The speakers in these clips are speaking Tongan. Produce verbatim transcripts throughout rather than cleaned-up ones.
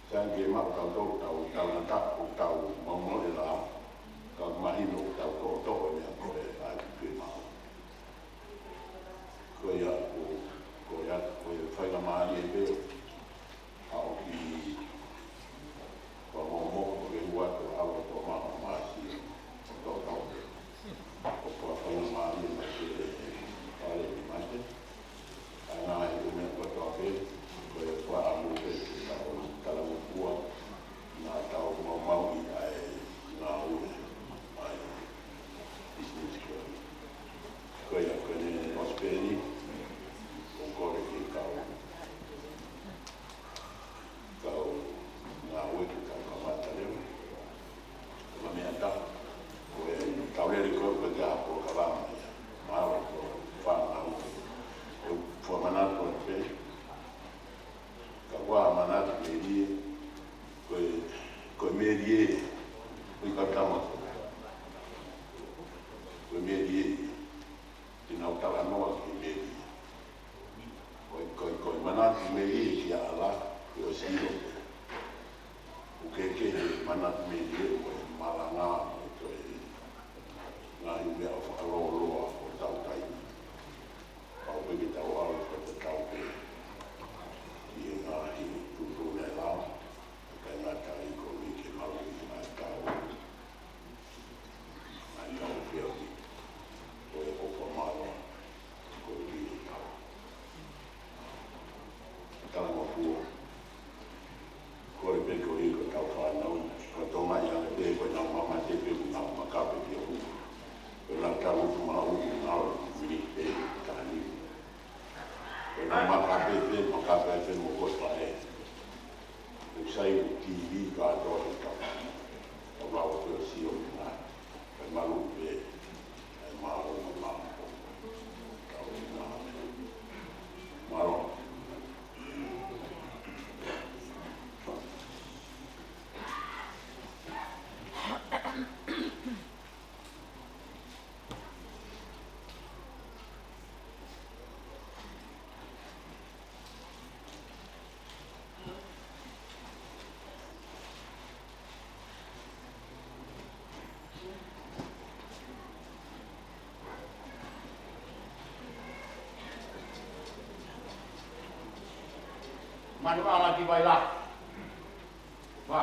Sai ke maʻu tautolu ʻetau talangataʻa, ʻetau maumau ʻi he lao, ka mahino ʻoku tau toʻotoʻo ʻi he meʻa ko ē ʻa e Tuʻi Māʻoniʻoni. Ko ia ʻoku, ko ia, ko e faingamālie pē ʻa e ʻoku fakamomoko ke ua to alo to ma ma si to to. Ko e faingamālie mai ke fale ni mate. ʻA e ngaahi ʻū meʻa kotoa pē, ko e fakaʻamu pē ke tau talangofua, naʻa tau maumauʻi ʻa e ngāue ʻa e business ko ē. Ko ia, ko ʻene ʻosi pē eni, ʻoku kole ke tau, tau ngāue ke tau kamata leva. Ko e meʻa ʻe taha, ko e tau lele ko ē ko e kia polokalama ia. Mālō ko e fānau. ʻOku ou fakamanatu atu pē, ka ʻoku ou manatu melie, ko e, ko e melie, ʻoku ʻikai tama ko. Ko e melie, te nau talanoa ki he melie. Ko e, ko e, ko e manatu melie kia ʻAla, ko e sio. ʻOku kehekehe manatu melie, ko e malanga, ko e ngaahi meʻa fakalōloa ʻo hotau taimi. Pau pē ke tau ʻalu fakatatau pē ʻi he ngaahi tuʻutuʻuni ʻa e lao, ʻikai ngata ai ko e ke malu ʻi he ngaahi tau. Ngaahi tau pē ʻoku, ko e ʻofa mālō, ko e pili tau. Talangofua. Kole pē ko e ko ʻetau fānau, ko e tō mai ange pē ko ʻenau mama te pē ko ʻenau makape pē ʻoku. Ko ʻenau tau tu mau ʻenau mili pē tani. Ko ʻenau makape pē, makape pē mo ko e faʻē. ʻOku sai ko e T V kātoa he tau. Ka mau ko e sio mena. Ka malu pē. Ka malu, ka malu. Ka malu. Malu. Manuʻanga ki Vailahi. Wa.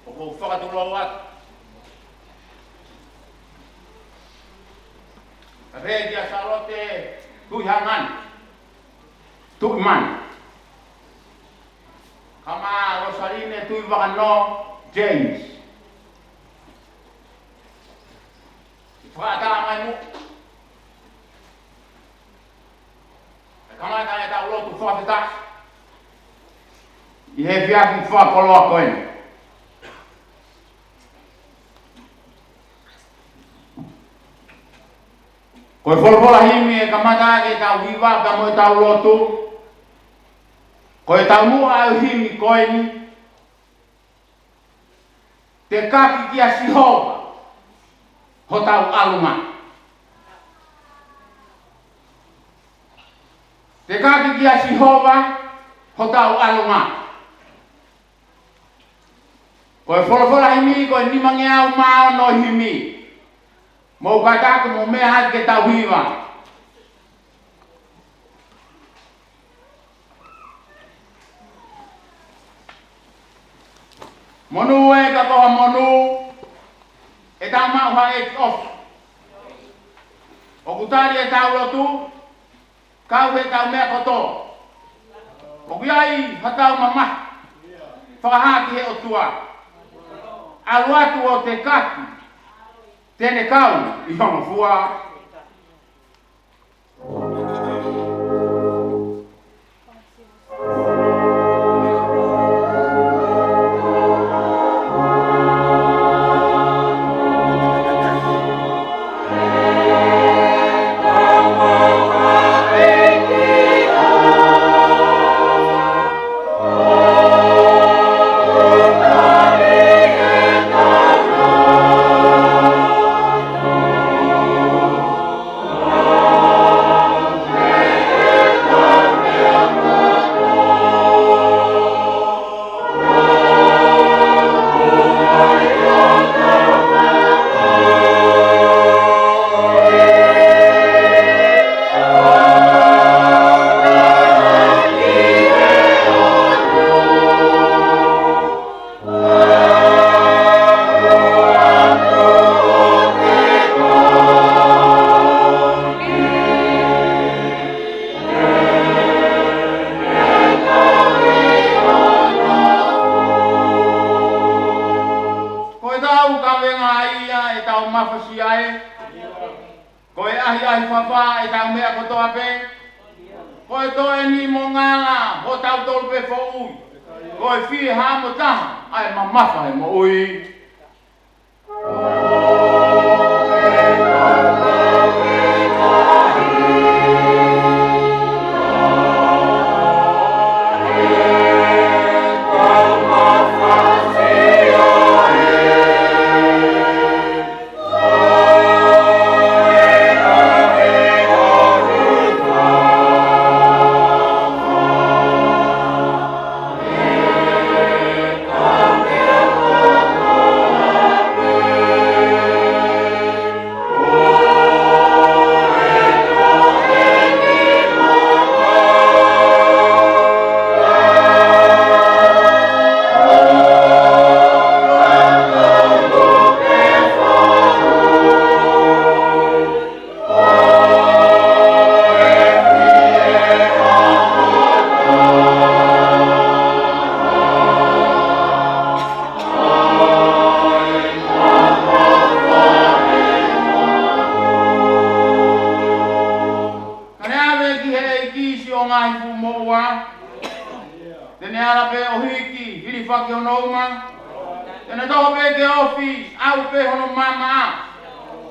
ʻOku ou fakatulou atu. Ka pehē kia Sālote Tuʻihangani. Tuʻimani. Kae ʻumaʻā Losaline Tuʻivakanō James. Fakaʻatā mai muʻa. Kae kamata ʻetau lotu fakafetaʻi ʻi he efiafi fakakoloa ko eni. Ko e folofola himi ʻe kamata ʻaki ʻetau hiva pea mo ʻetau lotu. Ko e taumuʻa ʻo e himi ko eni. Tekaki kia Sihova hotau ʻalunga. Tekaki kia Sihova hotau ʻalunga. Ko e folofola himi ko e nimangeau mā ono himi. Mou kātaki mo meʻa hake ke tau hiva. Monū ē ka ko ha monū, ʻetau maʻu ha ʻEiki ʻofa. ʻOku tali ʻetau lotu, kau heʻetau meʻa kotoa. ʻOku ʻi ai hatau mamahi, fakahā ki he ʻOtua. ʻAlu atu ʻo tekaki, te ne kau ʻi hono fua. Mafasia ē. Ko e ʻahiʻahi fafā ʻetau meʻa kotoa pē. Ko e toeni mo ngala hotau tolu pē foʻui. Ko e fie hā mo taha ʻa e mamafa he moʻui. Ka ne ʻave ki he ʻEiki siʻo ngaahi fuʻu moʻua. Te ne ala pē ʻo hiki, hilifaki hono uma. Te ne toho pē ke ofi, ʻau pē hono maama.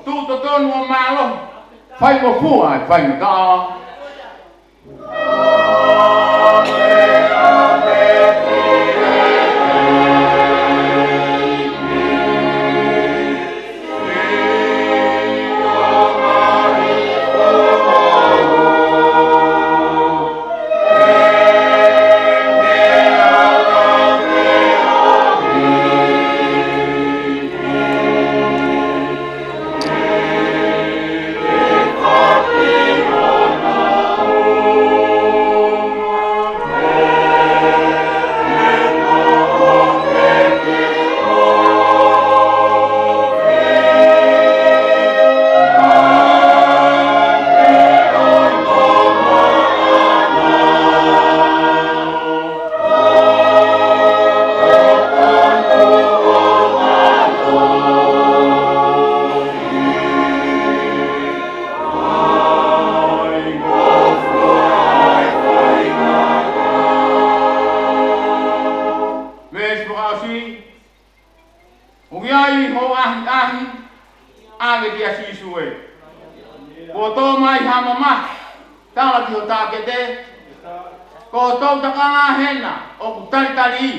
Tuʻu totonu ʻo mālohi. Faingofua, faingataʻa. Veesi fakaʻosi. ʻOku ʻi ai hoʻo ʻahiʻahi, ʻave kia Sīsū ē. Kuo tō mai ha mamahi, tala ki ho takete. Ko hoʻo takanga hena ʻoku talitali,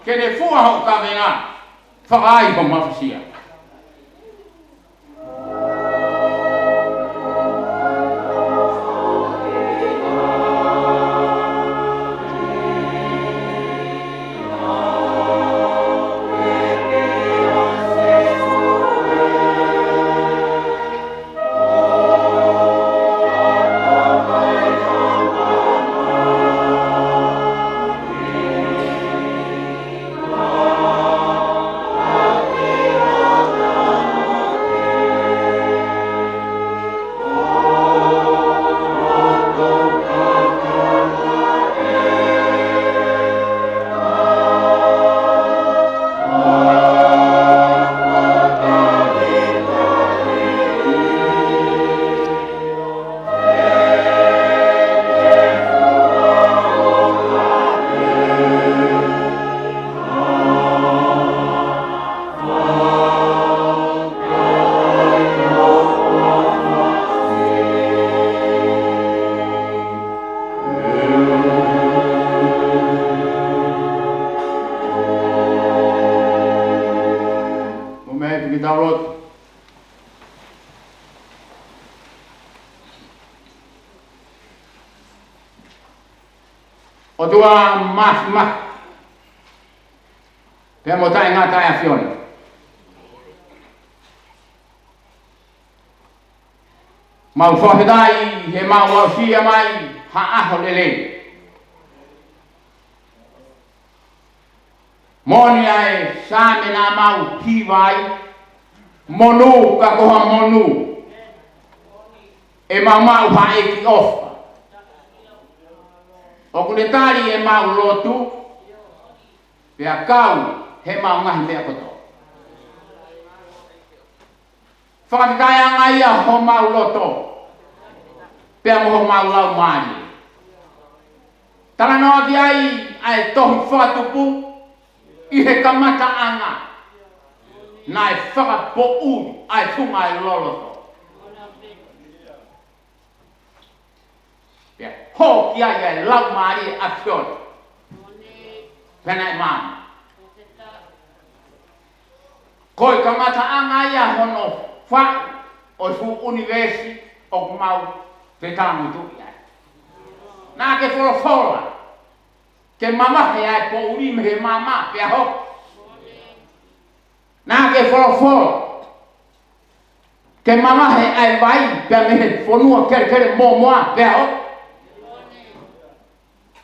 ke ne fua hoʻo kavenga, fakaai hoʻo mafasia. Mo me piki tau lotu. ʻOtua mafimafi, pea mo taʻengata ʻa e ʻAfiona. Mau fakafetaʻi he mau aʻusia mai ha ʻaho lelei. Moʻoni ʻa e Saame naʻa mau hiva ai, monū ka ko ha monū, ʻe mau maʻu ha ʻEiki ʻofa. ʻOku ne tali ʻemau lotu, pea kau heʻemau ngaahi meʻa kotoa. Fakafetaʻi ange ia homau loto pea mo homau laumālie. Talanoa ki ai ʻa e tohi Fakatupu ʻi he kamataʻanga, naʻe fakapoʻuli ʻa e funga ʻo e loloto. Pea hō ki ai ʻa e Laumālie ʻo e ʻAfiona. Pea naʻe maama. Ko e kamataʻanga ia hono faʻu ʻo e fuʻu ʻunivēsi ʻoku mau fetāngutuʻi ai. Naʻa ke folofola ke mavahe ʻa e poʻuli mei he maama pea hoko. Naʻa ke folofola ke mavahe ʻa e vai pea mei he fonua kelekele mōmoa pea hoko.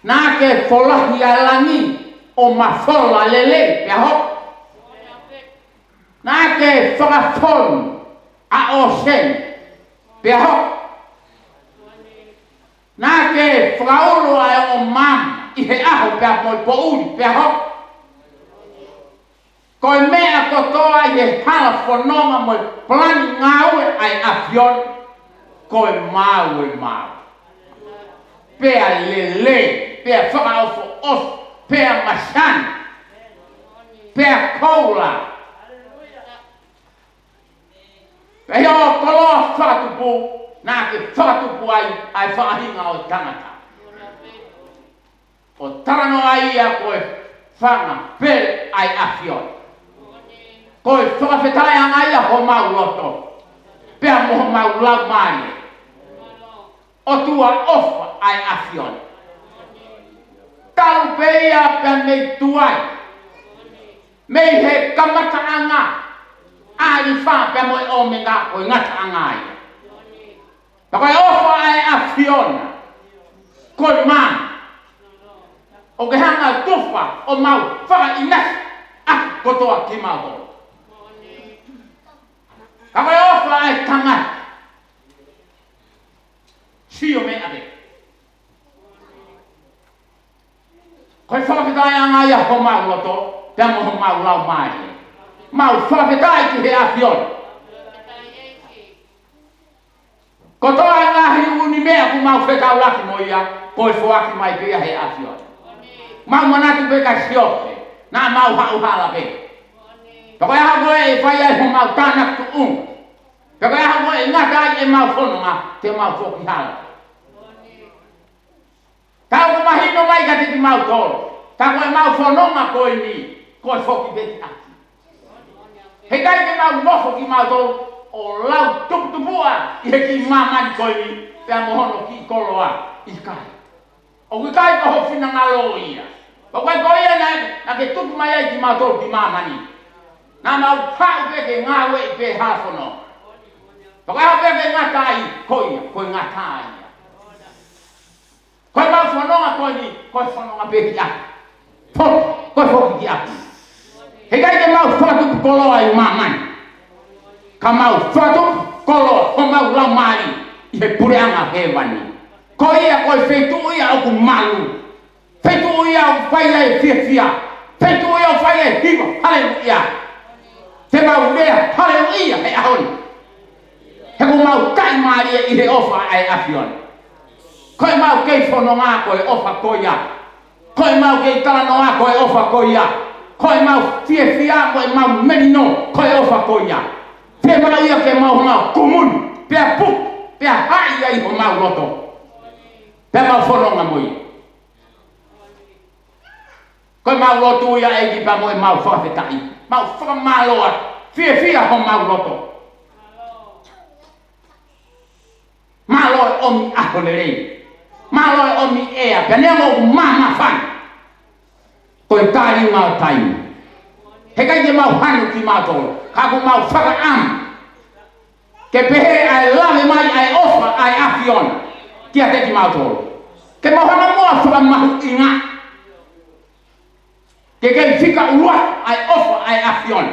Naʻa ke folahi ʻa e langi ʻo mafola lelei pea hoko. Naʻa ke fakafonu ʻa e ʻōseni pea hoko. Naʻa ke fakaulu ʻa e ongo maama ʻi he ʻaho pea mo e poʻuli pea hoko. Ko e meʻa kotoa ʻi he hala fononga mo e palani ngāue ʻa e ʻAfiona, ko e maau ʻo e maau. Pea lelei, pea fakaʻofoʻofa, pea masani, pea koula. Pea ʻi hoʻo koloa fakatupu, naʻa ke fakatupu ai ʻa e faʻahinga ʻo e tangata. ʻO talanoa ia ko e fanga pele ʻa e ʻAfiona. Ko e fakafetaʻi ange ia homau loto pea mo homau laumālie. ʻOtua ʻofa ʻa e ʻAfiona. Talu pē ia pea mei tuai, mei he kamataʻanga, ʻAlifa pea mo e ʻOmeka, ko e ngataʻanga ia. Pea ko e ʻofa ʻa e ʻAfiona, ko e maama, ʻoku ke hanga ʻo tufa ʻo mau fakaʻinasi ʻaki kotoa kimautolu. Ka ko e ʻofa ʻa e tangata, sio meʻa pē. Ko e fakafetaʻi ange ia homau loto pea mo homau laumālie. Mau fakafetaʻi ki he ʻAfiona. Kotoa e ngaahi ʻū meʻa ʻoku mau fetaulaki mo ia, ko e foaki mai pē ia he ʻAfiona. Mau manatu pē kia Siope, naʻa mau haʻu hala pē. Pea ko e ʻaho ko ē ʻe fai ai homau tānaki tuʻunga, pea ko e ʻaho ko ē ʻe ngata ai ʻemau fononga, te mau foki hala. Ka ʻoku mahino mai kiate kimautolu, ka ko ʻemau fononga ko eni, ko e foki pē ki ʻapi. Heʻikai ke mau nofo kimautolu ʻo lau tuputupuʻa ʻi he kiʻi māmani ko eni, pea mo hono kiʻi koloa, ʻikai. ʻOku ʻikai ko ho finangalo ia. Pea ko e ko ia naʻe, naʻa ke tuku mai ai kimautolu ki māmani. Naʻa mau haʻu pē ke ngāueʻi pē ha fononga. Pea ko e ʻaho pē ke ngata ai, ko ia, ko e ngata ai ia. Ko ʻemau fononga ko eni, ko e fononga pē ki ʻapi. Foki, ko e foki ki ʻapi. Heʻikai ke mau fakatupu koloa ʻi māmani, ka mau fakatupu koloa homau laumālie ʻi he puleʻanga hēvani. Ko ia ko e feituʻu ia ʻoku malu. Feituʻu ia ʻoku fai ai e fiefia. Feituʻu ia ʻoku fai ai e hiva haleluʻia. Te mau lea haleluʻia he ʻaho ni. He ʻoku mau taʻimālie ʻi he ʻofa ʻa e ʻAfiona. Ko ʻemau kei fononga ko e ʻofa ko ia. Ko ʻemau kei talanoa ko e ʻofa ko ia. Ko ʻemau fiefia mo ʻemau melino ko e ʻofa ko ia. Te mau ia ke mau hanga ʻo kumuni, pea puke, pea haʻi ai homau loto. Pea mau fononga mo ia. Ko ʻemau lotu ia ʻEiki pea mo ʻemau fakafetaʻi. Mau fakamālō atu, fiefia homau loto. Mālō e ʻomi ʻaho lelei. Mālō e ʻomi ʻea, pea neongo ʻoku māmāfana. Ko e tālinga ʻo taimi. Heʻikai ke mau hanu kimautolu, ka ʻoku mau fakaʻamu ke pehē ʻa e lave mai ʻa e ʻofa ʻa e ʻAfiona kiate kimautolu. Ke mau hanga muʻa ʻo fakamahuʻingaʻi. Ke kei fika ʻuluaki ʻa e ʻofa ʻa e ʻAfiona.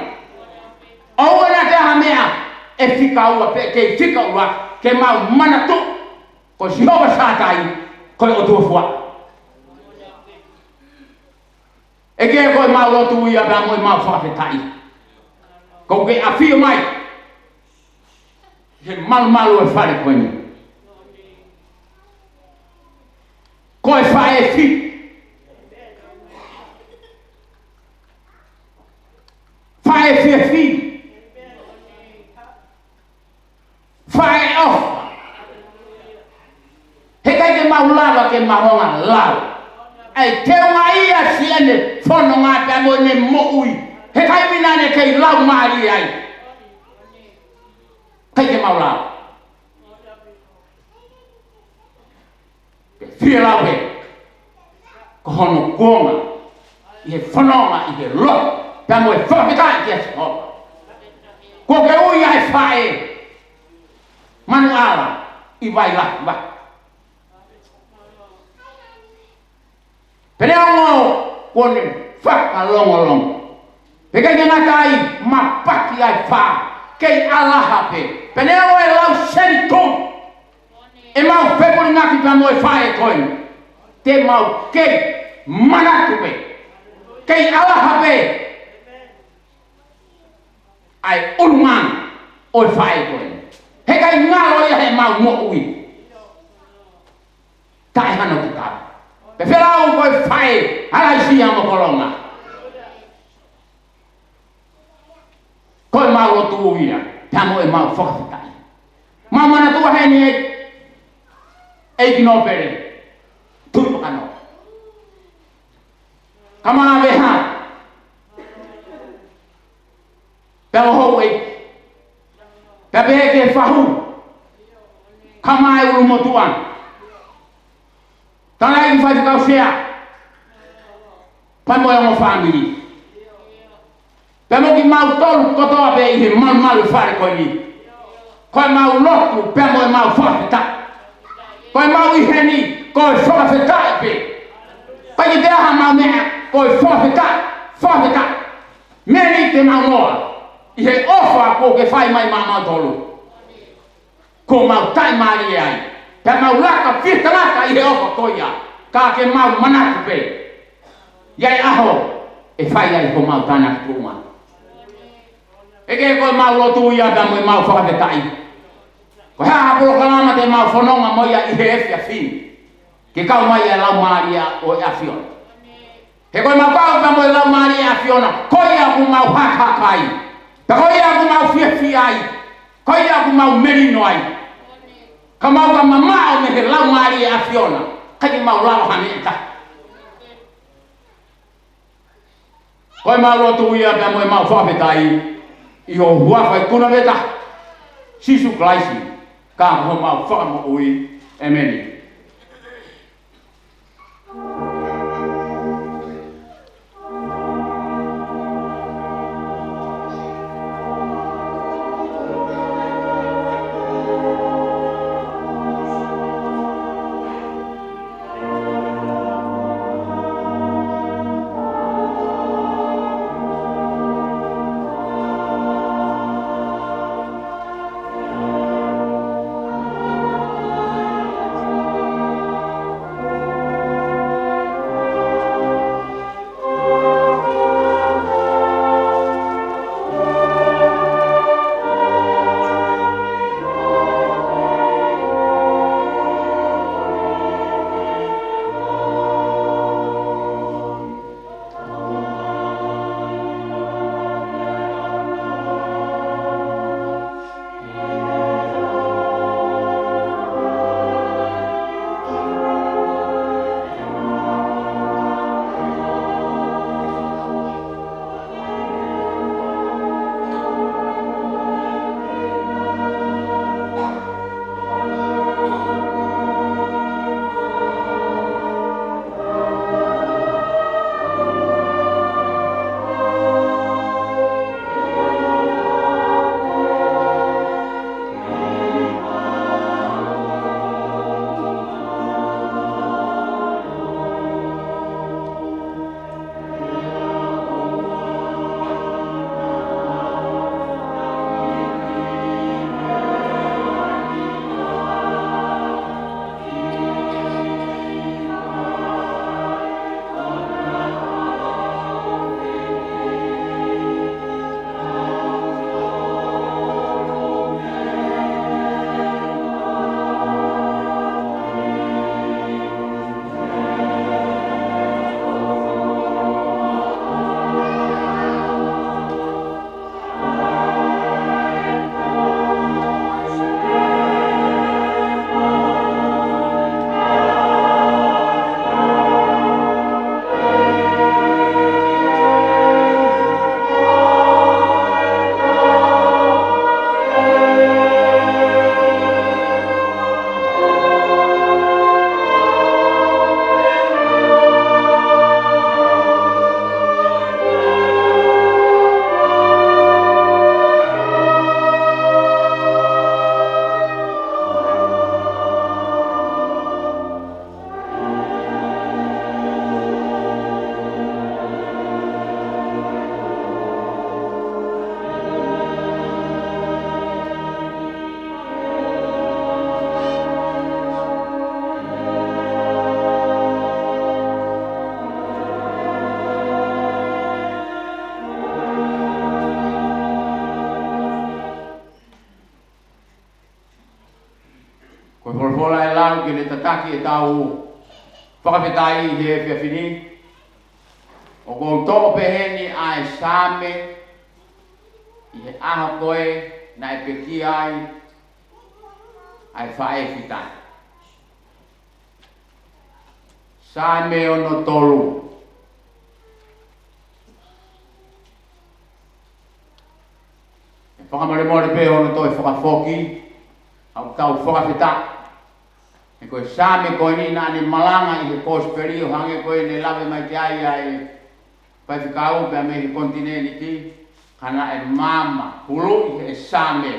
ʻOua naʻa toe ʻi ai ha meʻa ʻe fika ua pe kei fika ʻuluaki, ke mau manatuʻi ko Sihova Sātai, ko e ʻOtua fua. ʻEiki, ko ʻemau lotu ia pea mo ʻemau fakafetaʻi. Kuo ke ʻafio mai. he malumalu ʻo e fale ko eni. Ko e faʻē fiefia. Faʻē fiefia. Faʻē ʻofa. Heʻikai ke mau lava ke mau hanga ʻo lau ʻa e teunga ia ʻo siʻene fononga pea mo ʻene moʻui he taimi naʻa ne kei laumālie ai. ʻIkai ke mau lava. Pea fie lau pē ko hono kuonga ʻi he fononga, ʻi he lotu pea mo e fakafetaʻi kia Sihova. Kuo ke ui ʻa e faʻē manuʻala ʻi Vailahi. Pea neongo kuo ne fakalongolongo, pea ʻikai ke ngata ai, mapaki ai fā, kei ʻalaha pē. Pea neongo e lau seni tonu ʻemau fepulingaki pea mo e faʻē ko eni, te mau kei manatu pē, kei ʻalaha pē ʻa e ʻulungaanga ʻo e faʻē ko eni. Heʻikai ngalo ia heʻemau moʻui. Taʻe hano tatau. Pea fie lau ko e faʻē ʻa Laisia mo Kolonga. Ko ʻemau lotu ia pea mo ʻemau fakafetaʻi. Mau manatua heni ʻEiki Nōpele Tuʻivakanō, Kamāveha, pea mo houʻeiki, pea pehē ki he fahu, Kamā ʻUlumotuʻa, Tangataʻeiki Faifekau Sea, pea mo e ongo fāmili, pea mo kimautolu kotoa pē ʻi he malumalu ʻo e fale ko eni. Ko ʻemau lotu pea mo ʻemau fakafetaʻi. Ko ʻemau ʻi heni ko e fakafetaʻi pē. ʻIkai ke ʻi ai haʻamau meʻa, ko e fakafetaʻi, fakafetaʻi. Meʻa ni te mau noa ʻi he ʻofa kuo ke fai mai maʻamautolu. Kuo mau taʻimālie ai, pea mau laka fie tangata ʻi he ʻofa ko ia, ka ke mau manatu pē ʻi he ʻaho ʻe fai ai homau tānaki tuʻunga. ʻEiki, ko ʻemau lotu ia pea mo ʻemau fakafetaʻi. Ko e hā ha polokalama te mau fononga mo ia ʻi he efiafi ni, ke kau mai ʻa e Laumālie ʻo e ʻAfiona. He ko ʻemau kau pea mo e Laumālie ʻo e ʻAfiona, ko ia ʻoku mau hakahaka ai, pea ko ia ʻoku mau fiefia ai, ko ia ʻoku mau melino ai. Ka mau ka mamaʻo mei he Laumālie ʻo e ʻAfiona, ʻikai ke mau lava ha meʻa ʻe taha. Ko ʻemau lotu ia pea mo ʻemau fakafetaʻi ʻi ho huafa ʻi he kuonga ʻo e ʻEiki ko Sīsū Kalaisi, ka ko homau Fakamoʻui. ʻEmeni. Ke ne tataki ʻetau fakafetaʻi he efiafi ni. ʻOku ou toʻo pē heni ʻa e Saame ʻi he ʻaho ko ē naʻe pekia ai ʻa e faʻē fita. Saame ono tolu. ʻE fakamolemole pē hono toe fakafoki, ʻoku tau fakafetaʻi. He ko e Saame ko eni naʻa ne malanga ʻi he Kosipeli ʻo hangē ko ē ne lave mai ki ai ʻa e faifekau pea mei he konitinēniti, ka naʻe maama hulu ʻi he Saame.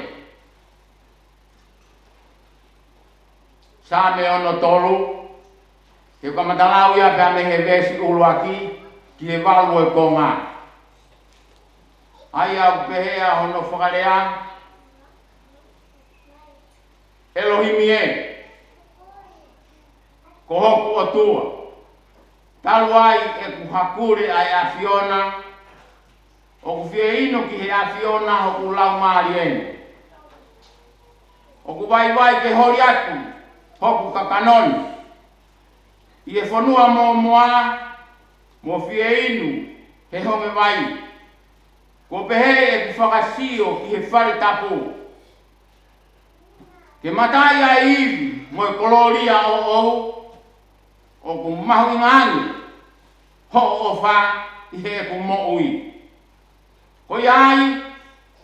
Saame ono tolu, te u kamata lau ia pea mei he veesi ʻuluaki ki he valu ʻo e konga. ʻA ia ʻoku pehē ʻa hono fakalea: ʻElohimi ē, ko hoku ʻOtua, talu ai ʻeku hakule ʻa e ʻAfiona, ʻoku fie inu ki he ʻAfiona hoku laumālie ni. ʻOku vaivai ke holi atu hoku kakano ni ʻi he fonua mōmoa, mo fie inu he honge vai. Kuo pehē ʻeku fakasio ki he fale tapu, ke mataʻi ʻa e ivi mo e kolōlia ʻoʻou. ʻOku mahuʻinga ange hoʻo ʻofa ʻi heʻeku moʻui. Ko ia ai,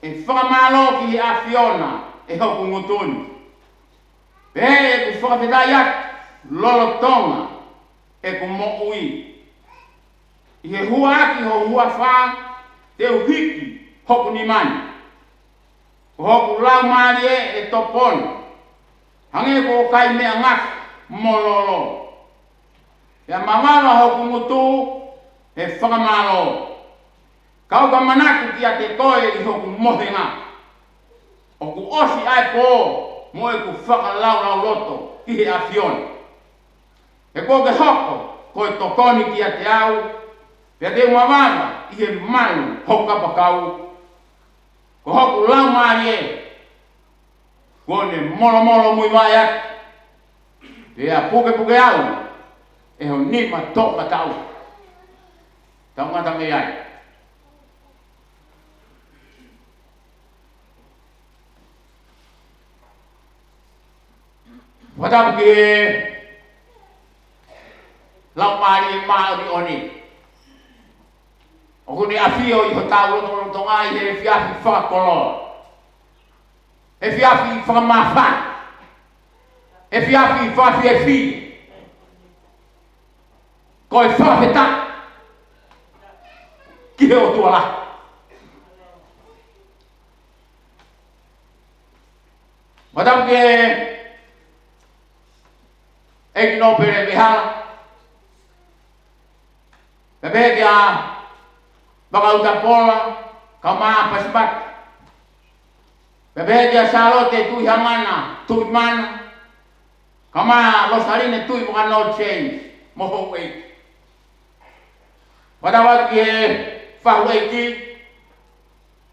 ʻe fakamālō ki he ʻAfiona ʻe hoku ngutu ni. Pea ʻe fakafetaʻi atu lolotonga ʻeku moʻui. ʻI he huaʻaki ho huafa te u hiki hoku nima ni. Ko hoku laumālie ʻe topona, hangē ko e kai meʻangāue mo lolo. Pea mavava hoku ngutu he fakamālō. Kau ka manatu kiate koe ʻi hoku mohenga. ʻOku ʻosi ʻa e pō mo ʻeku fakalaulauloto ki he ʻAfiona. He kuo ke hoko ko e tokoni kiate au, pea te u mavava ʻi he malu ho kapakau. Ko hoku laumālie kuo ne molomolo muimui atu, pea pukepuke au ʻe ho nima toʻomataʻu. Tau ngata mei ai. Fakatapu ki he Laumālie Māʻoniʻoni. ʻOku ne ʻafio ʻi hotau lotolotonga ʻi he efiafi fakakoloa, efiafi fakamāfana, efiafi fakafiefia. Ko e fakafetaʻi ki he ʻOtua lahi. Fakatapu ki he ʻEiki Nōpele Vehala, pea pehē kia Vakautapola Kamā Pasipati, pea pehē kia Sālote Tuʻihamana Tuʻimana, Kamā Losaline Tuʻivakanō James mo houʻeiki. Fakatapu ki he faʻu ʻeiki,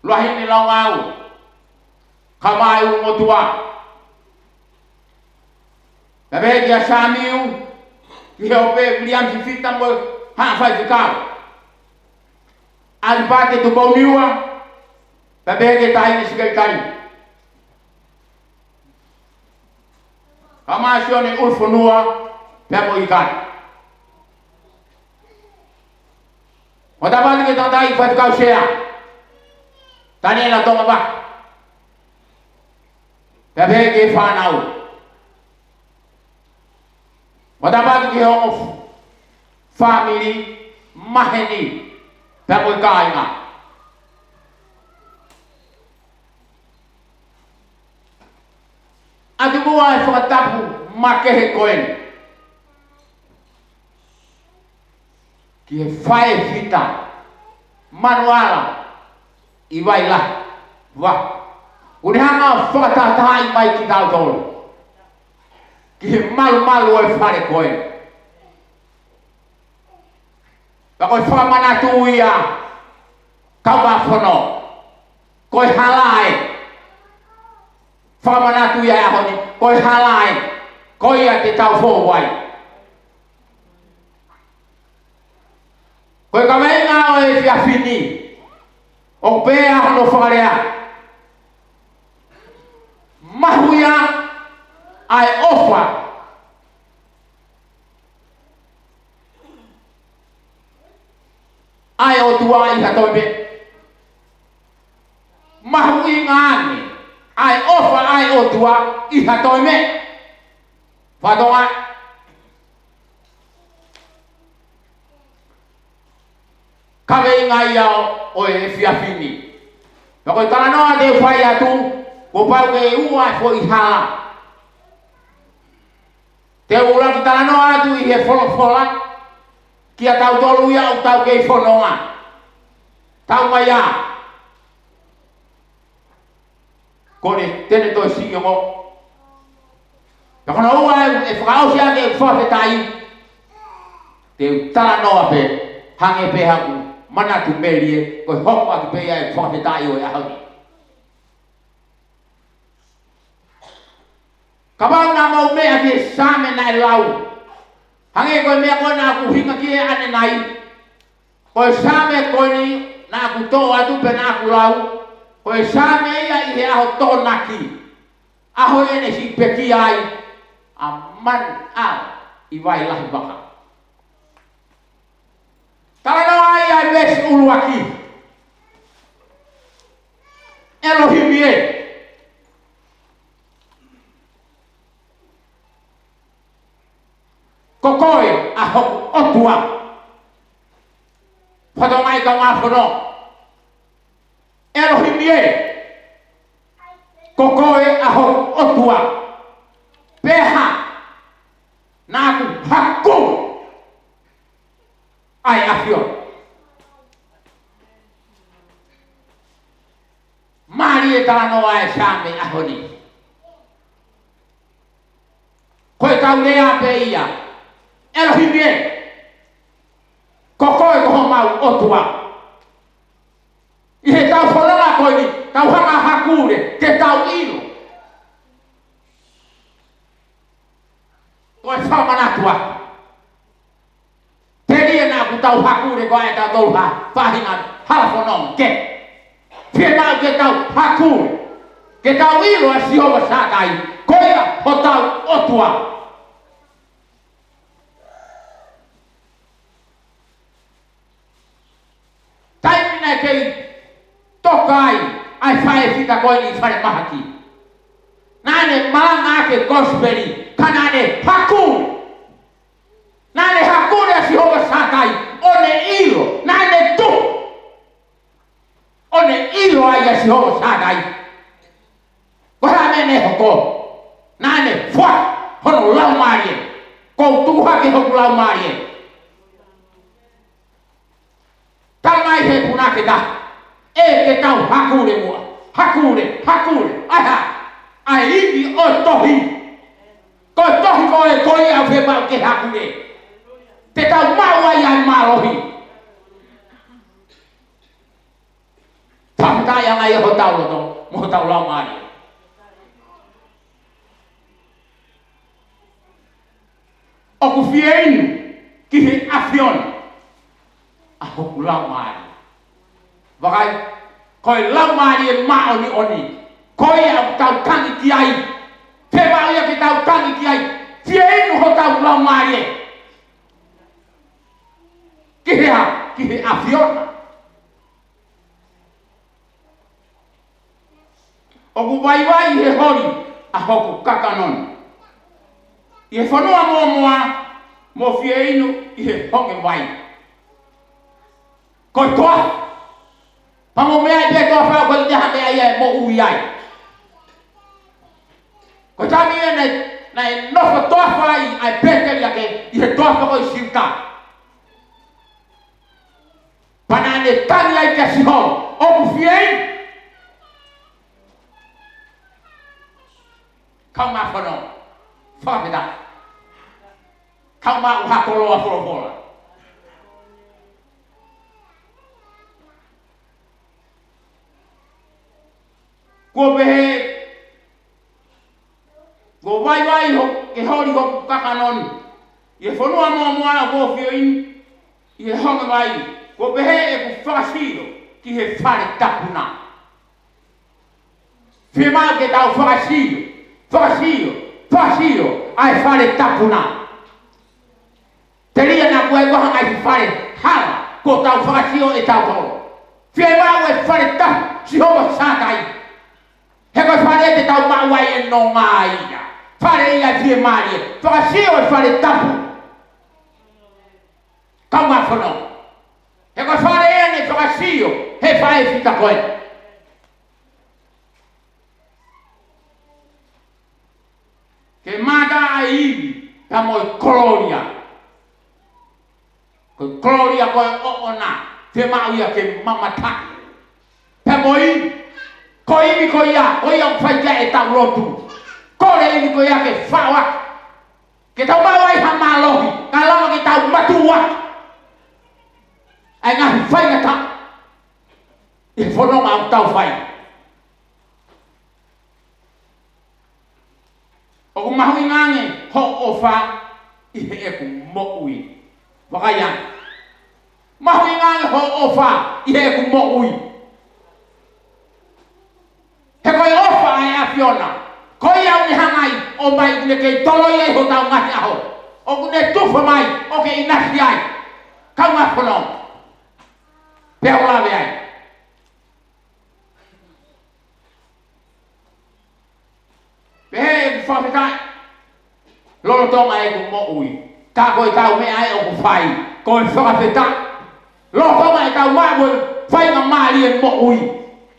Luahine Laungau, Kamā ʻUlungotua. Pea pehē kia Samiu, ki he ʻope Viliami Fifita mo e haʻa faifekau. ʻAlipate Tupouniua, pea pehē kia Taʻahine Sekelitali. Kamā Sione ʻUlufonua, pea mo ʻIkale. Fakatapu ki he tangataʻeiki faifekau sea, Taniela Tongavaka, pea pehē ki he fānau. Fakatapu ki he ongo fāmili, maheni, pea mo e kāinga. ʻAtu muʻa e fakatapu makehe ko eni ki he faʻē fita, Manuala ʻi Vailahi, Vahe. ʻOku ne hanga ʻo fakatahatahaʻi mai kitautolu ki he malumalu ʻo e fale ko eni. Pea ko e fakamanatu ia, kau ʻa fono. Ko e hala ē. Fakamanatu ia he ʻaho ni, ko e hala ē. Ko ia te tau fou ai. Ko e kaveinga ʻo e efiafi ni, ʻoku pehē hono fakalea: Mahuʻinga ʻa e ʻofa ʻa e ʻOtua ʻi ha toe meʻa. Mahuʻinga ange ʻa e ʻofa ʻa e ʻOtua ʻi ha toe meʻa. Fatongia. Kaveinga ia ʻo e efiafi ni. Pea ko e talanoa te u fai atu, kuo pau ke ua e foʻi hala. Te u ʻuluaki talanoa atu ʻi he folofola, kia tautolu ia ʻoku tau kei fononga. Tau mai ā. Ko ʻene, te ne toe siʻi ongo. Pea ko hono ua ʻe, ʻe fakaʻosi ʻaki ʻeku fakafetaʻi, te u talanoa pē, hangē pē haʻaku manatu melie, ko e hoko atu pē ia ʻeku fakafetaʻi ʻo e ʻaho ni. Kapau naʻa mou meʻa ki he Saame naʻe lau, hangē ko e meʻa ko ē naʻa ku ʻuhinga ki ai ʻanenai, ko e Saame ko eni naʻa ku toʻo atu pea naʻa ku lau, ko e Saame ia ʻi he ʻaho Tokonaki, ʻaho ʻene siʻi pekia ai ʻa Manuʻao ʻi Vailahivaka. Talanoa ai ʻa e veesi ʻuluaki: ʻElohimi ē, ko koe ʻa hoku ʻOtua. Fatongia, kaungā fononga. ʻElohimi ē, ko koe ʻa hoku ʻOtua. Pea hā, naʻa ku haku ʻa e ʻAfiona. Mālie e talanoa ʻa e Saame ʻaho ni. Ko e tau lea pē ia: ʻElohimi ē, ko koe ko homau ʻOtua. ʻI he tau fononga ko eni, tau hanga ʻo hakule ke tau ʻilo ko e fakamanatu atu. Telia naʻa ku tau hakule ko ē ʻa tautolu ha faʻahinga hala fononga kehe. Fiemaʻu ke tau hakule ke tau ʻilo ʻa Sihova Sātai, ko ia hotau ʻOtua. Taimi naʻe kei toka ai ʻa e faʻē fita ko eni ʻi falemahaki, naʻa ne malanga ʻaki e kosipeli, ka naʻa ne haku. Naʻa ne hakule ʻa Sihova Sātai, ʻo ne ʻilo, naʻa ne tuʻu, ʻo ne ʻilo ai ʻa Sihova Sātai. Ko e hā e meʻa ne hoko? Naʻa ne fua hono laumālie. Ko u tuku hake hoku laumālie. Tala mai he punake ta, ʻe ke tau hakule muʻa. Hakule, hakule. ʻAi hā? ʻAi ivi ʻo e tohi. Ko e tohi ko ē ko ia ʻoku fiemaʻu ke hakule. Te tau maʻu ai ʻa e mālohi. Fakafetaʻi ange ia hotau loto mo hotau laumālie. ʻOku fie inu ki he ʻAfiona ʻa hoku laumālie. Vakai, ko e Laumālie Māʻoniʻoni, ko ia ʻoku tau tangi ki ai. Fiemaʻu ia ke tau tangi ki ai. Fie inu hotau laumālie ki he hā? Ki he ʻAfiona. ʻOku vaivai ʻi he holi ʻa hoku kakano ni. ʻI he fonua mōmoa, mou fie inu ʻi he honge vai. Ko e toafa. Pea mou meaʻi pē toafa, ʻoku ʻikai ha meʻa ia ʻe moʻui ai. Ko e taimi ia naʻe, naʻe nofo toafa ai ʻa e pēteliake ʻi he toafa ko ē ʻi Siuta. Pea naʻa ne tangi ai kia Sihova, ʻoku fie inu. Kaungā fononga, fakafetaʻi. Kaungā ʻuha koloa folofola. Kuo pehē, kuo vaivai ho, ke holi toku kakano ni, ʻi he fonua mōmoa ʻoku ou ʻafioʻi ni, ʻi he honge vai, kuo pehē ʻeku fakasio ki he fale tapu na. Fiemaʻu ke tau fakasio, fakasio, fakasio ʻa e fale tapu na. Telia naʻa ʻoku ʻi ai ha ngaahi fale hala kuo tau fakasio ʻe tautolu. Fiemaʻu e fale tapu Sihova Sātai. He ko e fale te tau maʻu ai e nonga ia. Fale ia fiemālie. Fakasio e fale tapu. Kaungā fononga. He ko e fale ia ne fakasio he faʻē fita ko ē. Ke mata ʻa e ivi, pea mo e kolōlia. Ko e kolōlia ko ē ʻoʻona, fiemaʻu ia ke mamata. Pea mo e ivi, ko e ivi ko ia, ko ia ʻoku fai ki ai ʻetau lotu. Kole ivi ko ia ke faʻo atu. Ke tau maʻu ai ha mālohi, kae lava ke tau matuʻuaki ʻa e ngaahi faingataʻa ʻi he fononga ʻoku tau fai. ʻOku mahuʻinga ange hoʻo ʻofa ʻi heʻeku moʻui. Vakai ange. Mahuʻinga ange hoʻo ʻofa ʻi heʻeku moʻui. He ko e ʻofa ʻa e ʻAfiona, ko ia ʻoku ne hanga ʻo ʻomai ʻoku ne kei toloi ai hotau ngaahi ʻaho. ʻOku ne tufa mai ʻo ke ʻinasi ai. Kaungā fononga. Pea u lave ai. Pehē ʻeku fakafetaʻi lolotonga ʻeku moʻui. Ka ko ʻetau meʻa ē ʻoku fai, ko e fakafetaʻi. Lolotonga ʻetau maʻu e faingamālie moʻui,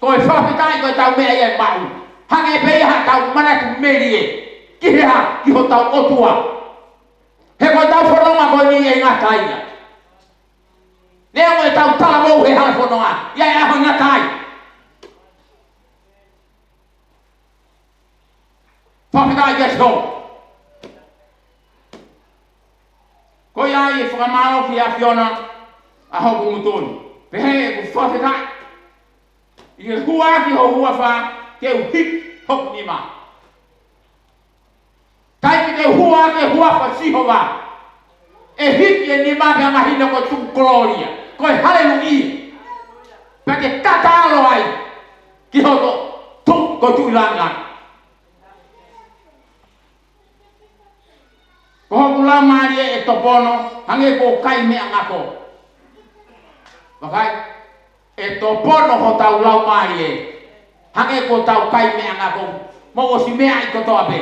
ko e fakafetaʻi ko ʻetau meʻa ia ʻe maʻu. Hangē pē ia haʻatau manatu melie ki he hā, ki hotau ʻOtua. He ko ʻetau fononga ko eni ʻe ngata ia. Neongo ʻetau talavou he hala fononga, ʻi ai e ʻaho ʻe ngata ai. Fakafetaʻi kia Sihova. Ko ia ai e fakamālō ki he ʻAfiona ʻa hoku ngutu ni. Pehē ʻeku fakafetaʻi ʻi he hua ʻaki ho huafa ke u hiki hoku nima. Taimi te u hua ʻaki e huafa Sihova, ʻe hiki e nima pea mahino ko e tuku kolōlia, ko e haleluia. Pea ke tatalo ai ki hoto tuʻi ko e Tuʻi langilangi. Ko hoku laumālie ʻe topono, hangē ko e kai meʻangako. Vakai, ʻe topono hotau laumālie. Hangē ko ʻetau kai meʻangako. Mou ʻosi meaʻi kotoa pē.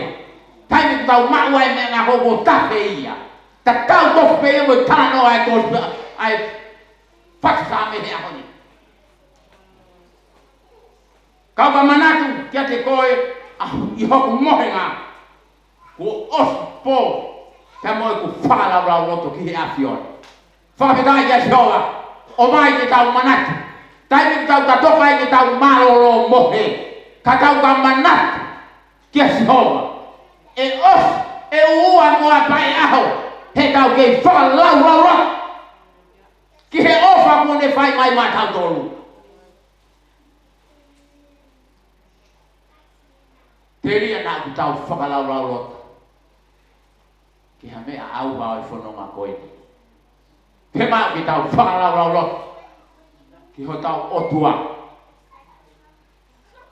Taimi ʻoku tau maʻu ai e meʻangako kuo tafe ia. Tatau tofu pē ia mo e talanoa ʻa e kos-, ʻa e fakasame he ʻaho ni. Kau ka manatu kiate koe, ʻa, ʻi hoku mohenga, kuo ʻosi pō, pea mo ʻeku fakalaulauloto ki he ʻAfiona. Fakafetaʻi kia Sihova, ʻomai ke tau manatu. Taimi ʻoku tau tatoka ai ke tau mālōlō mohe, ka tau ka manatu kia Sihova. ʻE ʻosi, ʻe ʻuua mo ʻapaʻi ʻaho, he tau kei fakalaulauloto ki he ʻofa kuo ne fai mai maʻatautolu. Telia naʻa ʻoku tau fakalaulauloto ki ha meʻa ʻauha ʻo e fononga ko eni. Fiemaʻu ke tau fakalaulauloto ki hotau ʻOtua.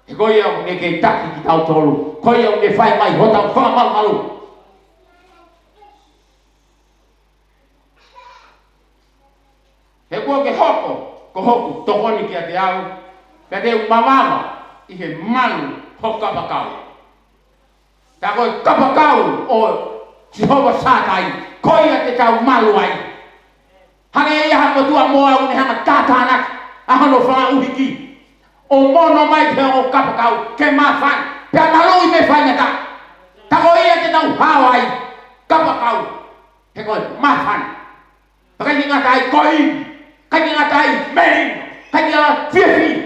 He ko ia ʻoku ne kei taki kitautolu. Ko ia ʻoku ne fai mai hotau fakamalumalu. He kuo ke hoko ko hoku tokoni kiate au, pea te u mavava ʻi he malu ho kapakau. Tā ko e kapakau ʻo Sihova Sātai, ko ia te tau malu ai. Hangē ia ha motuʻa moa ʻoku ne hanga ʻo tātānaki ʻa hono fanga ʻuhiki, ʻo mono mai ki he ongo kapakau ke māfana, pea maluʻi mei he faingataʻa. Tā ko ia te tau hao ai, kapakau. He ko e māfana. Pea ʻikai ke ngata ai ko e ivi, ʻikai ke ngata ai melino, ʻikai ke ngata ai fiefia.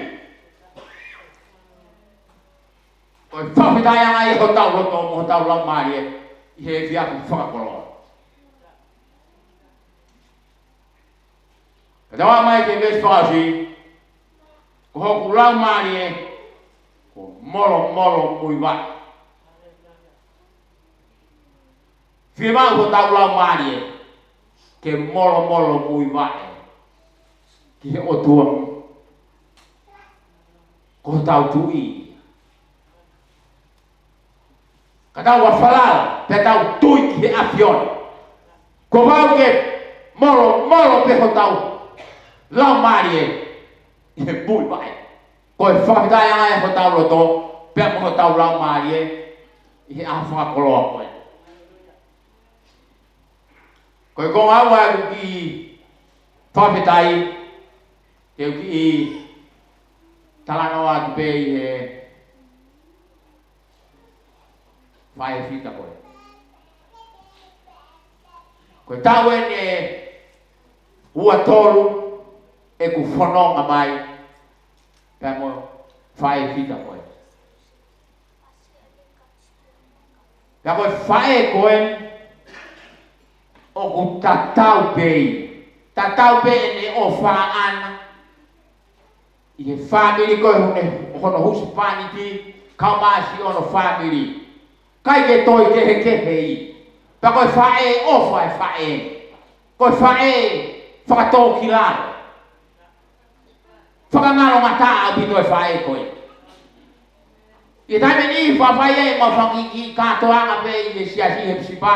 Ko e fakafetaʻi ange ia hotau loto mo hotau laumālie ʻi he efiafi fakakoloa. Ka tau ō mai ki he veesi fakaʻosi, ko hoku laumālie kuo molomolo muivaʻe. Fiemaʻu hotau laumālie ke molomolo muivaʻe ki he ʻOtua, ko hotau Tuʻi. Ka tau ʻa falala, pea tau tui ki he ʻAfiona, kuo pau ke molomolo pē hotau laumālie ʻi he muivaʻe. Ko e fakafetaʻi ange ia hotau loto, pea mo hotau laumālie ʻi he ʻaho fakakoloa ko ē. Ko e konga ua ʻeku kiʻi fakafetaʻi, te u kiʻi talanoa atu pē ʻi he faʻē Fita ko ē. Ko e taʻu eni ʻe ua tolu ʻeku fononga mai pea mo e faʻē Fita ko ē. Pea ko e faʻē ko ē ʻoku tatau pē, tatau pē ʻene ʻofa ʻaʻana ʻi he fāmili ko ē ʻo hono husepāniti, kae ʻumaʻā siʻono fāmili. ʻIkai ke toe kehekehe ia. Pea ko e faʻē ʻofa e faʻē. Ko e faʻē fakatōkilalo. Fakangalongataʻa ʻaupito e faʻē ko ē. ʻI he taimi ni faifai ai ʻemau fanga kiʻi kātoanga pē ʻi he siasi he Pisipa.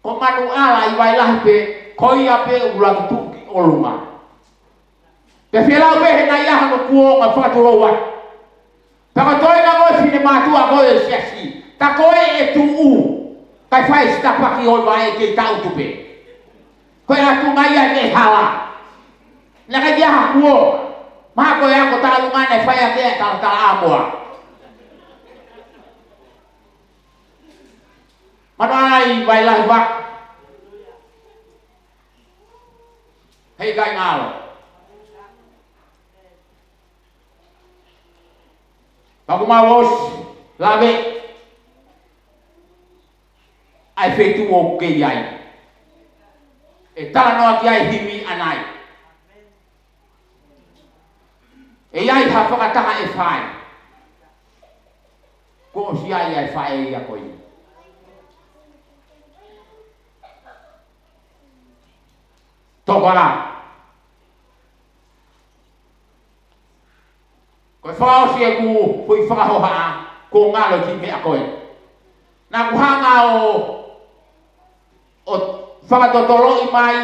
Ko Manuʻala ʻi Vailahi pē, ko ia pē ʻoku laki tuʻu ki ʻolunga. Pea fielau pē he naʻe ʻi ai hano kuonga fakatulou atu. Pea ko e toenga ko e finemātuʻa ko e siasi, tā ko ē ʻe tuʻu, kae fai e sitapaki ʻo e vaʻe kei taʻutu pē. Ko e ʻatunga ia ʻe hala. Naʻe ʻikai ke ʻi ai ha kuonga. Mahalo ko e ako taʻelunga naʻe fai ʻaki e talatalaʻāmoa. Manuʻala ʻi Vailahi Vaka. Heʻikai ngalo. Pea ʻoku mau ʻosi lave ʻa e feituʻu ʻoku ke ʻi ai. ʻE talanoa ki ai e himi ʻanai. ʻE ʻi ai ha fakataha ʻe fai. Kuo ʻosi ʻi ai ʻa e faʻē ia ko ia. Toka. Ko e fakaʻosi ʻeku foʻi fakahohaʻa, kuo ngalo e kiʻi meʻa ko ē. Naʻa ku hanga ʻo, ʻo fakatotoloʻi mai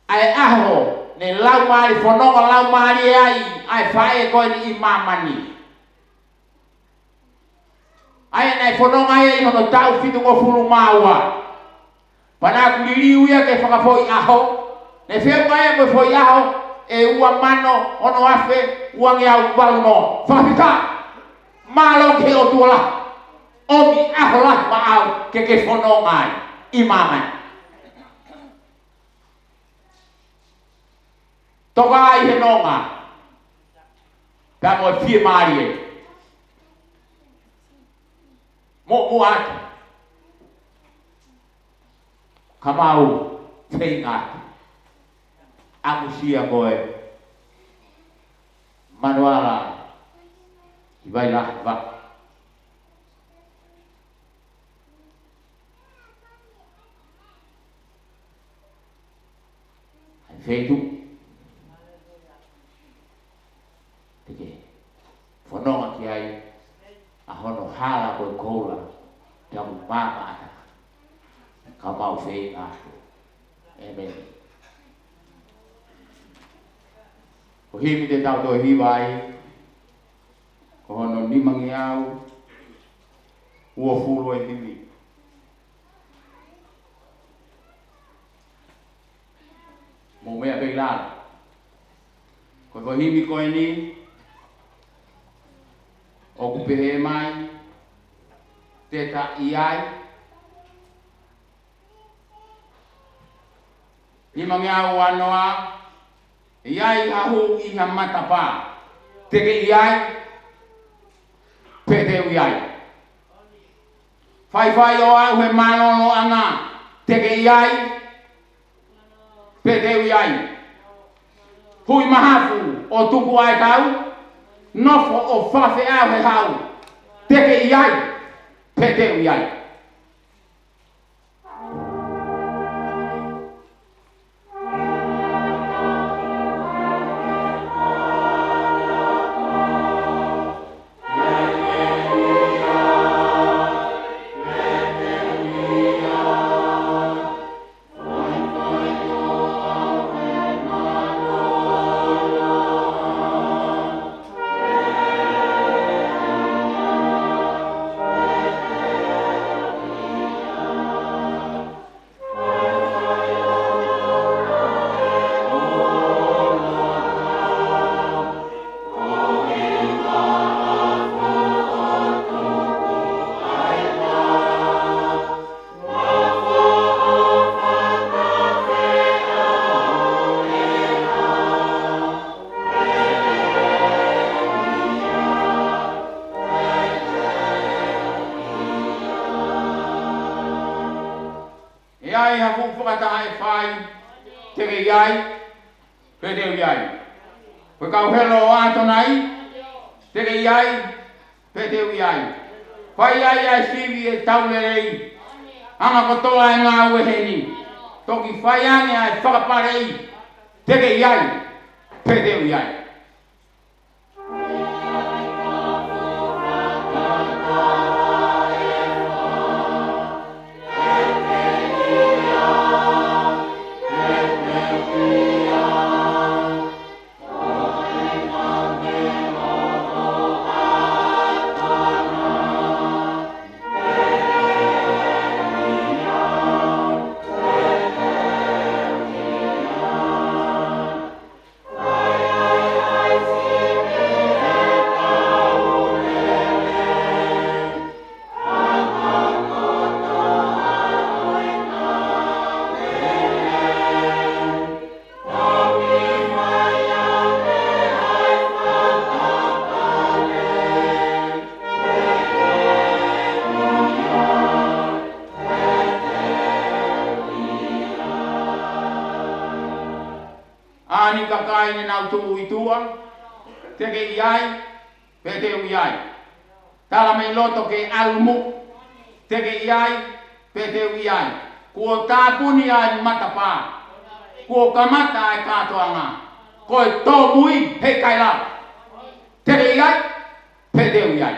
ʻa e ʻaho ne laumālie, fononga laumālie ai ʻa e faʻē ko eni ʻi māmani. ʻA ia naʻe fononga ia ʻi hono taʻu fitungofulu mā ua. Pea naʻa ku liliu ia ke fakafoʻi ʻaho. Naʻe feʻunga ia mo e foʻi ʻaho ʻe ua mano ono afe uangeau valu noa. Fakafetaʻi. Mālō ki he ʻOtua lahi. ʻOmi ʻaho lahi maʻau ke ke fononga ai ʻi māmani. Toka ai he nonga. Pea mo e fiemālie. Muʻomuʻa atu. Ka mau feinga atu. ʻAmusia koe. Manuʻala ʻi Vailahi Vaka. ʻA e feituʻu te ke fononga ki ai, ʻa hono hala ko e koula, pea mo māmata. Ka mau feinga atu. ʻĒmeni. Ko e himi te tau toe hiva ai, ko hono nimangeau uofulu e himi. Mou meʻa pē ʻi lalo. Ko e foʻi himi ko eni, ʻoku pehē mai, te ta ʻi ai. Nimangeau uanoa, ʻi ai ha hū ʻi ha matapā. Te ke ʻi ai, pe te u ʻi ai. Faifai ʻo aʻu he mālōlōʻanga, te ke ʻi ai, pe te u ʻi ai. Hui mahafu ʻo tupu ʻa e tau, nofo ʻo fakafeʻao he hau, te ke ʻi ai, pe te u ʻi ai. Taha e fai, te ke ʻi ai, pe te u ʻi ai. Ko e kau helo ʻo ʻAtonai, te ke ʻi ai, pe te u ʻi ai. Fai ai ʻa e sivi ʻe tau lelei, anga kotoa e ngāue heni. Toki fai ange ʻa e fakapaleʻi, te ke ʻi ai, pe te u ʻi ai. ʻA eni kakai ne nau tuʻu ʻi tuʻa, te ke ʻi ai, pe te u ʻi ai. Tala mei loto ke ʻalu muʻa, te ke ʻi ai, pe te u ʻi ai. Kuo tāpuni ʻa e matapā, kuo kamata ʻa e kātoanga, ko e tōmui heʻikai lava. Te ke ʻi ai, pe te u ʻi ai.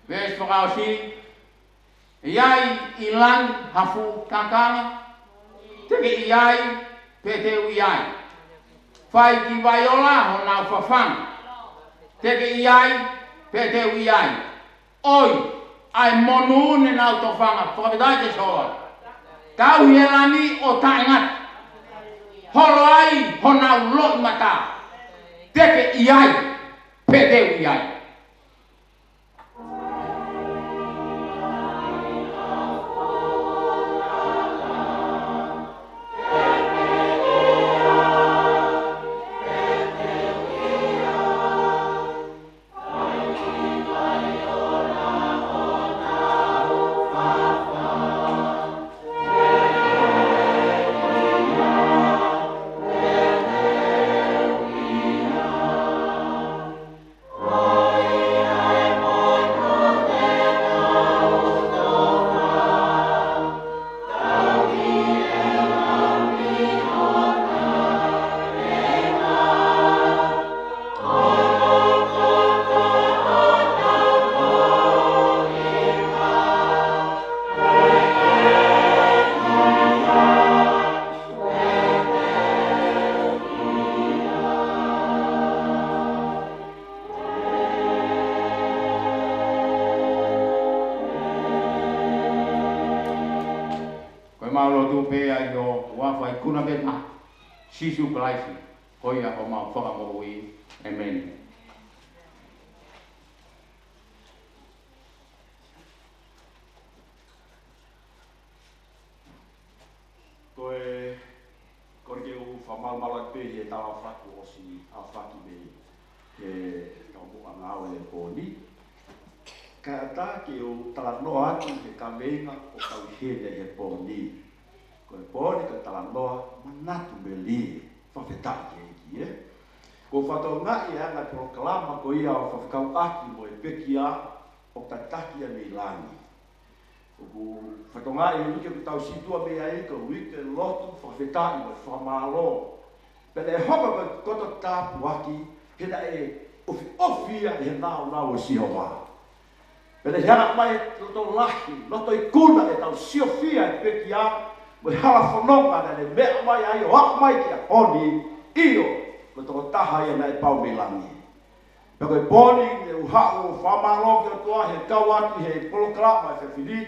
Veesi fakaʻosi, ʻi ai ʻi langi ha fuʻu kakanga, te ke ʻi ai, pe te u ʻi ai. Fai ki Vaiola honau fafanga, te ke ʻi ai, pe te u ʻi ai. ʻOi, ʻa e monū ne nau tofanga, fakafetaʻi ki he ʻOtua. Tauhi e lami ʻo taʻengata. Holo ai honau loʻimata, te ke ʻi ai, pe te u ʻi ai. Ko ʻemau lotu pē ʻi he huafa ʻo e ikuna pē taha, Sīsū Kalaisi, ko ia homau Fakamoʻui. ʻĒmeni. Ko e, ko e ke u fakamalumalu atu pē he tala fakakū ʻosi ʻa e fakakū mei he kau muʻa ngāue he pō ni. Kae ʻatā ke u talanoa atu he kaveinga ʻoku tau ʻi heni he pō ni. Ko e pō ni ko e talanoa manatu melie, fakafetaʻi ki he ʻEiki, ē. Ko e fatongia ia ʻa e polokalama ko ia ʻoku fekauʻaki mo e pekia ʻoku tataki ia mei langi. ʻOku fatongia e uike ʻoku tau sītuʻa mei ai ko e uike lotu fakafetaʻi mo e fakamālō. Pea naʻe hoko ko e koto tāpuaki, he naʻe ʻofiʻofi ia ʻe he nāunau ʻo Sihova. Pea naʻe hanga mai loto lahi, loto ikuna ʻetau siofia e pekia, mo e hala fononga naʻe meʻa mai ai ʻo aʻu mai ki he ʻaho ni, ʻio, ko e tokotaha ia naʻe pau mei langi. Pea ko e pō ni, ʻoku ou fakamālō ki he ʻOtua he kau atu he polokalama e efiafi ni,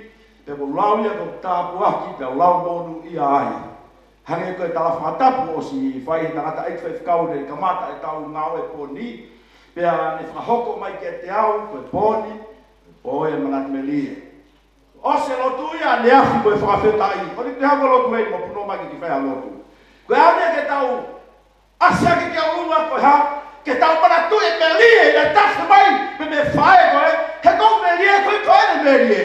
pea ʻoku ou lau ia ko e tāpuaki, pea ʻoku ou lau monūʻia ai. Hangē ko e tala fakatapu ʻosi fai he tangataʻeiki faifekau naʻe kamata ʻetau ngāue e pō ni, pea ne fakahoko mai kiate au, ko e pō ni, pō ia manatu melie. ʻOsi e lotu ia ʻaneafi ko e fakafetaʻi, ʻoku ʻikai te u hanga ʻo lotu eni mo punou mai ke fai ha lotu. Ko e ʻaho ni ke tau ʻasi hake ki ʻolunga ko e hā, ke tau manatuʻi e melie naʻe tafe mai mei he faʻē ko ē, he ko e melie ko ē ko ʻene melie.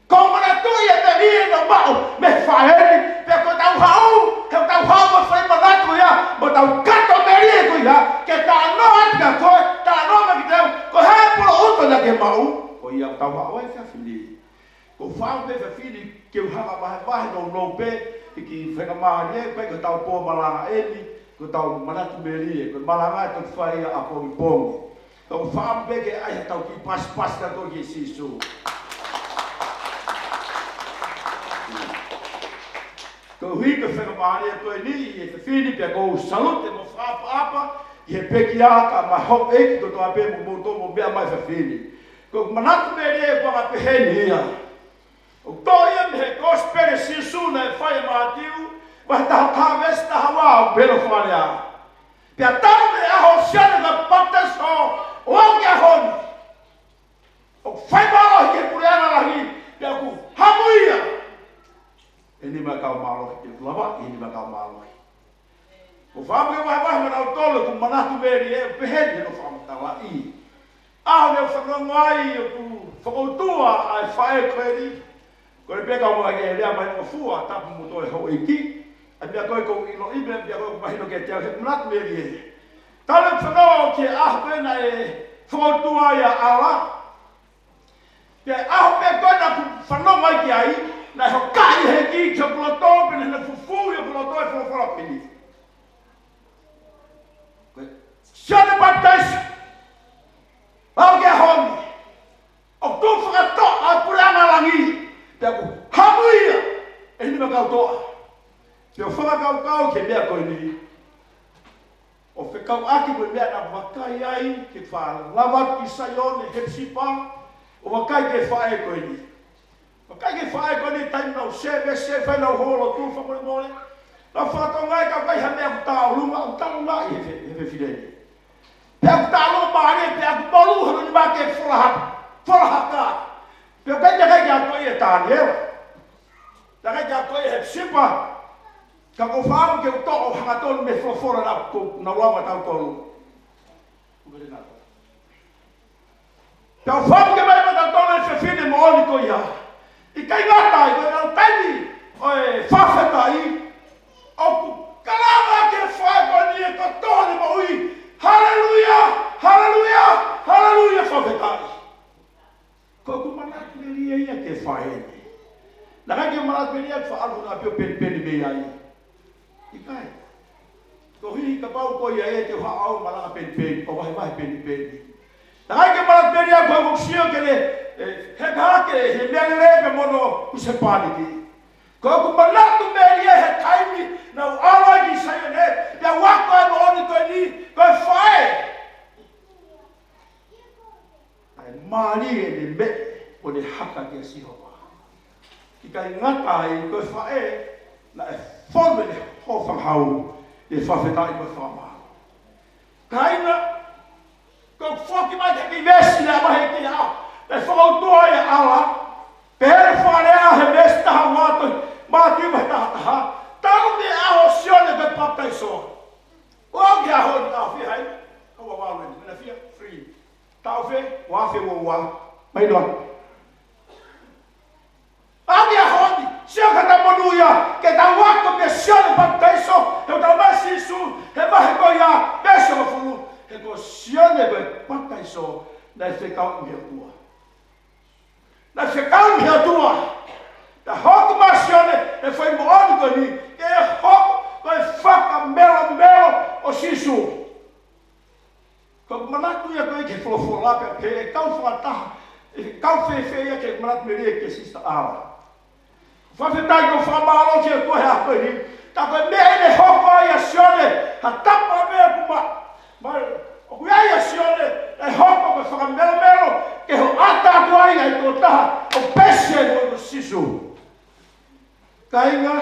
Ko e manatuʻi e melie naʻe maʻu mei he faʻē ni, pea ko ʻetau haʻu, he ʻoku tau haʻu mo e fai manatu ia, mo ʻetau kato melie ko ia, ke talanoa atu kia koe, talanoa mai kiate au, ko e hā e poloʻuta naʻa ke maʻu, ko ia ʻoku tau haʻu ai e efiafi ni. ʻOku ou fakaʻamu pē e efiafi ni ke u hanga ʻo vahevahe nounou pē, ʻi he kiʻi faingamālie, pea ko ʻetau pō malanga eni, ko ʻetau manatu melie, ko e malanga ʻe toki fai ia ʻapongipongi. Ka ʻoku ou fakaʻamu pē ke ʻai haʻatau kiʻi pasipasi kātoa kia Sīsū. Koeʻuhi ko e faingamālie ko eni ʻi he efiafi ni pea ʻoku ou salute mo fakaʻapaʻapa ʻi he pekia kae ʻumaʻā e houʻeiki kotoa pē mo kimoutolu ʻoku mou meʻa mai he efiafi ni. Ko ʻeku manatu melie ʻoku anga pehē ni ia. ʻOku toʻo ia mei he kosipeli ʻa Sīsū naʻe fai ʻe Mātiu, vahe taha taha veesi taha ua ʻoku pehē hono fakalea. Pea talu mei he ʻaho ʻo Sione ko e Papitaiso ʻo aʻu ki he ʻaho ni, ʻoku fai mālohi ki he puleʻanga ʻo langi, pea ʻoku hamu ia ʻe he nima kau mālohi, ʻoku lavaʻi ʻe he nima kau mālohi. ʻOku ou fakaʻamu ke vahevahe maʻanautolu ʻeku manatu melie ʻoku pehē ni hono fakamatalaʻi. ʻAho ni ʻoku fanongo ai ʻoku fakautua ʻa e faʻē ko eni. Ko e peka mo e lea mai ʻo fua, tapu mo e houʻeiki. ʻA e meʻa ko ē ʻoku ou ʻiloʻi, meʻa, meʻa ko ē ʻoku mahino kiate au he manatu melie. Talu ʻeku fanongo ki he ʻaho ko ē naʻe fakautua ai ʻa ʻAla. Pea ʻaho pē ko ē naʻa ku fanongo ai ki ai, naʻe hokaʻi ʻe he ʻEiki ki hoku loto, pea naʻe fufū ʻi hoku loto e folofola ko eni. Ko Sione Papitaiso, aʻu ki he ʻaho ni, ʻoku tuʻu fakatoʻa ʻa e puleʻanga ʻo langi, pea ʻoku hamu ia ʻe he nima kau toʻa. Pea u fakakaukau ki he meʻa ko eni, ʻo fekauʻaki mo e meʻa naʻa ku vakai ai, ke fai lava ki Saione, Hepisipa, ʻo vakai ki he faʻē ko eni. Vakai ki he faʻē ko eni taimi naʻa ku sēvesi ai, fai ʻenau houalotu fakamolemole. Naʻa ku fakatokangaʻi ka ʻoku ʻi ai ha meʻa ʻoku taʻolunga, ʻoku taʻolunga ʻi he fe-, he fefine ni. Pea ʻoku taʻolunga mālie, pea ʻoku molu hono nima ke folahaka, folahaka. Pea ʻoku ʻikai ke ʻikai ke ʻi ai ha toʻo ʻe Taniela. ʻIkai ke ʻi ai ha toʻo ʻe Hepisipa. Ka ʻoku ou fakaʻamu ke u toʻo hangatonu mei he folofola naʻa ku, naʻa ku lau maʻatautolu. Pea ʻoku ou fakaʻamu ke ʻomai maʻatautolu e fefine moʻoni ko ia. ʻIkai ngata ai, ko ʻenau taimi ʻo e fakafetaʻi, ʻoku kalanga ki he faʻē ko eni e kotoa ʻene moʻui. Haleluia! Haleluia! Haleluia! Fakafetaʻi. Ko ʻeku manatu melie ia ki he faʻē ni. Naʻe ʻikai ke u manatu melie ʻeku faʻa ʻalu ʻo ʻapi ʻo penipeni mei ai. ʻIkai. Koeʻuhi kapau ko ia ʻe te u haʻu ʻo malanga penipeni, ʻo vahevahe penipeni. Naʻe ʻikai ke u manatu melie ʻeku sio ki he, ē, heka hake he meʻa lelei pea mo hono husepāniti. Ko ʻeku manatu melie he taimi naʻa ku ʻalu ai ki Saione, pea u ako e moʻoni ko eni, ko e faʻē. Naʻe mālie ʻene meʻe ʻo ne haka kia Sihova. ʻIkai ngata ai, ko e faʻē naʻe fonu ʻene hōfangahau ʻi he fakafetaʻi mo e fakamālō. Kāinga, ko e foki mai ki he kiʻi veesi naʻe ʻomai ki ai, naʻe fakautua ai ʻa ʻAla, pea ʻoku fakalea he veesi taha ua ʻo e Mātiu vahe taha taha, talu mei he ʻaho ʻo Sione ko e Papitaiso ʻo aʻu ki he ʻaho ni, ʻaho fiha ia? Ka ua valu eni, mena fiha, three. Taʻu fiha, ua afe ua ua. Mai noa. Aʻu ki he ʻaho ni, sio ki he tau monūʻia, ke tau ako mei Sione Papitaiso, he ʻoku talamai ʻe Sīsū he vahe ko ia, veesi hongofulu, he ko Sione ko e Papitaiso naʻe fekau ʻe he ʻOtua. Naʻe fekau mei he ʻOtua. Naʻe hoko mai ʻa Sione, ʻa e fai moʻoni ko eni, ke hoko ko e fakamelomelo ʻo Sīsū. Ko e manatu ia ko ē ki he folofola pea pehē ʻe kau fakataha, ʻe kau fēfē ia ki he manatu melie kia Sisitā ʻAla. Fakafetaʻi, ʻoku ou fakamālō ki he ʻOtua he ʻaho ko eni. Tā ko e meʻa eni naʻe hoko ai ʻa Sione, ha tapa meʻa ʻoku ma, ma, ʻoku ʻi ai ʻa Sione, ʻe hoko ko e fakamelomelo, ke hoʻata atu ai ʻa e tokotaha ʻoku pehē mo Sīsū. Kāinga,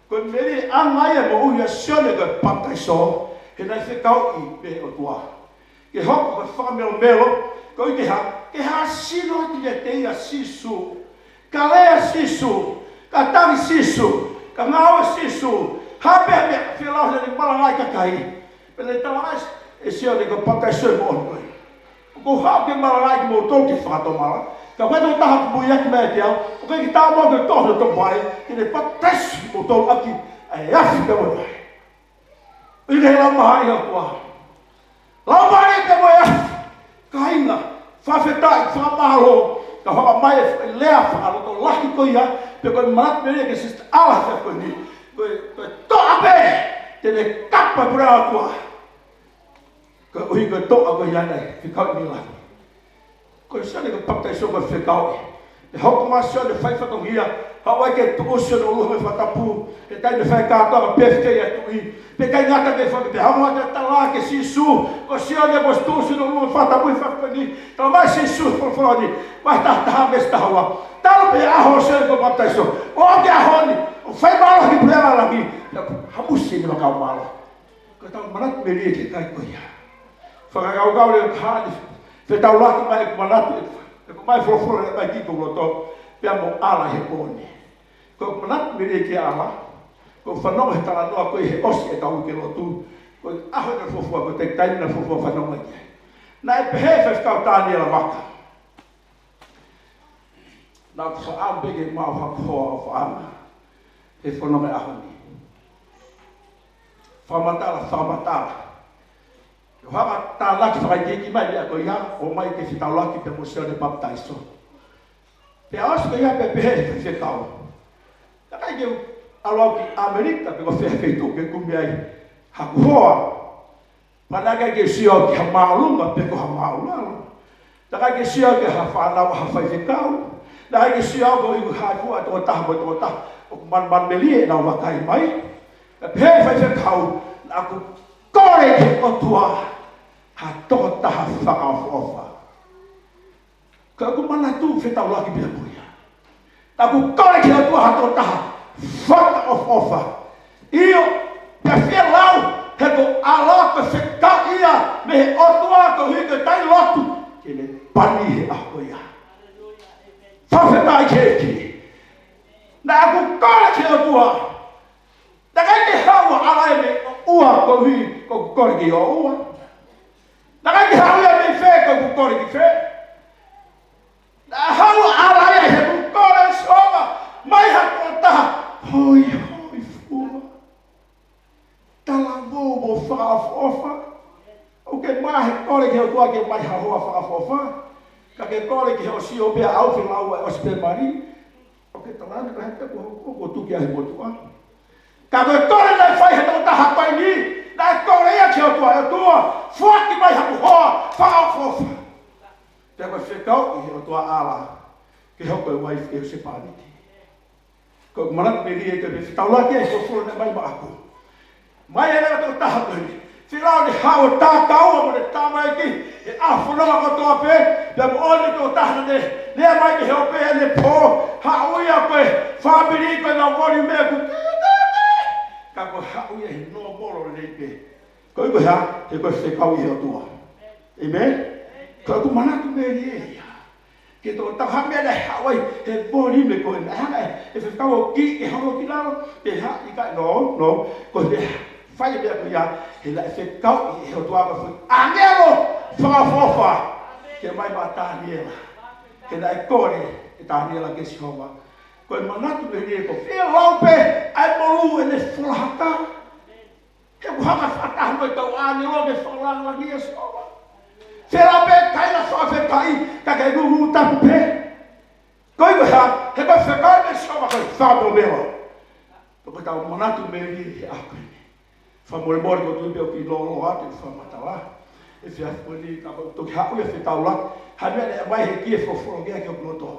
ko e melie ʻanga ia e moʻui ʻa Sione ko e Papitaiso, he naʻe fekauʻi mei he ʻOtua. Ke hoko ko e fakamelomelo, ko e ke ha, ke ha sino atu ia te ia Sīsū. Ka lea Sīsū, ka tali Sīsū, ka ngāue Sīsū, ha pē meʻa, fie lau he naʻe malangaʻi kakai. Pea naʻe tala ai ʻe Sione ko e Papitaiso moʻoni ko ē. ʻOku ou haʻu ke malangaʻi kimoutolu ke fakatomala. Ka ko e tokotaha ʻoku muiaki mai ʻiate au, ʻoku ʻikai ke taau mo au ke toʻo hono tokovaʻe, ke ne papitaiso kimoutolu ʻaki ʻa e afi pea mo e vai. ʻI he lau mahalo ʻa e ʻOtua. Lau mahalo pea mo e afi. Kāinga, fakafetaʻi, fakamālō, ka hoko mai e lea fakalotolahi ko ia, pea ko e manatu melie kia Sisitā ʻAla he ʻaho ko eni, ko e, ko e toʻa pē, te ne kapa e puleʻanga ʻo e ʻOtua. Koeʻuhi ko e toʻa ko ia naʻe fekauʻi mei langi. Ko Sione ko e Papitaiso ko e fekauʻi. Naʻe hoko mai ʻa Sione fai fatongia, haʻu ai ke tuʻusi hono ʻulu he ngaahi fakatapu, he taimi naʻe fai kātoanga pē fekauʻi ʻa e tuʻi. Pea ʻikai ngata pē fai pē, haʻu mai ke tala kia Sīsū, ko Sione kuo ʻosi tuʻusi hono ʻulu he ngaahi fakatapu he ʻaho ko eni, tala mai ʻe Sīsū he folofola ni, vahe taha taha veesi taha ua. Talu pē ʻaho ʻo Sione ko e Papitaiso, ʻo aʻu ki he ʻaho ni, ʻoku fai mālohi ki he puleʻanga ʻo langi, pea hamusi ʻene vaka ʻo mālohi. Ko ʻetau manatu melie ki he kakai ko ia. Fakakaukau leva ki he ʻaho ni, fetaulaki mai ʻeku manatu, ʻeku ʻomai folofola mai ki hoku loto, pea mo ʻAla he pō ni. Ko ʻeku manatu melie kia ʻAla, ko e fanongo he talanoa ko ē he ʻosi ʻetau uike lotu, ko e ʻaho naʻe fuofua, ko e taimi naʻe fuofua fanongo ai ki ai. Naʻe pehē ʻe he faifekau Taniela Vaka. Naʻa ku faʻa pē ke maʻu haku hoa ʻofaʻanga he fononga ʻaho ni. Fakamatala, fakamatala. ʻO hanga ʻo tānaki fakaikiiki mai ʻa e meʻa ko ia, ʻomai ke fetaulaki pea mo Sione Papitaiso. Pea ʻosi ko ia pea pehē ʻe he faifekau, naʻe ʻikai ke u ʻalu au ki ʻAmelika pe ko fē ha feituʻu ke kumi ai haku hoa. Pea naʻe ʻikai ke u sio au ki ha māʻolunga pe ko ha māʻulalo. Naʻe ʻikai ke u sio au ki ha fānau ʻa ha faifekau. Naʻe ʻikai ke u sio au koeʻuhi ko e hā e fua ʻa e tokotaha mo e tokotaha ʻoku manumanu melie ʻenau vakai mai. Naʻe pehē ʻe he faifekau, naʻa ku kole ki he ʻOtua ha tokotaha fakaʻofoʻofa. Ka ʻoku ou manatu fetaulaki pea mo ia. Naʻa ku kole ki he ʻOtua ha tokotaha fakaʻofoʻofa. ʻIo, pea fie lau, he ko ʻAla ko e fekau ia mei he ʻOtua koeʻuhi ko e tali lotu ke ne pani he ʻaho ko ia. Fakafetaʻi ki he ʻEiki. Naʻa ku kole ki he ʻOtua. Naʻe ʻikai ke haʻu ʻa ʻAla ia mei ʻOua koeʻuhi ko ʻeku kole ki ʻOua. Naʻe ʻikai ke haʻu ia mei fē ko ʻeku kole ki fē. Naʻe haʻu ʻa ʻAla ia he kuo kole ʻe Sihova mai ha tokotaha hoihoifua, talavou mo fakaʻofoʻofa. ʻOku ke maʻu he kole ki he ʻOtua ke ʻomai ha hoa fakaʻofoʻofa. Ka ke kole ki he ʻosi ʻo pea ʻau fie lau ʻa e ʻosi pē mali. ʻOku ke tala ʻe he kakai ko ē kuo tuki ai e motuʻa. Ka ko e kole naʻe fai he tokotaha ko eni, naʻe kole ia ki he ʻOtua, ʻe ʻOtua, foaki mai haku hoa fakaʻofoʻofa. Pea ko e fekauʻi ʻe he ʻOtua ʻa ʻAla ke hoko ko e uaifi ʻo e husepāniti. Ko ʻeku manatu melie ke fetaulaki ai e folofola naʻe ʻomai maʻaku. Mai ʻa e tokotaha ko eni. Fie lau ʻene haʻu ʻo tākaua mo ʻene tamaiki he ʻaho fononga kotoa pē, pea mo ʻene tokotaha naʻe lea mai ki he ope ʻanepō, haʻu ia ko e fāmili ko ʻenau voli meʻa ku. Ka ko e haʻu ia he nōmolo lelei pē. Ko e ko e hā, he ko e fekauʻi ʻe he ʻOtua. ʻĒmeni? Ko ʻeku manatu melie ia. Ke tō tau ha meʻa naʻe haʻu ai he voli meʻa ko ē, naʻe hanga ʻe he fekau ʻo kiʻi ke holo ki lalo, pe ha ʻikai, no, no, ko e fai e meʻa ko ia, he naʻe fekauʻi ʻe he ʻOtua ko e foʻi ʻāngelo fakaʻofoʻofa ke ʻomai maʻa Taniela. He naʻe kole ʻe Taniela kia Sihova. Ko e manatu melie ko e fie lau pē ʻa e molū ʻene folahaka. He ʻoku hanga fakataha mo e kau ʻāngelo ke fakalāngilangiʻi ʻa Sihova. Fie lau pē kāinga fakafetaʻi, ka ke ngungu tapu pē. Ko ia ko e hā? He ko e fekau ʻa Sihova ko e fakameʻomeʻo. Pea ko ʻetau manatu melie he ʻaho ko eni. Fakamolemole ko e tuʻu pē ʻoku ou lōloa atu he fakamatala. He efiafi ko eni ka ʻoku ou toki haʻu ia ʻo fetaulaki. Ha meʻa naʻe ʻomai he ʻEiki ʻo folofola ki ai ki hoku loto.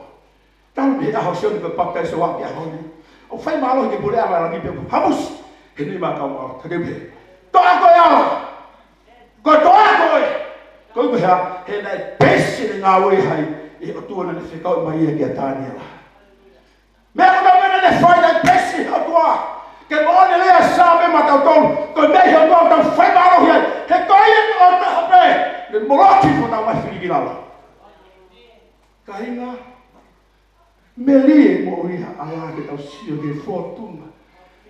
Talu mei he ʻaho ʻo Sione ko e Papitaiso ki he ʻaho ni. ʻOku fai mālohi ke puleʻanga ʻa langi pea ʻoku hamusi he nima ʻa e kau mālohi. Ka te u pehē, toʻa koe ʻAla. Ko e toʻa koe. Ko ia ko e hā? He naʻe peisi ʻene ngāue ʻi he ʻOtua naʻa ne fekau mai ia kia Taniela. Meʻa kotoa pē naʻa ne fai naʻe peisi he ʻOtua. Ke moʻoni e lea ʻa e Saame maʻatautolu, ko e meʻa ʻi he ʻOtua ʻoku tau fai mālohi ai. He ko ia ko e taha pē naʻe moloki hotau ngaahi fili ki lalo. Kāinga, melie e moʻui ʻa ʻAla ke tau sio ki he fōtunga.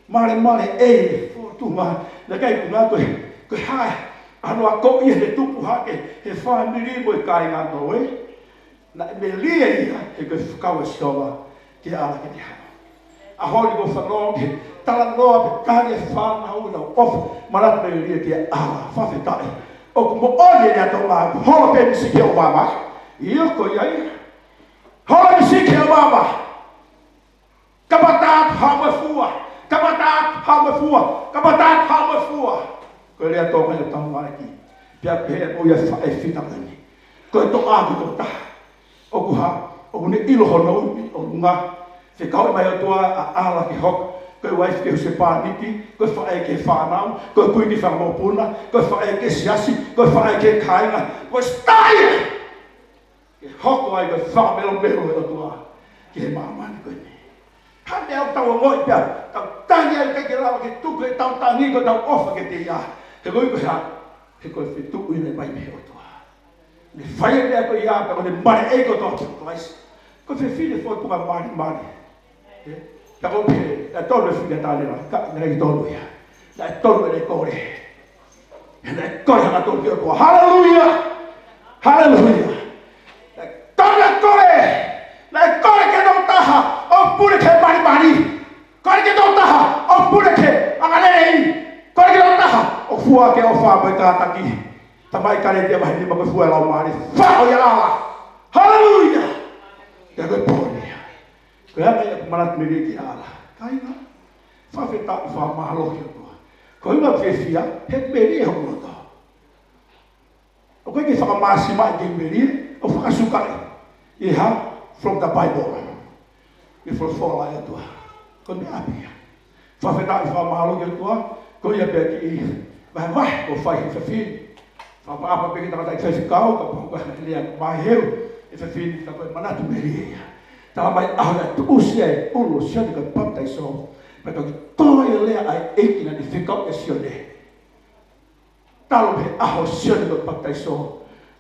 Malemale ʻa e fōtunga. Naʻe ʻikai ke ngata ko e, ko e hā e ʻalu ʻa e kovi ʻi he tupu hake he fāmili mo e kāinga, no way. Naʻe melie ia he ko e fekau ʻa Sihova kia ʻAla ke ne haʻu. ʻAho ni ʻoku ou fanongo ki he talanoa pea tali e fānau ʻenau ʻofa, manatu melie kia ʻAla. Fakafetaʻi. ʻOku moʻoni e lea ʻa e Tonga, holo pē misiki ʻo vava. ʻIo, ko ia ia. Holo misiki ʻo vava. Kamata atu haʻu mo e fua. Kamata atu haʻu mo e fua. Kamata atu haʻu mo e fua. Ko e lea Tonga ia ʻoku tau ngāueʻaki. Pea pehē mo ia faʻē fita ko eni. Ko e toʻa ʻoku toʻa taha. ʻOku hā? ʻOku ne ʻilo hono ui ʻo ngā. Fekau mai ʻOtua ʻa ʻAla ke hoko ko e uaifi ki he husepāniti, ko e faʻē ki he fānau, ko e kuini fakamokopuna, ko e faʻē ki he siasi, ko e faʻē ki he kāinga, ko e style ke hoko ai ko e fakamelomelo ʻa e ʻOtua ki he māmani ko eni. Hā e meʻa ʻoku tau ongoʻi pea tau tangi ai, ʻikai ke lava ke tuku ʻetau tangi ko ʻetau ʻofa kiate ia. He ko e, ko e hā? He ko e fetuʻu ia naʻe ʻomai mei he ʻOtua. Ne fai e meʻa ko ia pea ko ʻene mali ʻe kotoa kia Kalaisi. Ko e fefine fōtunga malimali. Ē? Pea ko e pehē, naʻe tonu e fefine ʻa Taniela, ka naʻe ʻikai tonu ia. Naʻe tonu ʻene kole. Naʻe kole hangatonu ki he ʻOtua. Haleluia! Haleluia! Naʻe tonu e kole. Naʻe kole ki he tokotaha ʻoku pule ki he malimali. Kole ki he tokotaha ʻoku pule ki he angalelei. Kole ki he tokotaha ʻoku fua ki he ʻofa mo e kātaki. Tamai Kalētia vahe nima, ko e fua ʻa e Laumālie. Fai ia ʻAla. Haleluia! Ia ko e pō ni ia. Ko e anga ia ʻeku manatu melie kia ʻAla. Kāinga, fakafetaʻi, fakamālō ki he ʻOtua. Ko e ʻuhinga ʻoku ou fiefia, he melie hoku loto. ʻOku ʻikai ke fakamāsimaʻi ke melie, ʻoku fakasukaʻi. ʻI he hā? From the Bible. ʻI he folofola ʻa e ʻOtua. Ko e meʻa ʻaupito ia. Fakafetaʻi, fakamālō ki he ʻOtua. Ko ia pē kiʻi vahevahe kuo fai he efiafi ni. Fakaʻapaʻapa pē ki he tangataʻeiki faifekau, kapau ko e lea ʻoku maheu he efiafi ni, ka ko e manatu melie ia. Talamai ʻaho naʻe tuʻusi ai e ʻulu ʻo Sione ko e Papitaiso, pea toki tō ai e lea ʻa e ʻEiki naʻa ne fekau kia Sione. Talu mei he ʻaho ʻo Sione ko e Papitaiso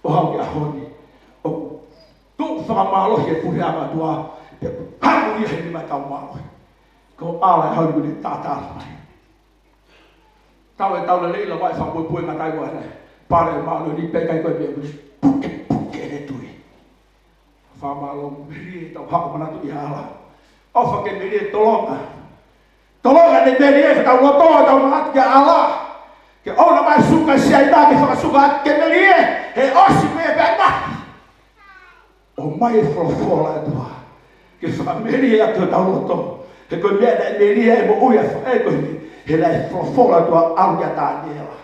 ʻo aʻu ki he ʻaho ni, ʻoku tuʻu fakamālohi e puleʻanga ʻo e ʻOtua, pea hamu ia he nima ʻo e kau mālohi. Ko ʻAla he ʻaho ni kuo ne tātā mai. Talu e tau lelei, lava e fakapuepue ngata ai ʻa e pale māʻoniʻoni, pea ʻikai ko e meʻa, kuo ne pukepuke ʻene tui. Fakamālō, melie ʻetau haʻu ʻo manatu ʻia ʻAla. ʻOfa ke melie, tolonga. Tolonga ʻene melie ʻi hotau loto, ʻetau manatu kia ʻAla. Ke ʻoua naʻa mai suka siaina ke fakasuka ke melie, he ʻosi pē pea na. ʻOmai e folofola ʻa e ʻOtua ke fakamelie ʻaki hotau loto. He ko e meʻa naʻe melie ai e moʻui ʻa e faʻē ko eni, he naʻe folofola ʻa e ʻOtua ʻalu kia Taniela.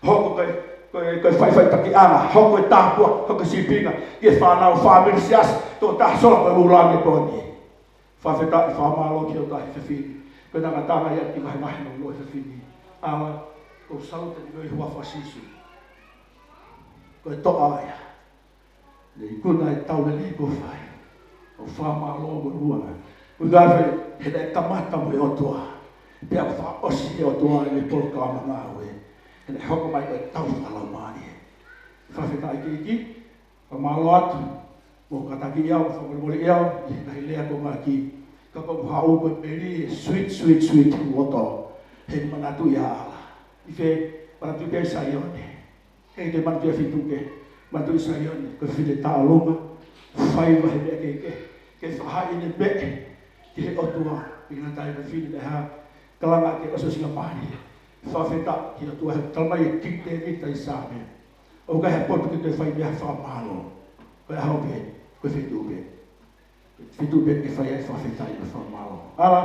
Hoko ko e, ko e, ko e faʻifaʻitakiʻanga, hoko ko e tāpuaki, hoko ko e sīpinga ki he fānau, fāmili, siasi, tokotaha sola ko e ʻū langi pō ni. Fakafetaʻi, fakamālō ki he ʻOtua he efiafi ni. Ko e tangatanga ia ki he vahevahe nounou he efiafi ni. ʻAla, ʻoku ou salute ʻi he huafa ʻo Sīsū. Ko e toʻa ia. Ne ikuna e tau lelei kuo fai. ʻOku ou fakamālō mo e ʻofa. ʻOku ou tui he naʻe kamata mo e ʻOtua, pea ʻoku fakaʻosi ʻe he ʻOtua ʻene polokalama ngāue. He naʻe hoko mai ko e tau fakalaumālie. Fakafetaʻi ki he ʻEiki, fakamālō atu. Mou kātaki au, fakamolemole au ʻi he ngaahi lea kuo u ngāueʻaki. Ka ko ʻeku haʻu ko e melie, sweet, sweet, sweet, loto. He manatu ʻia ʻAla. ʻI fē? Manatu ki Saione. ʻIkai ke manatu ʻia Fituke, manatu ʻi Saione, ko e fefine tāʻolunga, faiva he meʻa kehekehe, ke fakahā ʻene meʻa ki he ʻOtua. ʻIkai ngata ai, ko e fefine naʻe hā? Kalanga ki he ʻosi ʻo e singa mali. Fakafetaʻi ki he ʻOtua he talamai ʻe Kingi Tēvita ʻi he Saame, ʻoku ʻikai ha potu ke toe fai meʻa fakamālō. Ko e ʻaho pē, ko e feituʻu pē. Feituʻu pē ke fai ai e fakafetaʻi mo e fakamālō. ʻAla,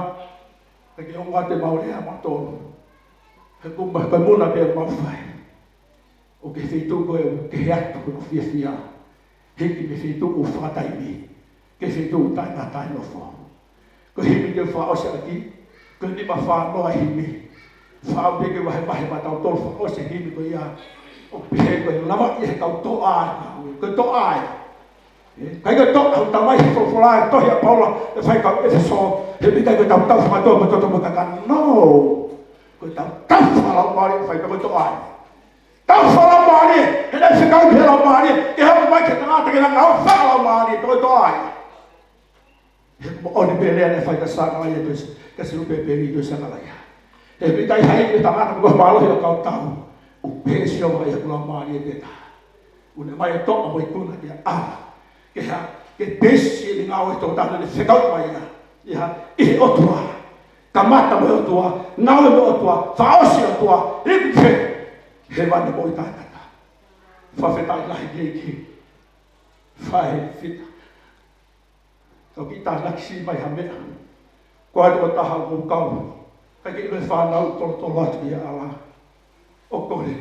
ʻikai ke ongo atu ʻemau lea mautolu. He ko e muna pē ʻemau fai. ʻOku ke feituʻu ko ē ke he atu ko e fiefia. Hiki mei he feituʻu fakataimi ki he feituʻu taʻengata e nofo. Ko e himi te u fakaʻosi ʻaki, ko e nima fā noa e himi. Fakaʻamu pē ke vahevahe maʻatautolu fakaʻosi e himi ko ia. ʻO pehē ko e lava ia he kau toʻa ē. Ko e toʻa ē. ʻIkai ko e toʻa ʻoku tau mai he folofola e tohi ʻa Paula ki he faifekau ʻEfesō. He ʻikai ko e tautau fakatoa mo e toto mo e kakano. Ko e tautau fakalaumālie ʻoku fai pē ko e toʻa ē. Tau fakalaumālie, he naʻe fekauʻi pē he Laumālie ke haʻu mai ki he tangata ke na ngāue fakalaumālie, ko e toʻa ē. He moʻoni pē lea naʻe fai kia Sakalaia, ko e, kia Selupepeli, ko e Sakalaia. He ʻikai ha ivi ʻo e tangata mo e mālohi ʻo e kau tau. ʻOku pehē ʻe Sihova ʻi heʻeku Laumālie pē taha. ʻOku ne ʻomai e toʻa mo e ikuna kia ʻAla. Ke hā, ke pesi ʻene ngāue ʻi he tokotaha naʻa ne fekauʻi mai ia. ʻI he, ʻi he ʻOtua. Kamata mo e ʻOtua, ngāue mo e ʻOtua, fakaʻosi e ʻOtua, iku ki hēvani mo e taʻengata. Fakafetaʻi lahi ki he ʻEiki. Faifekau Fita. Kau kiʻi tānaki siʻi mai ha meʻa. Ko au ʻoku ou taha ʻoku ou kau. ʻIkai ke ʻilo e fānau tolotolo atu ia ʻAla. ʻO kole.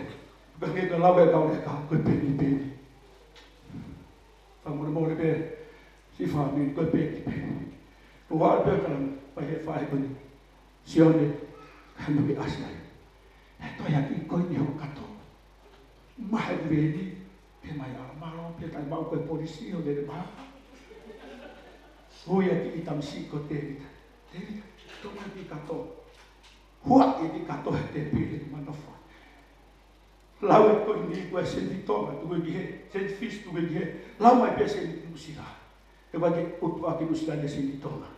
ʻIkai ke lau e kau leka, ko e penipeni. Fakamolemole pē, siʻi fāmili, ko e penipeni. Ko au pē ka lau, pai he fai ko eni. Sione, ka no ke ʻasi ai. He toe ʻaki ko eni ho kato. Mahe veni, pehē mai ʻAla, mālō, pea tai mau ko e polisi ʻo lele mai. Ui ʻaki e tamasiʻi ko Tēvita. Tēvita, toʻo mai e kiʻi kato. Huaʻi e kiʻi kato he tēpile, manava. Lau e koini ko e sēniti Tonga, tuku ki hē, sēniti Fisi, tuku ki hē. Lau mai pē sēniti Nuʻusila. He ʻoku ʻikai ke ʻutu ʻaki Nuʻusila e sēniti Tonga.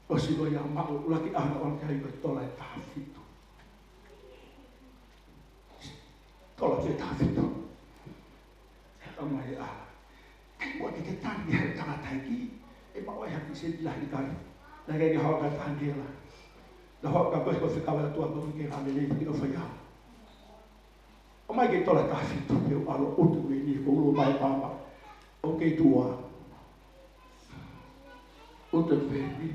ʻOsi ko ia maʻu ʻuluaki ʻaho naʻa ku ʻalu ki ai ko e tola ʻe taha fitu. Tola ʻe taha fitu. He ʻomai ʻe ʻAla. ʻIkai muʻa ke ke tali he tangataʻeiki. ʻE maʻu ai ha kiʻi sēniti lahi ʻikai. Naʻe ʻikai ke haʻu ʻa Taniela. Naʻe haʻu ʻa ko e fekau ʻa e ʻOtua ko e ke hale lei ki ʻo fai au. ʻOmai ke tola ʻe taha fitu pea u ʻalu ʻo ʻutu veni ko ʻulu mai papa. ʻOku kei tuʻu ā. ʻUtu veni.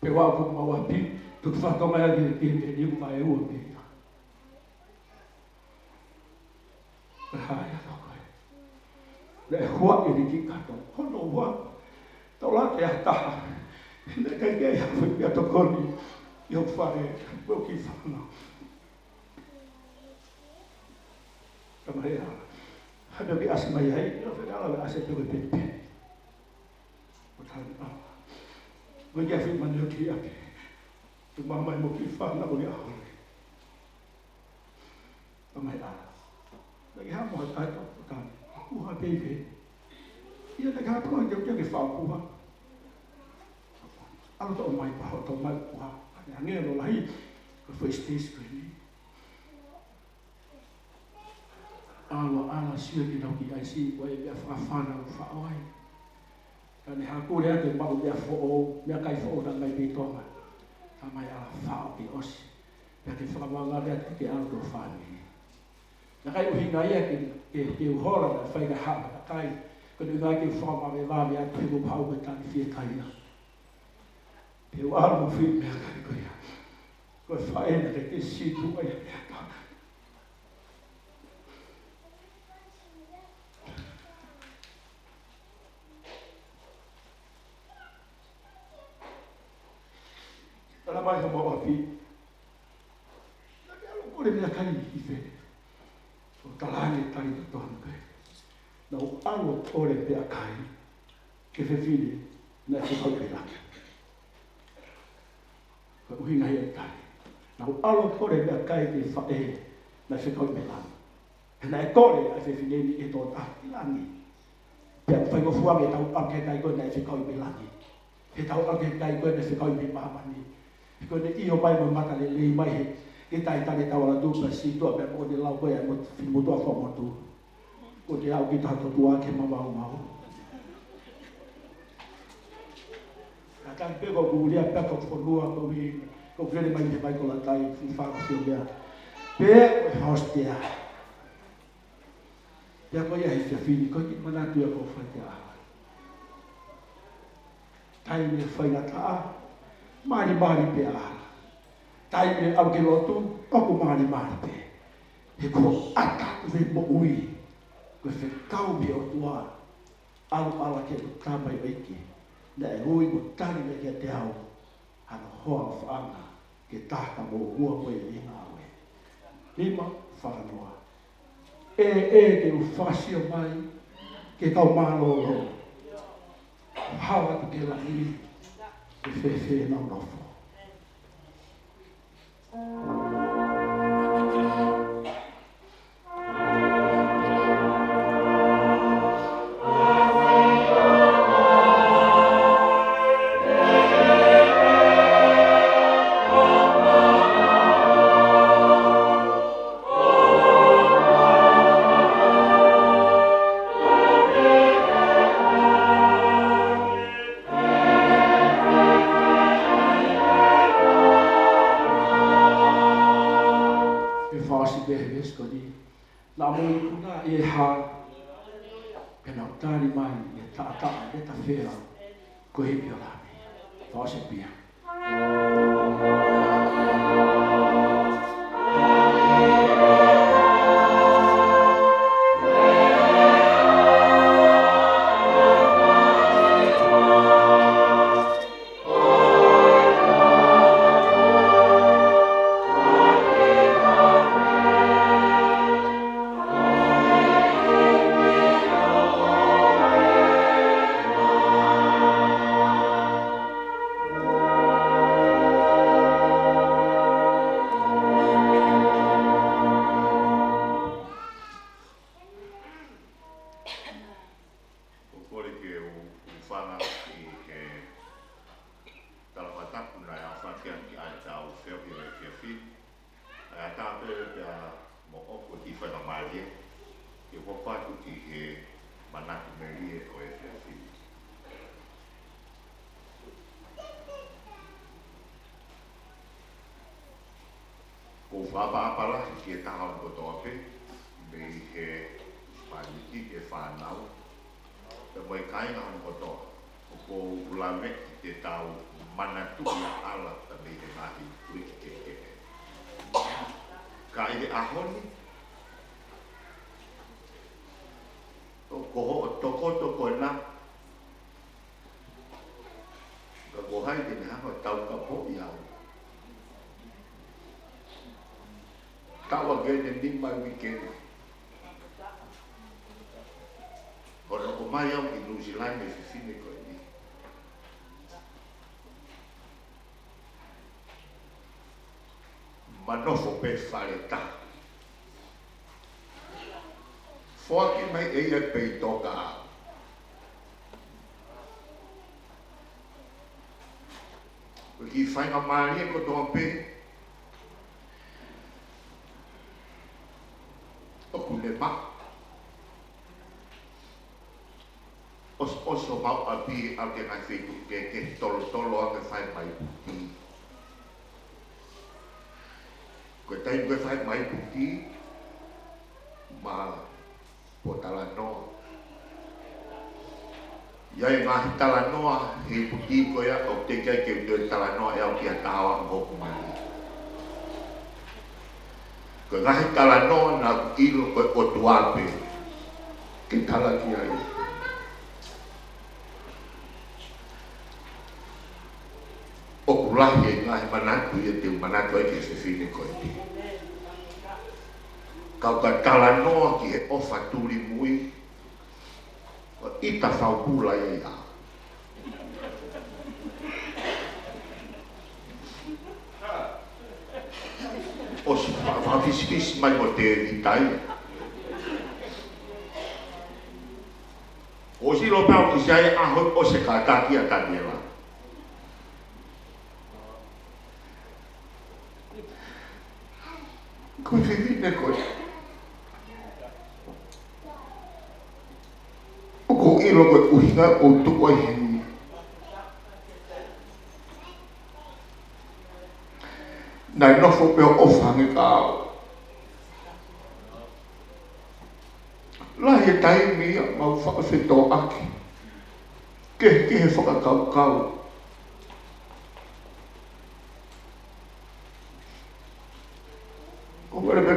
Pea u ʻalu ki homau ʻapi. Tuku fakatonga ia ki, ki veni ʻoku vaeua pē ia. Pea hā ia toko ē. Naʻe huaʻi e kiʻi kato. Hono ua. Tola ʻe taha. Naʻe ʻikai ke ʻi ai ha foʻi meʻatokoni ʻi hoku fale. Ko e kiʻi fānau. Ka mai ā, hā pē ke ʻasi mai ai, ʻilo fē ʻAla ʻe ʻasi pē ko e penipeni. ʻO tali ʻAla. Mo e kiʻi afi mani ʻo ki ʻapi. Ke mamahi mo e kiʻi fānau ʻo ki ʻaho. Ka mai ā. Naʻe ʻikai ha mo ha tato, ʻo tali. ʻOku hā pē pē. ʻIa naʻe ʻikai ha ko e ke, ke fai ʻoku hā. ʻAlu toʻo mai pē hoʻo toʻo mai ʻoku hā. Hangē ʻa e ʻaho lahi, ko e foʻi stage ko eni. ʻAlu ʻa ʻAla ʻo sio ki he lau kiʻi ʻaisi, ko e meʻa fakafānau faʻo ai. Ka ne hākule atu e maʻu meʻa foʻou, meʻakai foʻou naʻe ʻomai mei Tonga. Ka mai ʻAla faʻo ke ʻosi. Pea ke fakavavevave atu ke ʻalu ki ho fāmili. Naʻe ʻikai ʻuhinga ia ke, ke, ke u hola naʻe fai ka haʻa matakai. Ko e ʻuhinga ke u fakavavevave atu he kuo pau ke tali fiekaia. Pea u ʻalu mo e foʻi meʻakai ko ia. Ko e faʻē naʻe ʻikai ke sītuʻa ia pea tā. Tala mai homau ʻapi. Naʻa ke ʻalu ʻo kole meʻakai ʻi fē? ʻO tala ange e tali totonu ko ē. Naʻa ku ʻalu ʻo kole meʻakai ki he fefine naʻe fekauʻi mei langi. Ko e ʻuhinga ia e tali. Naʻa ku ʻalu ʻo kole meʻakai ki he faʻē naʻe fekauʻi mei langi. He naʻe kole ʻa e fefine ni ʻe he tokotaha ʻi langi. Pea ʻoku faingofua ange ʻetau ʻalu ki he kakai ko ē naʻe fekauʻi mei langi. He tau ʻalu ki he kakai ko ē naʻe fekauʻi mei māmani. He ko ʻene ʻio mai mo e mata lelei mai he, he talitali ʻetau ala tuʻu pea sītuʻa pea mo ʻene lau ko ē ʻa e motu, finemotuʻa fakamotu. Ko ʻene aʻu ki he taha totuʻa ke mamaumau. Ka tali pē ko ʻeku ulia pea ko e fonua ko ē, ko ʻeku vele mai he mai ko Latai, fifā ko Fiomea. Pea ko e hostia. Pea ko ia he efiafi ni, ko e kiʻi manatu ia ʻoku ou fai ki ai. Taimi faingataʻa, malimali pē ʻa e ʻalu. Taimi ʻalu ki lotu, ʻoku malimali pē. He ko e ʻata ʻo e moʻui, ko e fekau mei he ʻOtua, ʻalu ʻo ala ki he tamaioʻeiki, naʻe ui mo tali mai kiate au, hano hoa ʻofaʻanga, ke tā ka mo ua mo e ngāue. Nima, fā noa. ʻE, ʻe, ke u fakasio mai, ke kau mālōlō. Hala atu ki langi, ʻe fēfē ʻenau nofo. ʻE fāsipē he veesi ko eni. Naʻa mo ikuna ʻi he hā, pea nau tali mai ʻi he taʻataʻa ʻo e leta fela, ko e ipi ʻo e Lami. Fāsipē. ʻOku ou kole ke u, u hūfanga ʻi he tala fakatapu naʻe aofaki ʻaki ʻa ʻetau feohi ʻo e efiafi ni. ʻA ia tāpē pea mo ʻoku ʻi he faingamālie, ke hoko atu ki he manatu melie ʻo e efiafi ni. ʻOku ou fakaʻapaʻapa lahi ki he taha hono kotoa pē, mei he paliki ki he fānau, pea mo e kāinga hono kotoa, ʻoku ou lave ke tau manatuʻi ʻa e ʻala mei he ngaahi tuʻi kehekehe. Ka ʻi he ʻaho ni, ʻoku ou tokoto ko ena, ka ko hai te ne hanga ʻo taukapoʻi au? Taʻu ange ʻeni, nima uike ni. Hono ʻomai au ki Nuʻusila ʻa e fefine ko eni. Ma nofo pē fale taha. Foaki mai ʻe ia pē ʻi toka au. Ko e kiʻi faingamālie kotoa pē ʻoku ne maʻu. ʻOsi, ʻosi ʻo maʻu ʻapi ʻa e ngaahi feituʻu kehekehe, tolotolo ange fai mai puti. Ko e taimi ko ē fai mai puti, ma po talanoa. ʻI ai e ngaahi talanoa he puti ko ia ʻoku teʻeki ai ke u toe talanoa ʻe au ki ha taha ʻo aʻu hoku mali. Ko e ngaahi talanoa naʻa ku ʻilo ko e ʻOtua pē ke tala ki ai. ʻOku lahi e ngaahi manatu ia te u manatu ai ki he fefine ko eni. Kau ka talanoa ki he ʻofa tulimui, ʻo ʻita faupula ia ia. ʻOsi fa-, fakapisipisi mai mo Tēvita ia. ʻOsi ʻilo pē au ʻi he ʻaho ʻosi e kātaki ʻa Taniela. Ko e fefine ko ē. ʻOku ou ʻilo ko e ʻuhinga ʻoku ou tuʻu ai heni. Naʻe nofo pē ʻo ʻofa ange kia au. Lahi e taimi ia mau fakafetoʻaki. Kehekehe fakakaukau.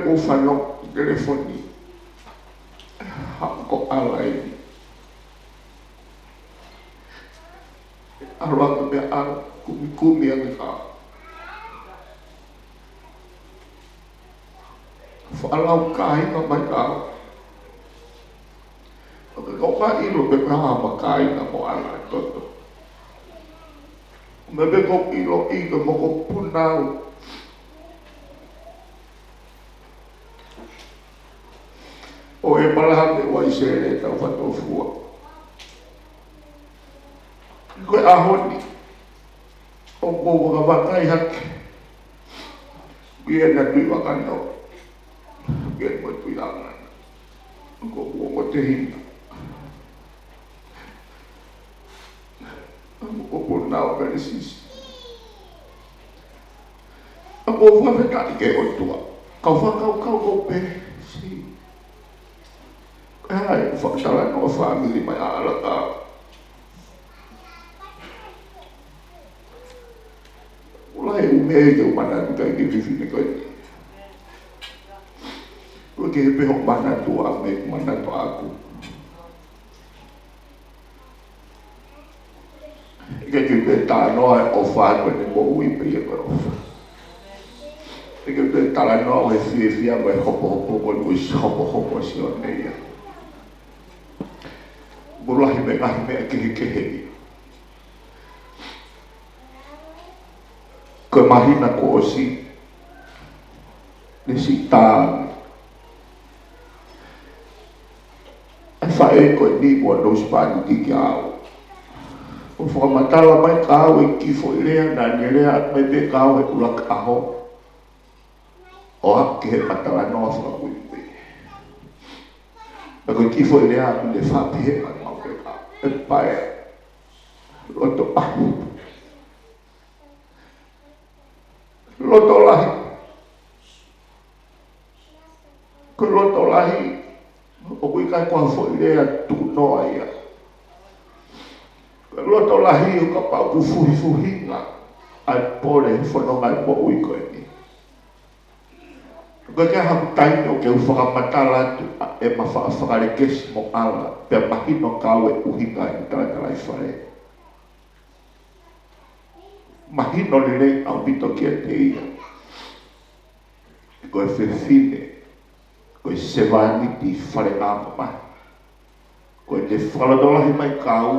ʻOku fanongo ki he telefoni. Haʻu ko ʻAla eni. ʻAlu ʻa e meʻa ʻa e kumikumi ʻa e meʻa. Faʻa lau kāinga mai ka. ʻOku ʻikai ke u ʻilo pe ko e hā mo e kāinga mo ʻAla ʻi he toto. Meʻa pē ʻoku ou ʻiloʻi ko e mokopunau. ʻO ʻĒpalahame Uaisele Taufatofua. Ko e ʻaho ni, ʻoku ou vakavakai hake. Pea na tui vakano. Pea mo tui langana. Ko e ongo tehina. ʻA e mokopunau Melesisi. ʻOku ou fakafetaʻi ki he ʻOtua. Kau fakakaukau ko pē si. Ko e hā e fakatalanoa fāmili mai ʻa ʻAla ka. ʻOku lahi e ʻū meʻa ke u manatu ki ai ki he fefine ko eni. ʻOku ʻikai ke pehē hoʻo manatu ʻa meʻa ʻoku ou manatu ʻaʻaku. ʻIkai ke u talanoa e ʻofa ko eni moʻui pē ia ko e ʻofa. ʻIkai ke u talanoa ʻo e fiefia mo e hopohopo ko eni ʻo e hopohopo ʻa Sione ia. ʻOku lahi mo e ngaahi meʻa kehekehe ia. Ko e māhina kuo ʻosi, ne siʻi tā ange ʻa e faʻē ko eni mo hono husepāniti kiate au. ʻO fakamatala mai kiate au e kiʻi foʻi lea naʻa ne lea mai pē kiate au he ʻuluaki ʻaho. ʻO aʻu ki he talanoa fakakuipe. Pea ko e kiʻi foʻi lea ʻoku ne faʻa pehē mai maʻu pē ka. ʻE paea. Loto ʻahu. Loto lahi. Ko e loto lahi, ʻoku ʻikai ko ha foʻi lea tuʻunoa ia. Ko e loto lahi ʻo kapau ʻoku fuhifuhinga ʻa e pole he fononga e moʻui ko eni. ʻOku ʻikai ke ʻi ai haku taimi ʻoku ou fakamatala atu ʻa ʻema faʻa fakalekesi mo ʻAla, pea mahino kiate au e ʻuhinga ʻene talatalaifale. Mahino lelei ʻaupito kiate ia. Ko e fefine, ko e sevāniti fale ngāue mai. Ko ʻene fakalotolahi mai kiate au,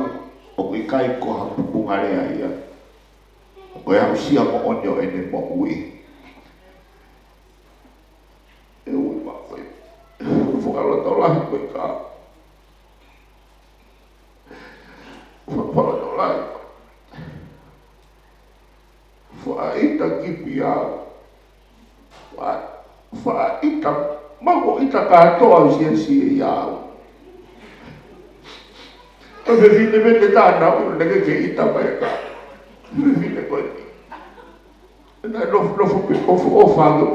ʻoku ʻikai ko ha pupunga lea ia. Ko e aʻusia moʻoni ʻo ʻene moʻui. ʻE ui maʻu e fakalotolahi ko e ka. Fakalotolahi. Faʻa ʻita kipi au. Faʻa, faʻa ʻita, maʻu ʻita kātoa ʻa e siasi ia au. Ko e fefine pē te tāna ʻo ne ke ke ʻita mai ka. Fefine ko eni. Naʻe nofo, nofo pē, ʻofa, ʻofa ange.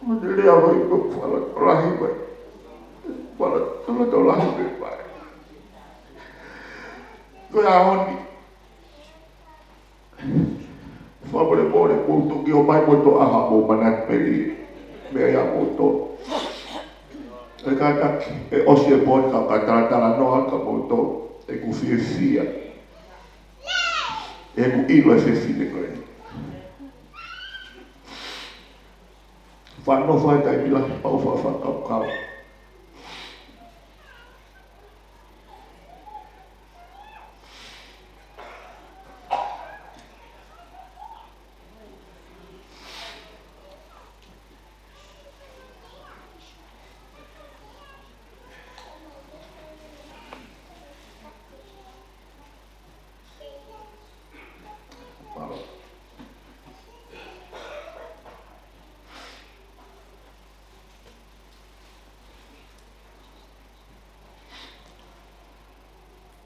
ʻO ne lea mai ko e fakalotolahi mai. Fakalotolahi mai. Ko e ʻaho ni. Fakamolemole, mou toki ō mai mo toʻa ha mou manatu pē ʻi he meʻa ia mou toʻa. ʻE kātaki, ʻe ʻosi e pō ni ka ka talatalanoa ka mou toʻa, ʻeku fiefia. ʻEku ʻilo e fefine ko eni. Faʻa nofo ai taimi lahi pea u faʻa fakakaukau.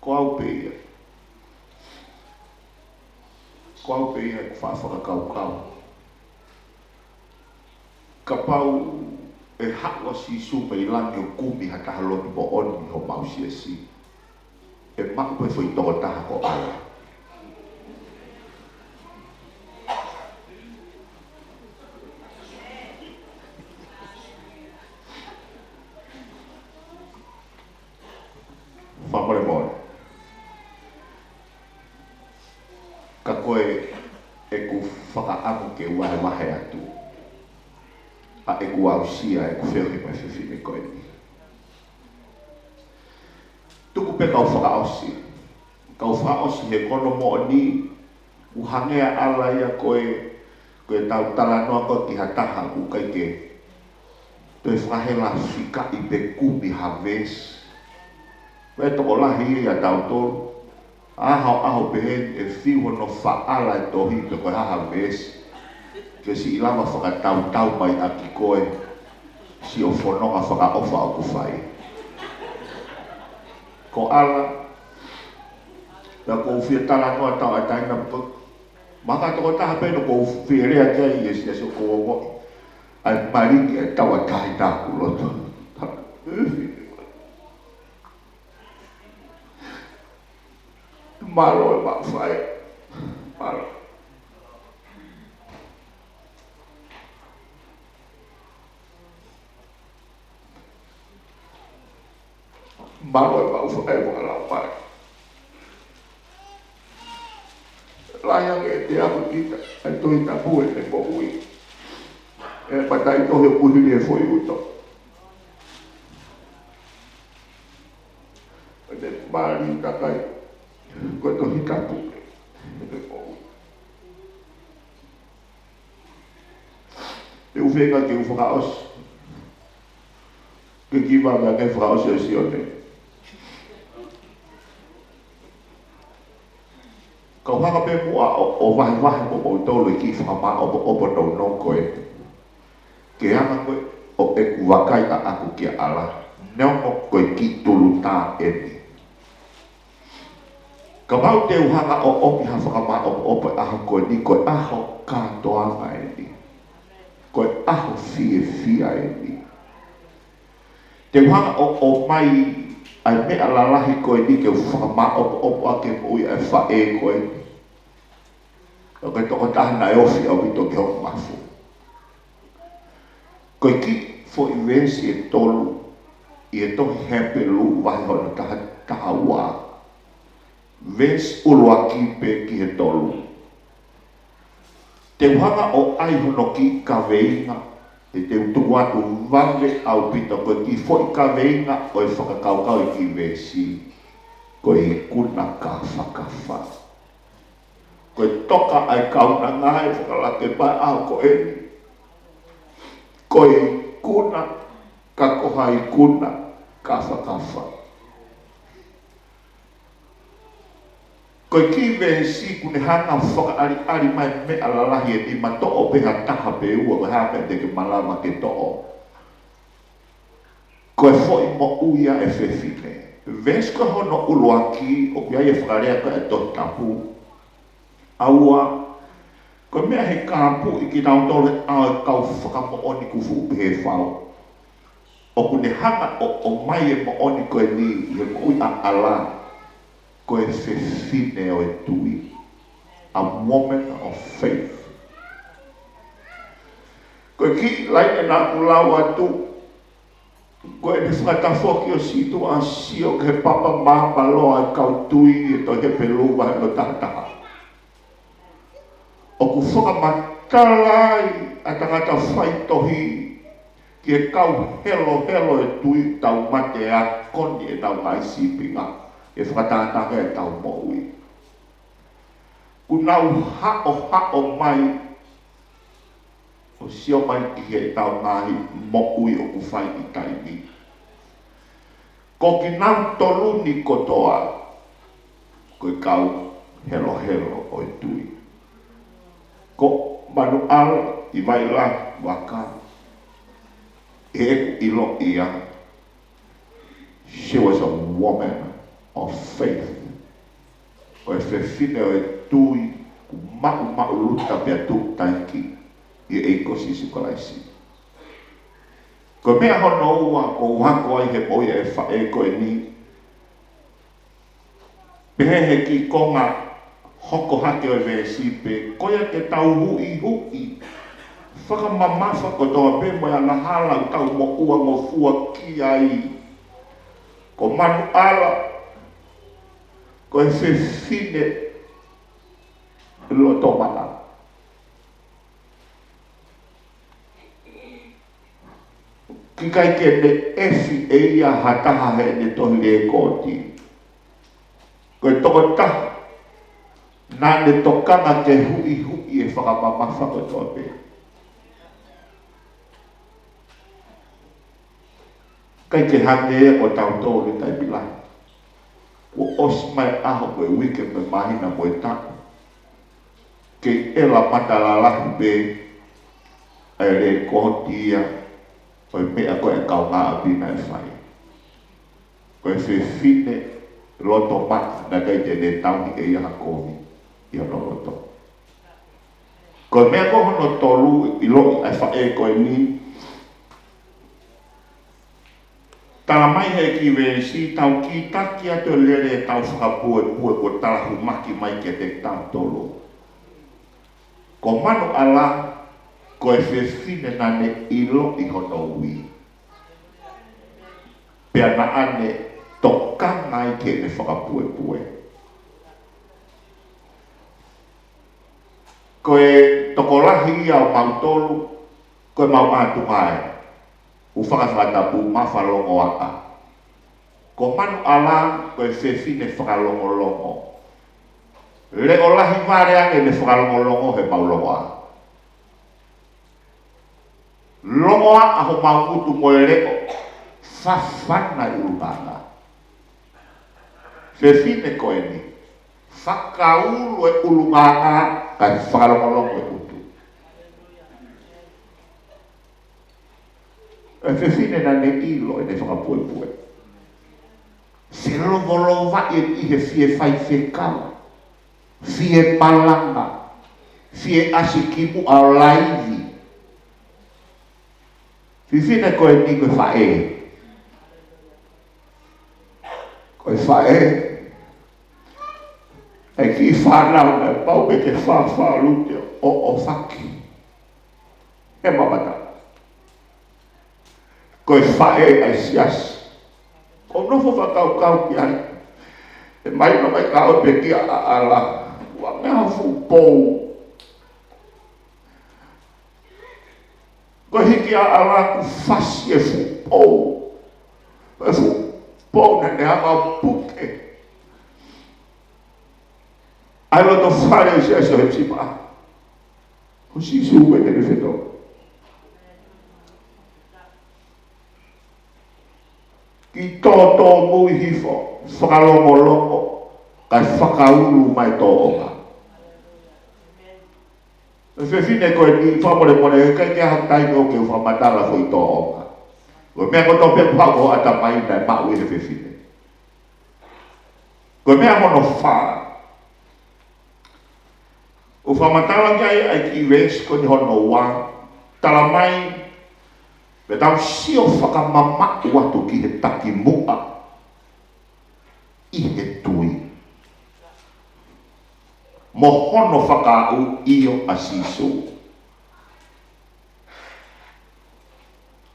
Ko au pē ia. Ko au pē ia ʻoku faʻa fakakaukau. Kapau ʻe haʻu ʻa Sīsū mei langi ʻo kumi ha taha lotu moʻoni ʻi homau siasi, ʻe maʻu pē foʻi tokotaha ko ʻAla. Fakamolemole. Ka ko e ʻeku fakaʻamu ke vahevahe atu ʻa ʻeku aʻusia ʻeku feohi mo e fefine ko eni. Tuku pē kau fakaʻosi. Kau fakaʻosi he ko hono moʻoni, ʻoku hangē ʻa ʻAla ia ko e, ko e tau talanoa ko ē ki ha taha ʻoku ʻikai ke toe fakahela fikaʻi pe kumi ha veesi. Ko e tokolahi ia ʻia tautolu. ʻAho, ʻaho pehē ni ʻe fiu hono faʻala e tohi pe ko e hā ha veesi ke siʻi lava fakatautau mai ʻaki koe siʻo fononga fakaʻofa ʻoku fai. Ko ʻAla, pea ʻoku ou fie talanoa tauʻatāina pē. Mahalo ko e tokotaha pē naʻa ku fie lea ki ai he siasi ʻoku ou ongoʻi ʻa e malingi ʻa e tauʻatāina ʻi hoku loto. Mālō e maʻu faʻē. Mālō. Mālō e maʻu faʻē, mālō mai. Lahi ange ʻiate au ʻa e Tohi Tapu ʻi heʻene moʻui. ʻE matai tohi ʻoku hili e foʻi uto. ʻEne mali takai ko e Tohi Tapu ʻi heʻene moʻui. Te u feinga ke u fakaʻosi. Ke kiʻi vave ange fakaʻosi ʻo Sione. Kau hanga pē muʻa ʻo, ʻo vahevahe mo moutolu e kiʻi fakamāʻopoʻopo nounou ko ē. Ke anga ko ē ʻo ʻeku vakai ʻaʻaku kia ʻAla. Neongo ko e kiʻi tulutā eni. Kapau te u hanga ʻo ʻomi ha fakamāʻopoʻopo he ʻaho ko eni, ko e ʻaho kātoanga eni. Ko e ʻaho fiefia eni. Te u hanga ʻo, ʻomai ʻa e meʻa lalahi ko eni ke u fakamāʻopoʻopo ʻaki e moʻui ʻa e faʻē ko eni. ʻO ko e tokotaha naʻe ofi ʻaupito ki hoku mafu. Ko e kiʻi foʻi veesi ʻe tolu ʻi he tohi Hepelū vahe hono taha, taha ua. Veesi ʻuluaki pē ki he tolu. Te u hanga ʻo ʻai hono kiʻi kaveinga, he te u tuku atu vave ʻaupito ko e kiʻi foʻi kaveinga ʻo e fakakaukau ʻi he kiʻi veesi. Ko e ikuna kāfakafa. Ko e toka ʻa e kaunanga ʻe fakalake pē ʻaho ko eni. Ko e ikuna, ka ko ha ikuna kāfakafa. Ko e kiʻi veesi ʻoku ne hanga fakaʻaliʻali mai meʻa lalahi eni, ma toʻo pē ha taha pe ua, ko e hā meʻa te ke malava ke toʻo. Ko e foʻi moʻui ʻa e fefine. Veesi ko hono ʻuluaki, ʻoku ʻi ai e fakalea ko ē ʻa e Tohi Tapu. ʻA ua, ko e meʻa he kāpui kinautolu he ʻao e kau fakamoʻoni kuo fuʻu pehē fau. ʻOku ne hanga ʻo, ʻomai e moʻoni ko eni ʻi he moʻui ʻa ʻAla. Ko e fefine ʻo e tui. A woman of faith. Ko e kiʻi laine naʻa ku lau atu, ko ʻene fakatafoki ʻo situʻa sio ki he papa māmāloa ʻa e kau tui ʻi he tohi Hepelū vahe hono taha taha. ʻOku fakamatala ai ʻa e tangata faitohi ki he kau helohelo e tui tau mate ʻa ko eni ʻenau ngaahi sīpinga ʻe fakatātā ʻetau moʻui. Kuo nau haʻohaʻo mai ʻo sio mai ki heʻetau ngaahi moʻui ʻoku fai ʻi taimi. Ko kinautolu ni kotoa, ko e kau helohelo ʻo e tui. Ko Manuʻala ʻi Vailahi, Vaka, ʻi heʻeku ʻilo ia, she was a woman of faith. Ko e fefine ʻo e tui, kuo maʻumaʻuluta pea tuʻu taiki ʻi he ʻEiki ko Sīsū Kalaisi. Ko e meʻa hono ua ʻoku ou hoko ai he moʻui ʻa e faʻē ko eni. Pehē he kiʻi konga hoko hake ʻo e veesi pē, ko ia ke tau huʻihuʻi fakamamafa kotoa pē mo e angahala ʻoku tau moʻua ngofua ki ai. Ko Manuʻala, Ko e fefine loto maʻa. ʻIkai ke ne ʻefi ʻe ia ha taha heʻene tohi lekooti. Ko e tokotaha naʻa ne tokanga ke huʻihuʻi e fakamamafa kotoa pē. ʻIkai ke hangē ia ko tautolu he taimi lahi. Kuo ʻosi mai ʻaho mo e uike mo e māhina mo e taʻu. Kei ʻela matala lahi pē ʻa e lekooti ia ʻo e meʻa ko e kaungāʻapi naʻe fai. Ko e fefine loto maʻa naʻe ʻikai te ne tauhi ʻe ia ha kovi ʻi hono loto. Ko e meʻa ko hono tolu ʻiloʻi ʻa e faʻē ko eni. Tala mai he kiʻi veesi, tau kītaki atu e lele ʻetau fakapuepue kuo talahumaki mai kiate kitautolu. Ko Manuʻala, ko e fefine naʻa ne ʻiloʻi hono ui. Pea naʻa ne tokanga ai ke ne fakapuepue. Ko e tokolahi ia ʻo mautolu, ko e mau ʻātunga ē. ʻOku fakafakatapu, maʻu fakalongoaʻa. Ko Manuʻala, ko e fefine fakalongolongo. Leʻo lahi vale ange ʻene fakalongolongo he mau longoaʻa. Longoaʻa homau ngutu mo e leʻo, fafana e ʻulungaanga. Fefine ko eni, fakaulu e ʻulungaanga, kae fakalongolongo e ngutu. E fefine naʻa ne ʻilo ʻene fakapuepue. Felovolovaʻi ʻi he fie faifekau, fie malanga, fie ʻasi kimuʻa ʻo laivi. Fefine ko eni ko e faʻē. Ko e faʻē. ʻA e kiʻi fānau naʻe pau pē ke fāfālute ʻo ʻofaki. He mamata. Ko e faʻē ʻa e siasi. ʻOku ou nofo fakakaukau ki ai. ʻE mai, ʻomai ka ʻope kia ʻAʻala. Ua meʻa ha fuʻu pou. Ko e hiki ʻa ʻAʻala kuo fasi e fuʻu pou. E fuʻu pou naʻa ne hanga ʻo puke. ʻA e loto fale ʻo e siasi ʻo Hepisipa. Ko Sīsū ē naʻa ne fetō. Kiʻi tōtōmui hifo, fakalongolongo, kae fakaulu mai tōʻonga. E fefine ko eni, fakamolemole, ʻikai ke ʻi ai ha taimi ʻoku ke fakamatala foʻi tōʻonga. Ko e meʻa kotoa pē ʻoku haʻu ho ʻatamai naʻe maʻu ʻe he fefine. Ko e meʻa hono fā. ʻOku fakamatala ki ai ʻa e kiʻi veesi ko eni hono ua. Tala mai, pea tau sio fakamamaʻu atu ki he takimuʻa ʻi he tui. Mo hono fakaaʻu ʻio ʻa Sīsū.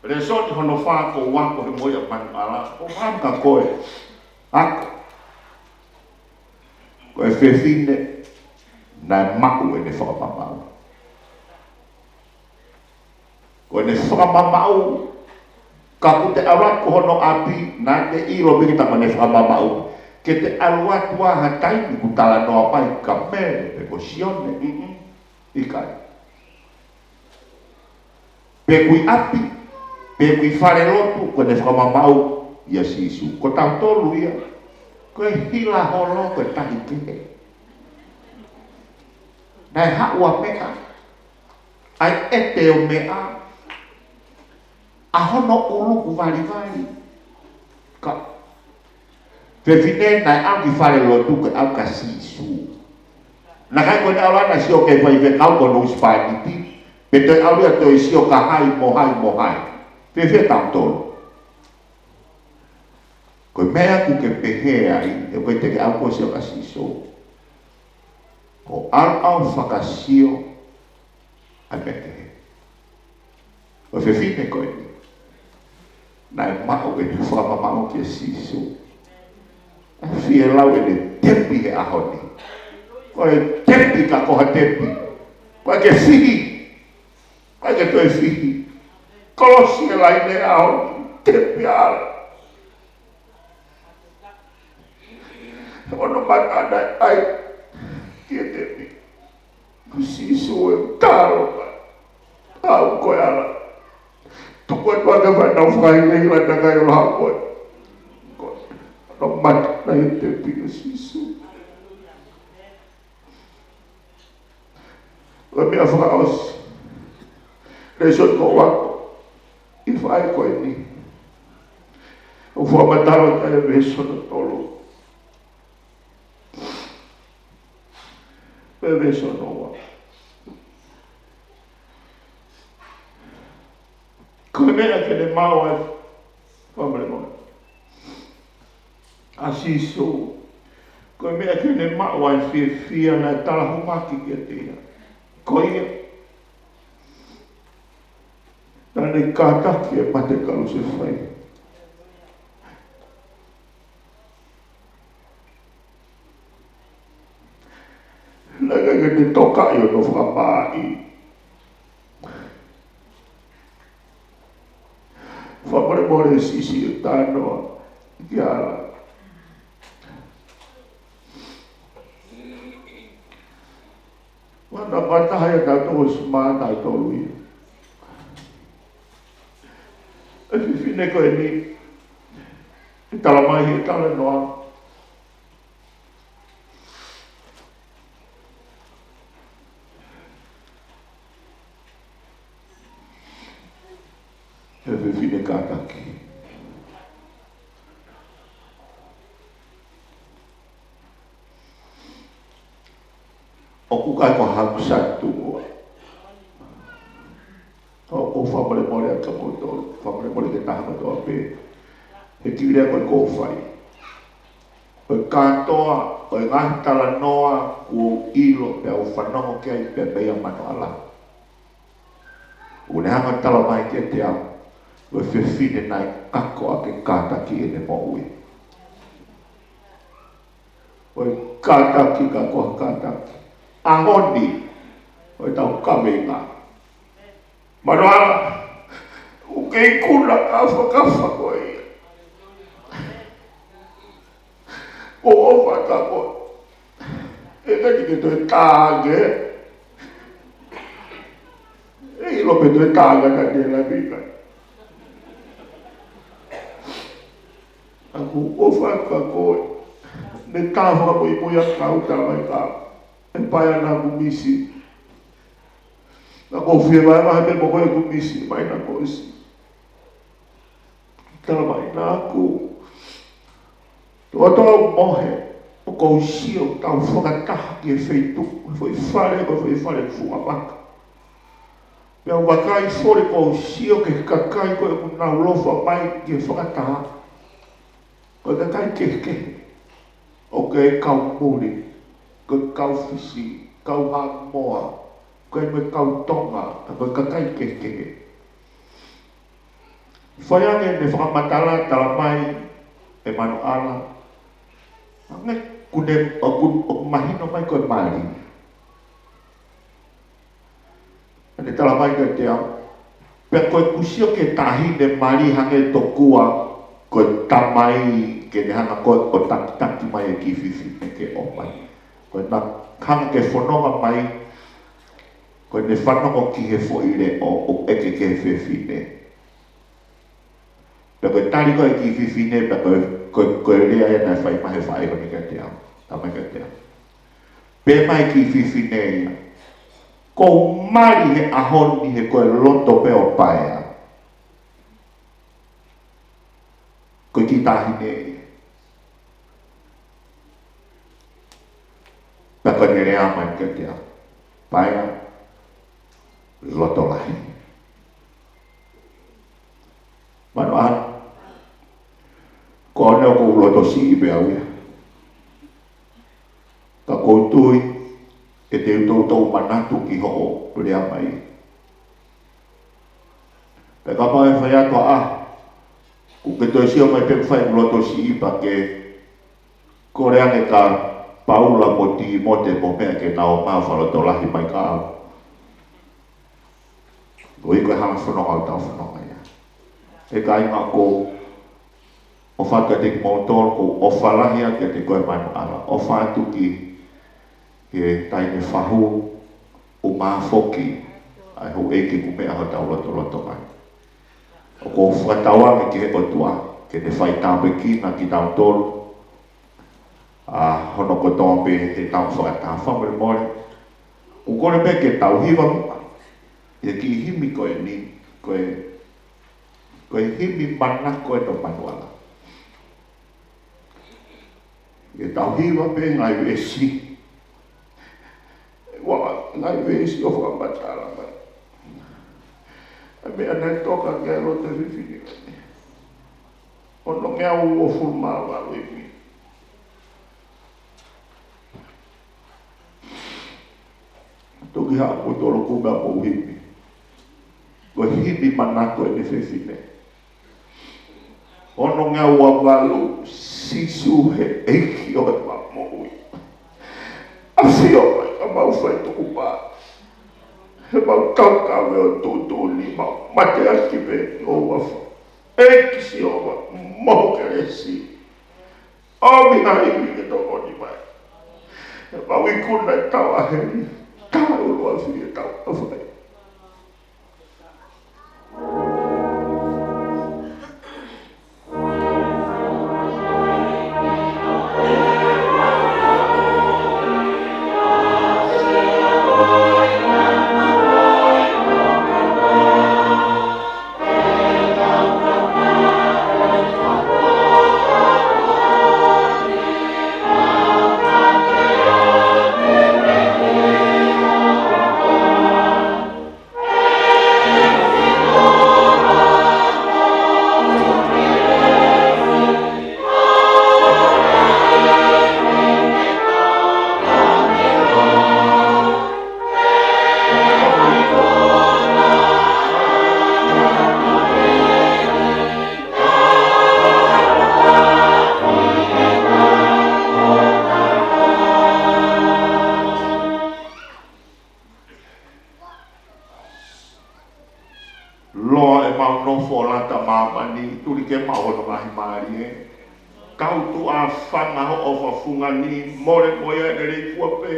Lēsoni hono fā ko ua ko e moʻui ʻa Manuʻala, ko e fā ka ko e ako. Ko e fefine naʻe maʻu ʻene fakamamaʻu. Ko ʻene fakamamaʻu, ka ʻoku te ʻalu atu ki hono ʻapi, naʻa te ʻilo pē ke ta ko ʻene fakamamaʻu. Ke te ʻalu atu ʻa ha taimi ʻoku talanoa mai ka Mele pe ko Sione, mm-mm, ʻikai. Pe ʻoku ʻi ʻapi, pe ʻoku ʻi fale lotu, ko ʻene fakamamaʻu ʻia Sīsū. Ko tautolu ia, ko e hila holo, ko e tahi kehe. Naʻe haʻu ʻa meʻa, ʻa e ʻete ʻo meʻa, ʻa hono ʻulu kuo valivali. Ka fefine naʻe ʻalu ki fale lotu ke ʻalu kia Sīsū. Naʻe ʻikai ko ʻene ʻalu ʻana ʻo sio ki he faifekau ko hono husepāniti, pe toe ʻalu ia ʻo toe sio kia hai mo hai mo hai. Fēfē tautolu? Ko e meʻa ʻoku ke pehē ai, ʻe ʻikai te ke ʻalu koe ʻo sio kia Sīsū. Ko e ʻalu ʻo fakasio ʻa e meʻa kehe. Ko e fefine ko eni, naʻe maʻu ʻene fakamamaʻu kia Sīsū. Fielau ʻene tepi he ʻaho ni. Ko e tepi ka ko ha tepi. Ko e ke fihi. Ko e ke toe fihi. Kolosi e laine he ʻaho ni. Tepi ala. Hono mata naʻe ʻai ki he tepi. Sīsū e talo. Au ko e ala. Tuku atu ʻa e fānau fakainga i la takai o la koe. Ko hono mata naʻe ʻai he tepi ʻo Sīsū. Ko e meʻa fakaʻosi. Lēsoni ko ua ʻi he fai ko eni. ʻOku fakamatala ʻa e veesi hono tolu. Pea veesi hono ua. Ko e meʻa ke ne maʻu ai, fakamolemole, ʻa Sīsū. Ko e meʻa ke ne maʻu ai fiefia naʻe talahumaki kiate ia. Ko ia naʻa ne kātaki e mate kalusefai. Naʻe ʻikai ke ne tokaʻi hono fakamāʻi. Fakamolemole Sīsū e tānoa ki ala. Mana mataha ia tautolu ʻosi mā tautolu ia. E fefine ko eni, ʻi he talamai he talanoa. He fefine kātaki. ʻOku ʻikai ko haʻaku satu ua. ʻOku ou fakamolemole atu kia moutolu, fakamolemole ki he taha kotoa pē. He kiʻi lea ko ē ʻoku ou fai. Ko e kātoa, ko e ngaahi talanoa, ʻoku ou ʻilo, pea u fanongo ki ai, pea meia mano ala. ʻOku ne hanga ʻo talamai kiate au, ko e fefine naʻe ako ʻa e kātaki ʻene moʻui. Ko e kātaki ka ko ha kātaki. ʻAho ni, ko e tau kaveinga. Mano ala, ʻoku kei kuna ka fakafa ko ia. ʻO ʻofa ka ko. ʻE ka tike toe tānge. ʻE ʻilo pē toe tānge ka te la vika. ʻOku ʻofa ka ko. Ne tā fakamuimui ʻa kau tā mai ka. ʻE pae ana ʻoku misi. Naʻa ko fie vaevae pē mo ko ʻeku misi, mai naʻa ko ʻosi. Talamai naʻa ku. Toa toa mohe, ʻoku ou sio tau fakataha ki he feituʻu, foʻi fale, ko e foʻi fale funga maka. Pea u vakai foki ʻoku ou sio ki he kakai ko ē ʻoku nau ʻaloʻofa mai ki he fakataha. Ko e kakai kehekehe. ʻOku ʻi ai e kau muli, ko e kau Fisi, kau Haʻamoa, ko e mo e kau Tonga, ko e kakai kehekehe. Fai ange ʻene fakamatala, talamai ʻe Manuʻala. Ange, ʻoku ne, ʻoku, ʻoku mahino mai ko e mali. ʻA ʻene talamai kiate au. Pea ko ʻeku sio ki he taʻahine mali hangē tokua, ko e tamai ke ne hanga ko ē ʻo takitaki mai e kiʻi fefine ke ʻomai. Ko ʻena hanga ke fononga mai, ko ʻene fanongo ki he foʻi leʻo ʻoku ʻeke ki he fefine. Pea ko e tali ko ē e kiʻi fefine, pea ko e, ko e, ko e lea ia naʻe fai mai he faʻē ko eni kiate au. Talamai kiate au. Pehē mai e kiʻi fefine ia. Ko u mali he ʻaho ni he ko e loto pē ʻo paea. Ko e kiʻi taʻahine ia. Pea ko ʻene lea mai kiate au. Paea, loto lahi. Manuʻala. Ko ʻene ʻoku ou loto siʻi pē au ia. Ka ʻoku ou tui, ʻe te u toutou manatu ki hoʻo lea mai. Pea kapau ʻe fai atu ʻa, ʻoku ke toe sio mai pē fai loto siʻi pea ke Kole ange kia Paula mo Tīmote mo meʻa ke nau ō mai ʻo fakalotolahi mai kia au. Ko ia ko e hanga fononga ʻo tau fononga ia. ʻE kāinga, ʻoku ou ʻofa atu kiate kimoutolu, ʻoku ou ʻofa lahi atu kiate koe Manuʻala. ʻOfa atu ki he taʻahine fahu, ʻumaʻā foki ʻa e houʻeiki kuo meʻa hotau lotolotonga. ʻOku ou fakatauange ki he ʻOtua ke ne faitāpuekina kitautolu, ʻa hono kotoa pē heʻetau fakataha. Fakamolemole, ʻoku ou kole pē ke tau hiva muʻa ʻi he kiʻi himi ko eni, ko e, ko e himi manako ʻo Manuʻala. Ke tau hiva pē ngaahi veesi. Ua ngaahi veesi ʻo fakamatala mai ʻa e meʻa naʻe toka ki ai e loto fefine ko eni. Ono ngeau uofulu mā valu ʻi mī. Toki haʻu kimoutolu ʻo kumi ʻa e himi. Ko e himi manako eni ʻa e fefine. Ono ngeau ua valu, Sīsū he ʻEiki ʻo ʻemau moʻui. ʻAfio mai ka mau fai tukupā. He mau taukave ʻo tuʻutuʻuni, mau mateaki pē ʻi ho huafa. ʻEiki Sihova, mo ho kelesi. ʻOmi ha ivi ke tokoni mai. He mau ikuna e tau ʻa heli, tā ʻuluafi ʻetau fai. Loa ʻemau nofo ʻo lata ʻi māmani, tuli ke maʻu hono ngaahi mālie. Kau tuʻa fanga hoʻo ʻofa fungani, mole mo ia ʻene leikua pē.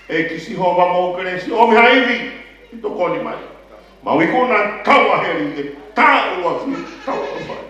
ʻEiki Sihova mo ho kelesi, ʻomi ha ivi ke tokoni mai. Mau ikuna e tau ʻa heli, ke tā ʻuluafi ʻetau fai.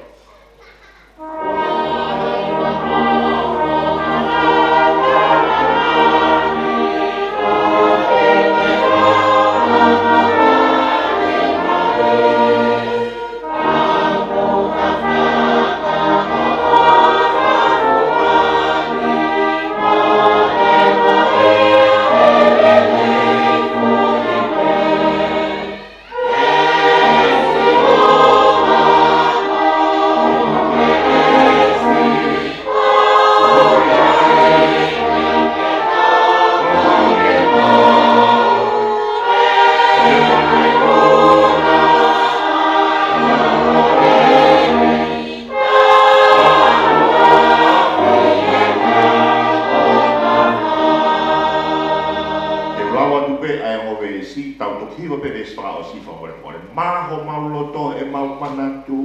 Te u lau atu pē ʻa e ongo veesi, tau toki hiva pē veesi fakaʻosi fakamolemole. Maʻu homau loto ʻemau manatu,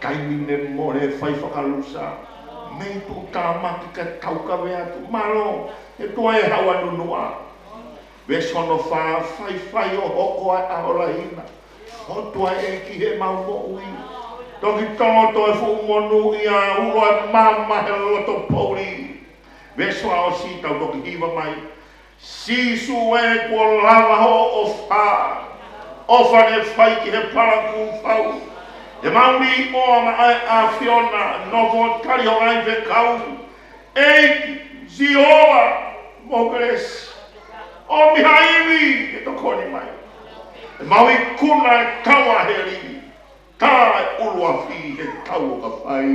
taimi ne mole fai fakalusa, mei tuʻutāmaki ka tau kave atu. Mālō, ʻe tuʻu ʻa e hau ʻa nunuʻa. Veesi hono fā, faifai ʻo hoko ʻa e ʻaho lahi na. ʻOtua ē, ki heʻemau moʻui. Toki tolo ʻa e fuʻu monū ia, ulo ʻa e maama he loto poʻuli. Veesi fakaʻosi tau toki hiva mai. Sīsū ē, kuo lava hoʻo ʻofa. ʻOfa ne fai ki he palakū fau. ʻEmau niʻihi ʻo maʻa ʻa e ʻAfiona, nofo tali ho ngaahi fekau. ʻEiki Sihova mo ho kelesi, ʻomi ha ivi ke tokoni mai. ʻEmau ikuna e tau ʻa heli, tā ʻuluafi ʻetau fai.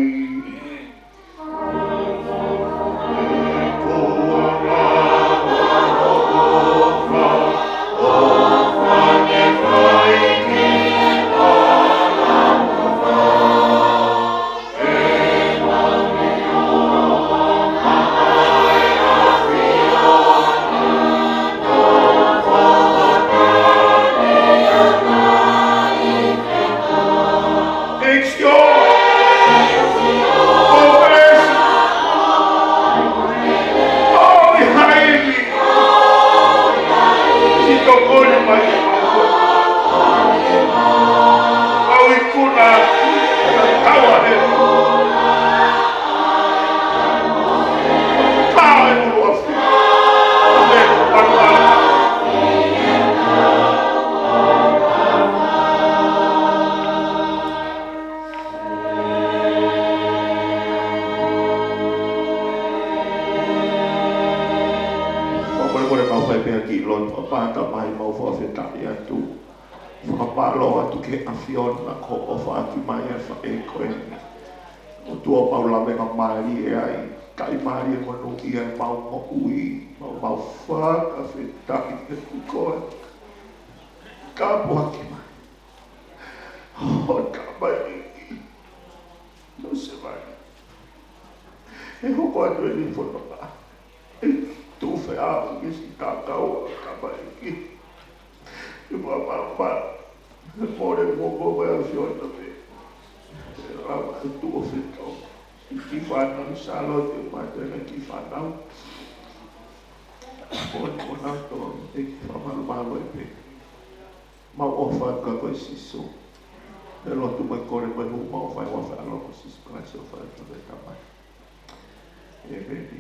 Pea kiʻi lotu. ʻE Tamai, mau fakafetaʻi atu. Fakamālō atu ki he ʻAfiona kuo ʻofa ʻaki mai ʻa e faʻē ko eni. ʻOtua, mau lavengamālie ai. Taʻimālie monūʻia ʻemau moʻui. Mau, mau fakafetaʻi kiate koe. Tāpuaki mai. ʻO Tamai, ʻo se vai. ʻE hoko atu eni fononga. ʻE tuʻu feʻauhi siʻi taʻakau ʻa Tamai ki. ʻE fakamālō. ʻE mole mo ko ʻAfiona pē. ʻE lava ʻe tuʻu feʻauhi. Kiʻi fānau Sālote mo ʻAtena kiʻi fānau. Mo, mo nautolu ʻe kiʻi fakamālōmālō ai pē. Mau ʻofa atu kia koe Sīsū. ʻE lotu mai kole mai hu mau fai ʻofa ʻi he huafa ʻo Sīsū Kalaisi ʻofa atu ʻe Tamai. ʻĒmeni.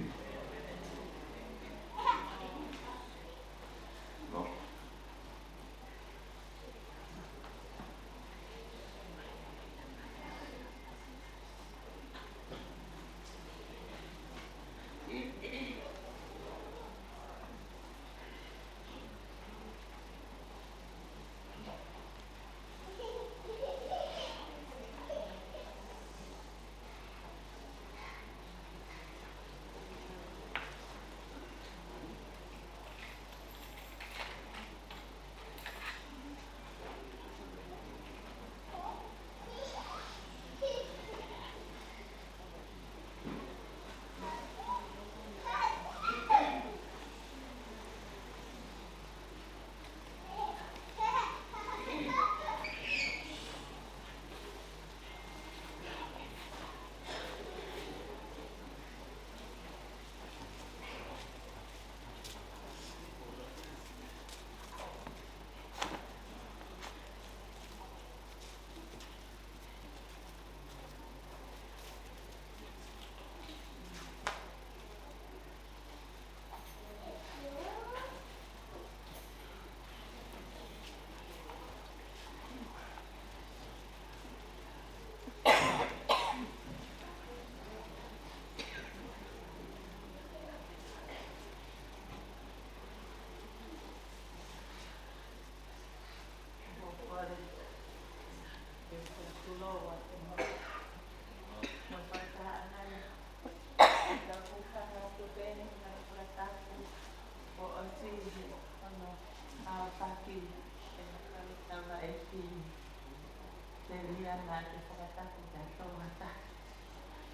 Pea ʻi ai naʻa te fakatapu tautolu ʻa ta.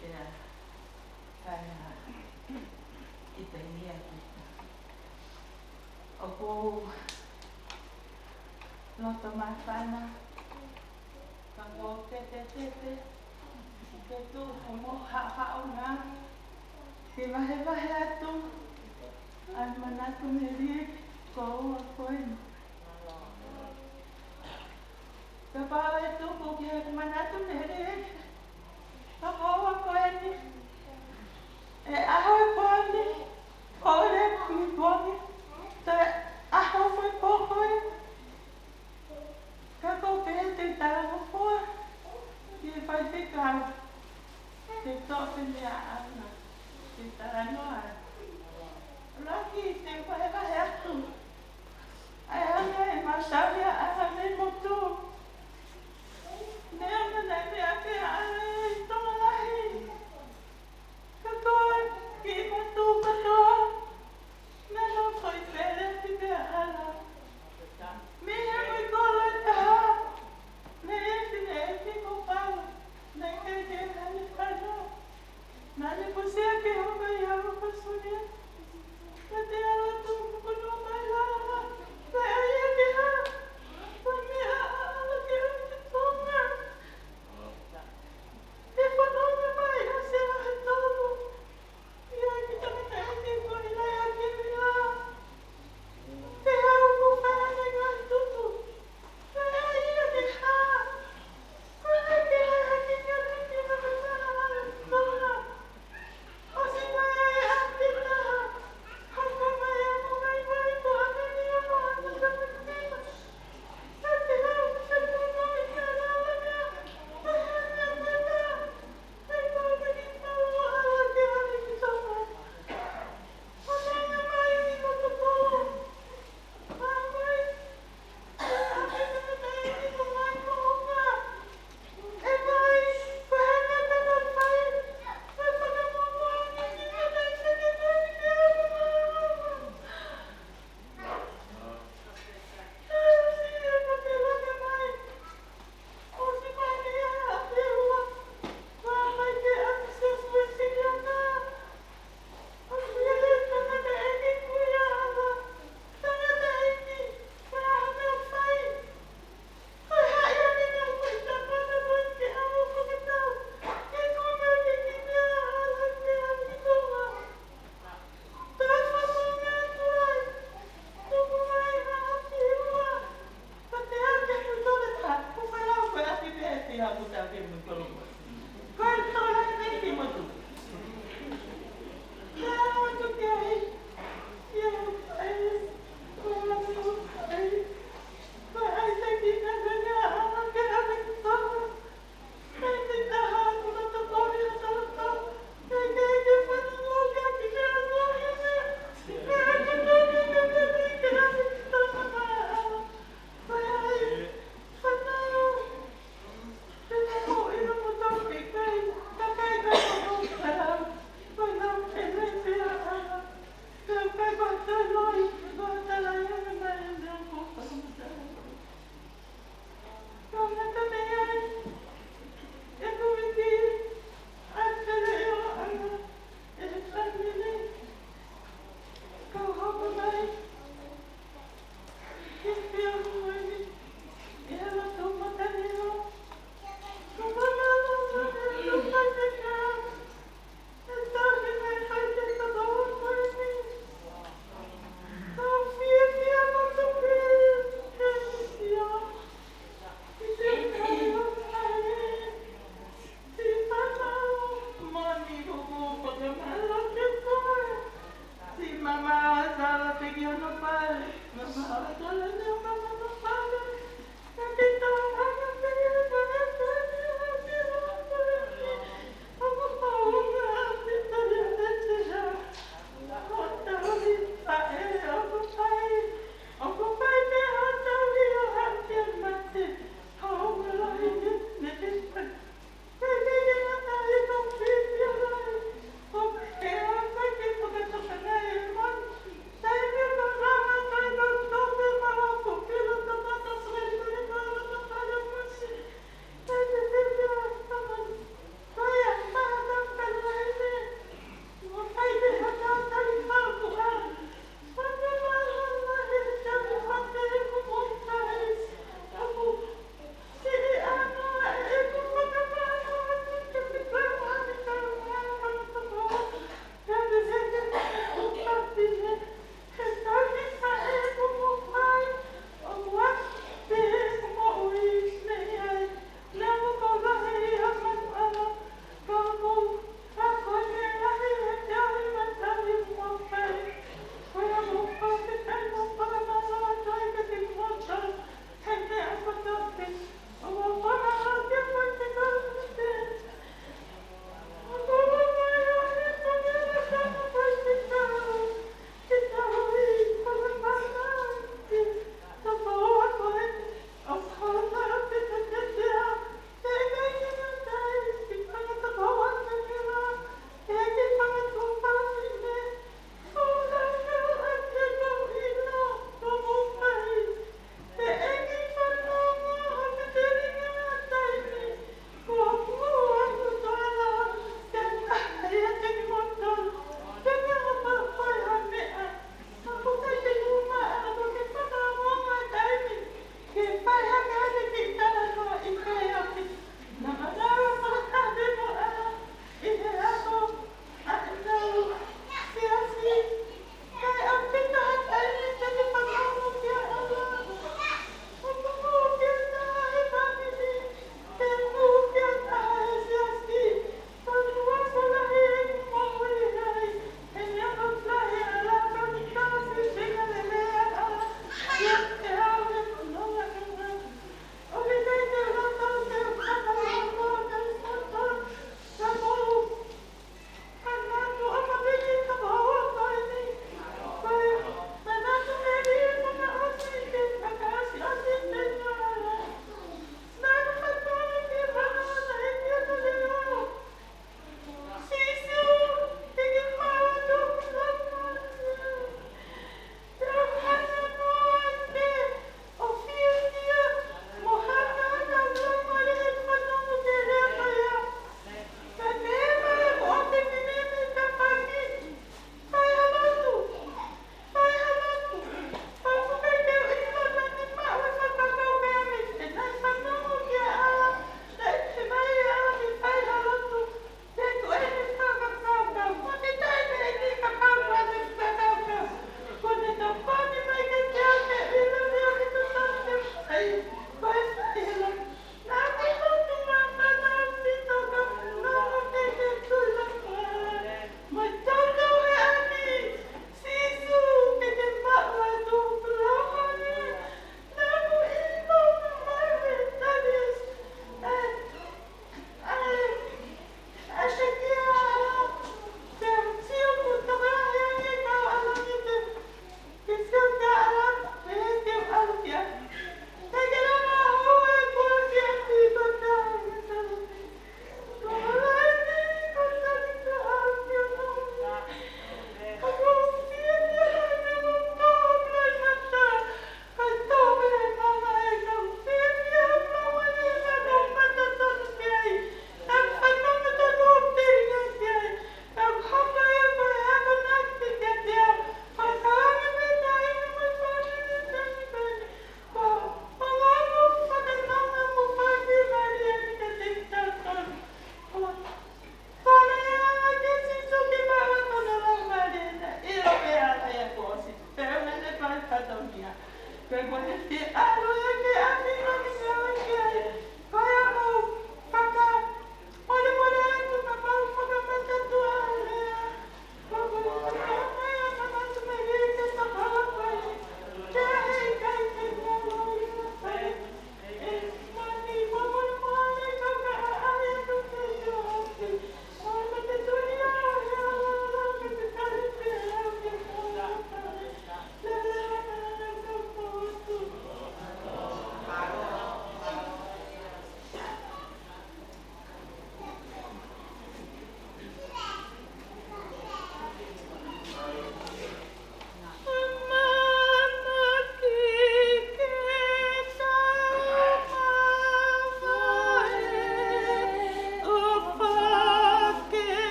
Pea, kae ʻi te ia kita. ʻOku ou loto māfana, ka ko te te te te, ke tuku mo haʻahaʻa ʻo ngā, ke vahevahe atu ʻa e manatu meli ko ua ko eni. Kapau ʻe tuku ki he manatu meli, ka ko ua ko eni. ʻE ʻaho e pō ni, ʻo le kumi pō ni, te ʻaho mo e pō ko ē. Ka ko pē te tala mo fua, ki he faifekau, ke toʻo pē meʻa ʻana, ke talanoa. Laki te vahevahe atu. ʻA e anga e mātau ia ʻa e motu. Meʻa mana meʻa pē ʻa e tonga lahi. Ka ko e kiʻi motu kotoa. Naʻa nau koi pele ki te ala. Mei he mui kolo e taha. Mei he fineʻeiki ko Pau. Naʻe kei ke hane kano. Naʻa ne pusia ke hoko ia ʻo pasulia. Ka te ʻalu atu ko no mai lava. Pea ia ke ha. Ko e meʻa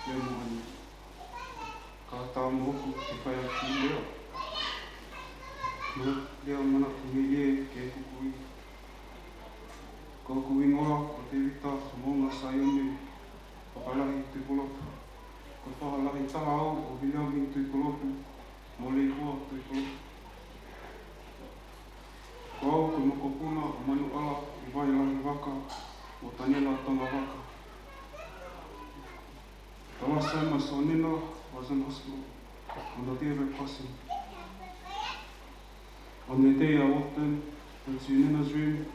Lea mo ʻAni. Ka tā mo hoku ke fai ʻaki e lea. Mo e lea manatu mei he ʻEiki ki heʻeku kui. Ko hoku hingoa ko Tēvita Moʻunga Saione Fakalahi Tuʻipulotu. Ko e faʻahi lahi taha au ʻo Viliami Tuʻipulotu mo Leihua Tuʻipulotu. Ko au ko e mokopuna ʻo Manuʻala ʻi Vailahi Vaka mo Taniela Tonga Vaka. The last time I saw Nena was in hospital on the day of her passing. On the day I walked in, into Nena's room,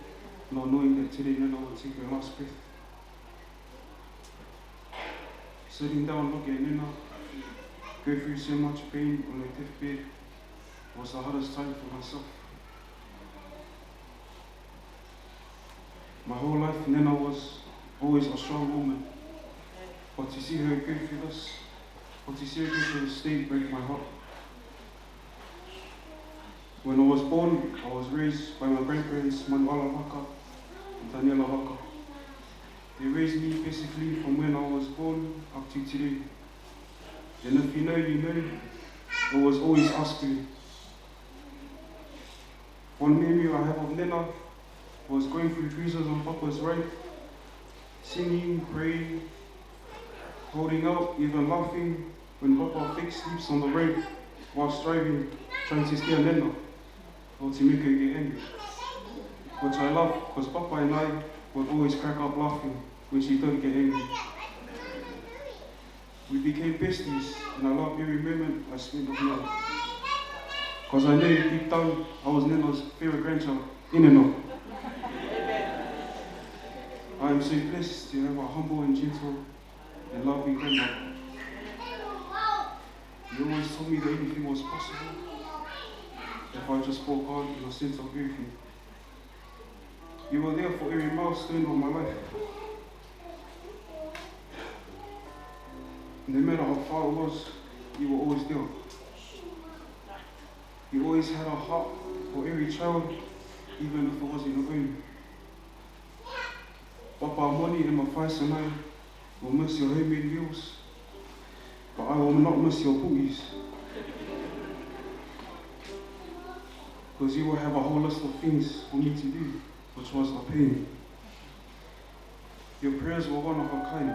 not knowing that today Nena would take her last breath. Sitting down, looking at Nena go through so much pain on her deathbed was the hardest time for myself. My whole life, Nena was always a strong woman. But to see her go through this, but to see her go through this state broke my heart. When I was born, I was raised by my grandparents, Manuʻala Vaka and Taniela Vaka. They raised me basically from when I was born up to today. And if you know, you know, it was always us three. One memory I have of Nena was going through bruises on Papa's road, singing, praying, holding out, even laughing when Papa fake sleeps on the road whilst driving, trying to scare Nena or to make her get angry. Which I love, 'cause Papa and I would always crack up laughing when she don't get angry. We became besties, and I love every moment I spent with Nena. 'Cause I know deep down, I was Nena's favorite grandchild, in and out. I am so blessed to have a humble and gentle and loving grandmother. He always told me that anything was possible if I just spoke out in the sense of everything. You were there for every milestone of my life. No matter how far it was, you were always there. You always had a heart for every child, even if it wasn't your own. Papa, Moni, and Mafaisa and I will miss your homemade meals, but I will not miss your puʻis. 'Cause you will have a whole list of things for me to do, which was a pain. Your prayers were one of a kind.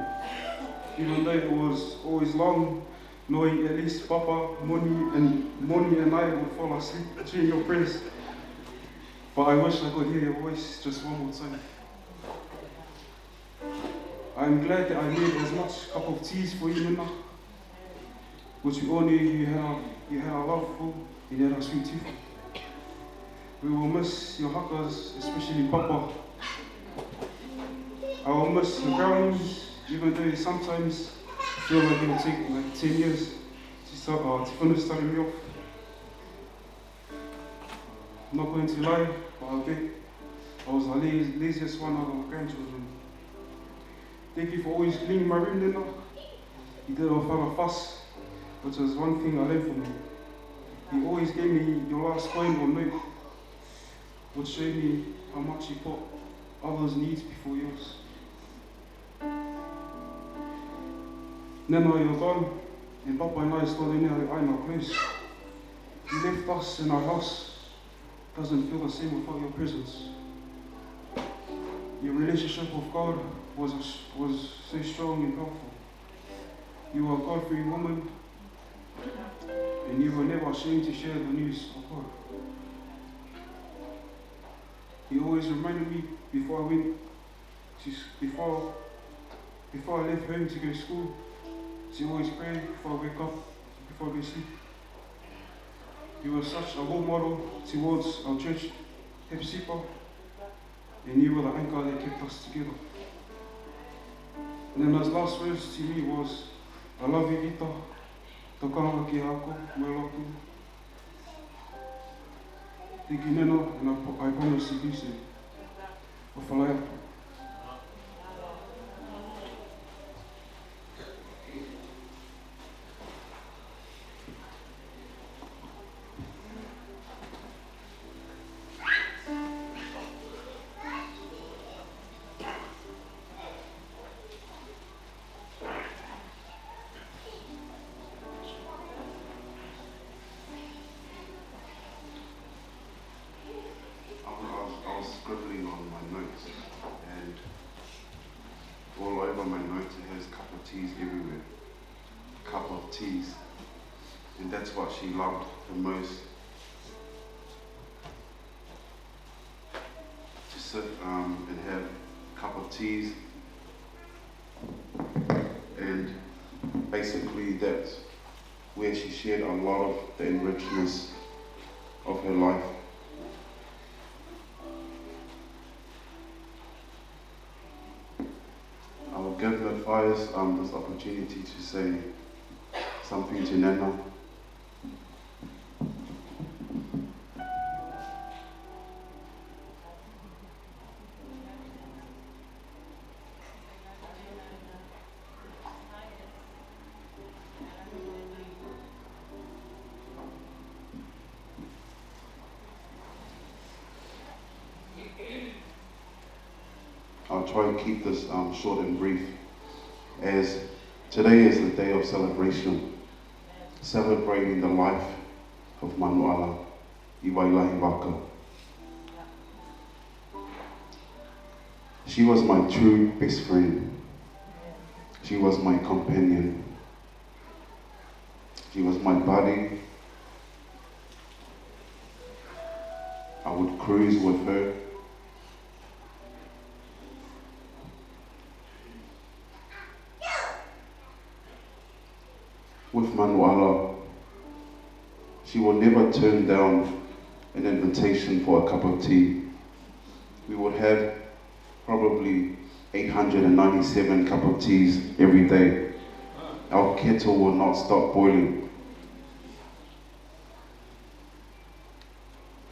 Even though it was always long, knowing at least Papa, Moni, and Moni and I would fall asleep during your prayers. But I wish I could hear your voice just one more time. I'm glad that I made as much cup of teas for you, Nena, which we all knew you had a, you had a love for, and you had a sweet tooth. We will miss your hakas, especially Papa. I will miss your grounds, even though sometimes I feel like it'll take, like, ten years to start, uh, to finish starting me off. Not going to lie, but I bet I was the lazy-, laziest one out of my grandchildren. Thank you for always cleaning my room, Nena. You did a fuss, which is one thing I learned from you. You always gave me your last coin or note, which showed me how much you put others' needs before yours. Nena, you're gone, and Papa and I still don't know how to iron our clothes. You left us and our house doesn't feel the same without your presence. Your relationship with God was, was so strong and powerful. You are a God-fearing woman, and you were never ashamed to share the news of God. You always reminded me before I went to s-, before, before I left home to go to school, to always pray before I wake up, before I go to sleep. You were such a role model towards our church, Hepzibah, and you were the anchor that kept us together. And then his last words to me was, "I love you, Vita. Tokanga ki he ako mo e lotu." Thank you, Nena, and I pro-, I promise to do so. ʻOfa lahi atu. teas, and that's what she loved the most. To sit, um, and have a cup of teas, and basically that's where she shared a lot of the enrichedness of her life. I will give Matthias, um, this opportunity to say something to Nana. I'll try to keep this, um, short and brief, as today is the day of celebration, celebrating the life of Manuʻala ʻi Vailahivaka. She was my true best friend. She was my companion. She was my buddy. I would cruise with her. With Manuʻala, she will never turn down an invitation for a cup of tea. We would have probably eight hundred and ninety-seven cup of teas every day. Our kettle will not stop boiling.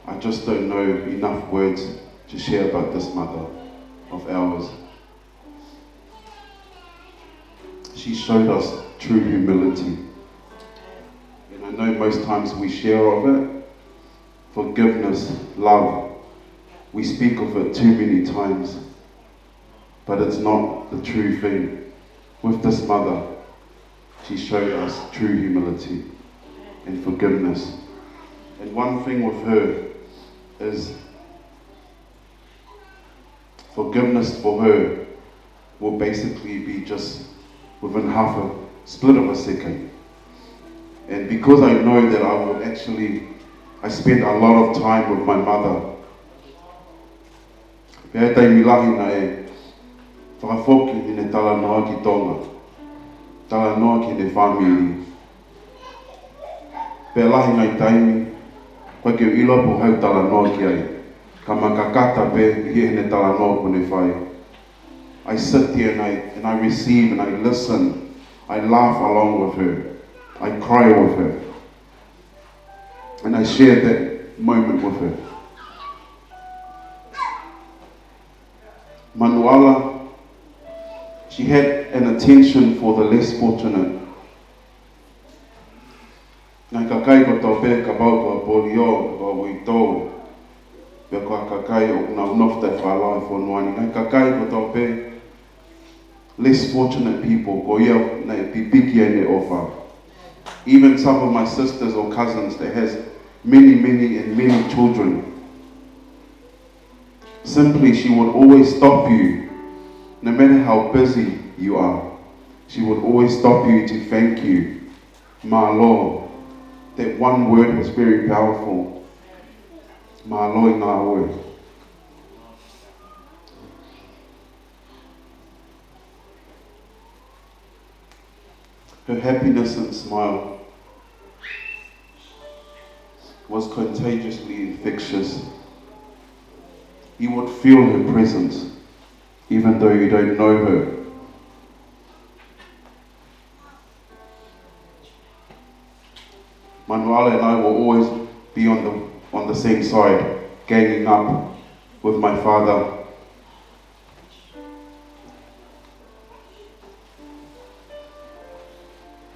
I just don't know enough words to share about this mother of ours. She showed us true humility. And I know most times we share of it, forgiveness, love. We speak of it too many times, but it's not the true thing. With this mother, she showed us true humility and forgiveness. And one thing with her is forgiveness for her will basically be just within half a split of a second. And because I know that I will actually, I spend a lot of time with my mother. Pea ʻi he taimi lahi naʻe fakafoki ʻene talanoa ki Tonga, talanoa ki heʻene fāmili. Pea lahi e ngaahi taimi, ʻoku ʻikai ke u ʻilo pe ko hai ʻoku talanoa ki ai, ka ma kakata pē ʻi heʻene talanoa ʻoku ne fai. I sit there and I, and I receive and I listen. I laugh along with her. I cry with her. And I share that moment with her. Manuʻala, she had an attention for the less fortunate. Ngaahi kakai kotoa pē, kapau ko e polio, ko e uitou, pe ko e kakai ʻoku nau nofo taʻefaʻalaʻā ʻi he fonua ni, ngaahi kakai kotoa pē, less fortunate people, ko ia naʻe pipiki ai ʻene ʻofa. Even some of my sisters or cousins that has many, many and many children, simply she would always stop you, no matter how busy you are, she would always stop you to thank you. Mālō. That one word was very powerful. Mālō e ngāue. Her happiness and smile was contagiously infectious. You would feel her presence, even though you don't know her. Manuʻala and I will always be on the, on the same side, ganging up with my father.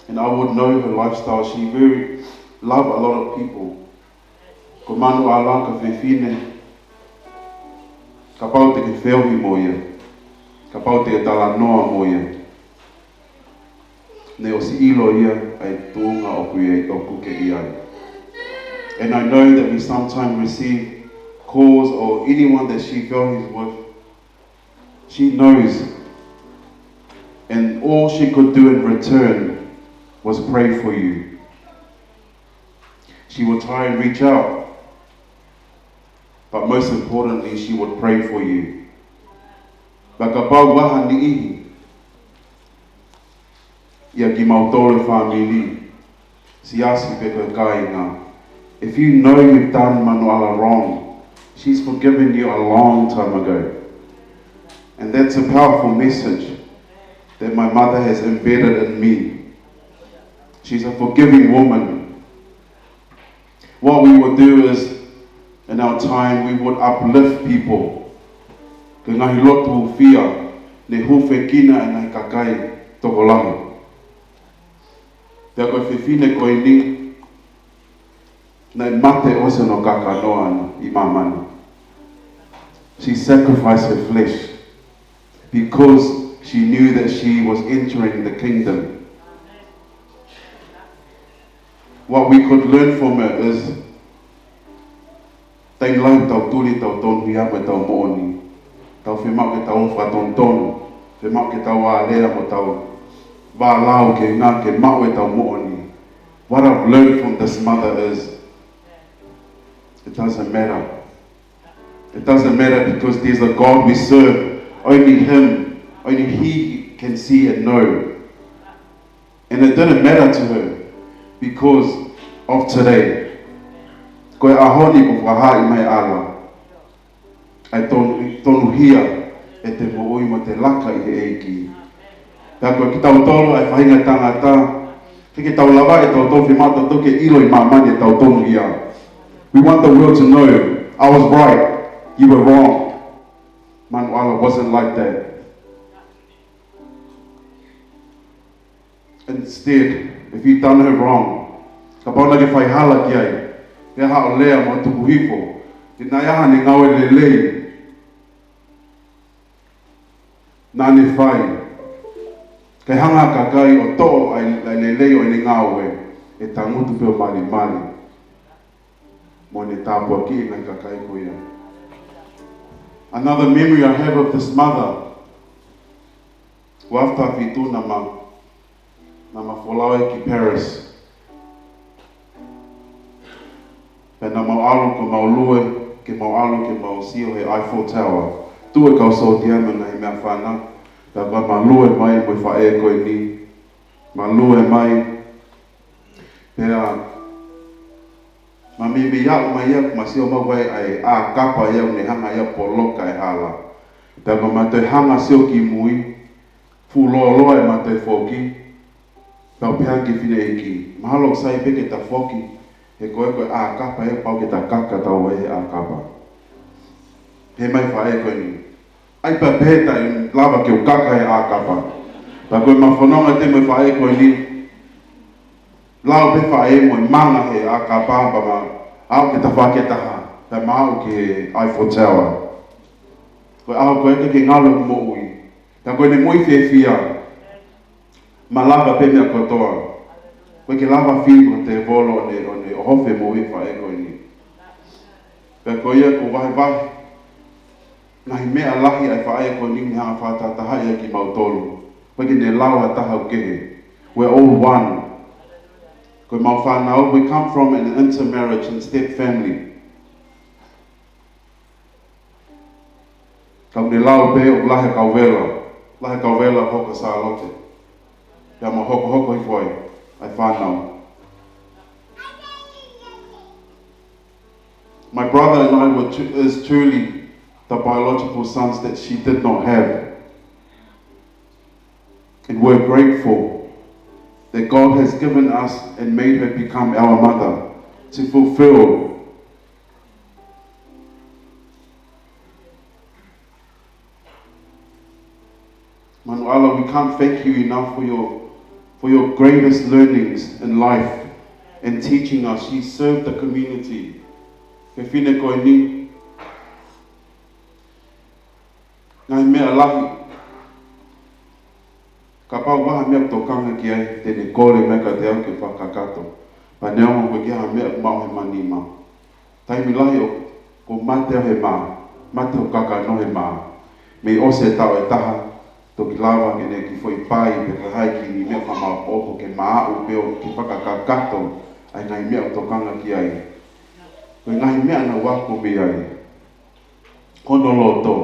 And I would know her lifestyle. She very love a lot of people. Ko Manuʻala ko e fefine, kapau te ke feohi mo ia, kapau te ke talanoa mo ia, ne ʻosi ʻilo ia ʻa e tuʻunga ʻoku ʻi ai, ʻoku ke ʻi ai. And I know that we sometimes receive calls or anyone that she feohi with, she knows. And all she could do in return was pray for you. She will try and reach out, but most importantly, she would pray for you. Ka kapau ʻoku ʻi ai ha niʻihi ʻiate kimautolu e fāmili, siasi pe ko e kāinga, if you know you've done Manuʻala wrong, she's forgiven you a long time ago. And that's a powerful message that my mother has embedded in me. She's a forgiving woman. What we would do is, in our time, we would uplift people. Ko e ngaahi lotu hūfia, ne hūfekina e ngaahi kakai tokolahi. Pea ko e fefine ko eni, naʻe mate ʻosi hono kakano ʻi māmani. She sacrificed her flesh because she knew that she was entering the kingdom. What we could learn from it is, taimi lahi tau tuli tau tonuhia mo e tau moʻoni. Tau fiemaʻu ke tau fakatonutonu, fiemaʻu ke tau alea mo tau vālau ke ngāue ke maʻu e tau moʻoni. What I've learned from this mother is, it doesn't matter. It doesn't matter because there's a God we serve. Only Him, only He can see and know. And it didn't matter to her because of today. Ko e ʻaho ni kuo fakahā mai ʻe Allah ʻa e tonu, tonuhia ʻete moʻui mo ʻete laka ʻi he ʻEiki. Pea ko kitautolu ʻa e faʻahinga tangata, ke ke tau lava ʻe tautolu fiemaʻu tautolu ke ʻilo ʻi māmani ʻetau tonuhia. We want the world to know, "I was right, you were wrong." Manuʻala wasn't like that. Instead, if you done her wrong, kapau naʻa ke fai hala ki ai, ʻe haʻo lea mo tuku hifo, ke naʻe ʻi ai haʻane ngāue lelei naʻa ne fai, kae hanga ʻe he kakai ʻo toʻo ʻa e, ʻa e lelei ʻo ʻene ngāue, ʻe tangutu pē ʻo malimali mo ʻene tāpuakiʻi e ngaahi kakai ko ia. Another memory I have of this mother, ʻo e taʻu fitu naʻa ma, naʻa ma folau ai ki Paris. Pea naʻa mau ʻalu, ko mau lue, ke mau ʻalu ke mau sio he Eiffel Tower. Tuʻu e kau sōtia mo e ngaahi meʻafana, pea ko ma lue mai mo e faʻē ko eni. Ma lue mai, pea ma meimei aʻu mai ia, ma sio mai ʻa e ʻā kapa ia ʻoku ne hanga ia ʻo poloka e hala. Pea ko ma toe hanga sio ki mui, fuʻu lōloa e mata foki, pea u pehē ange ki he fineʻeiki, mahalo ʻoku sai pē ke ta foki, he ko e, ko e ʻā kapa ē, pau ke ta kaka taua he ʻā kapa. Pehē mai e faʻē ko eni, ʻai pē pehē, taʻe lava ke u kaka he ʻā kapa. Pea ko e ma fononga atu mo e faʻē ko eni, lau pē faʻē mo e manga he ʻā kapa, pea ma aʻu ki he tafaʻaki ʻe taha, pea ma aʻu ki he Eiffel Tower. Ko e ʻaho ko ē ke ke ngalo e moʻui. Pea ko ʻene moʻui fiefia, ma lava pē meʻa kotoa. ʻOku ʻikai ke lava fili ʻe he tēvolo ʻo ne, ʻo ne ʻohofi e moʻui e faʻē ko eni. Pea ko ia ʻoku vahevahe ngaahi meʻa lahi ʻa e faʻē ko eni ne hanga ʻo fakatahatahaʻi ai kimautolu. ʻOku ʻikai ke ne lau ha taha ʻoku kehe. We're all one. Ko e mau fānau, we come from an intermarriage and step family. Ka ʻoku ne lau pē ʻoku lahi e kau vela, lahi e kau vela hoko Sālote. Pea ma hokohoko hifo ai ʻa e fānau. My brother and I were tru-, is truly the biological sons that she did not have. And we're grateful that God has given us and made her become our mother to fulfill. Manuʻala, we can't thank you enough for your, for your greatest learnings in life and teaching us. She served the community. Fefine ko eni, ngaahi meʻa lahi. Kapau ʻoku ʻi ai ha meʻa ʻoku tokanga ki ai, te ne kole mai kiate au ke fakakakato. Pea neongo ʻoku ʻikai ke ʻi ai ha meʻa ʻoku maʻu he manima. Taimi lahi ʻoku, ʻoku mate au he mā, mate hoku kakano he mā. Mei ʻosi e taʻu ʻe taha, toki lava ke ne kiʻi foʻi pai pe ko e hā e kiʻi meʻa fakamaopoopo ke maʻu pē ʻo ke fakakakato ʻa e ngaahi meʻa ʻoku tokanga ki ai. Ko e ngaahi meʻa naʻa ku ako mei ai. Ko hono loto.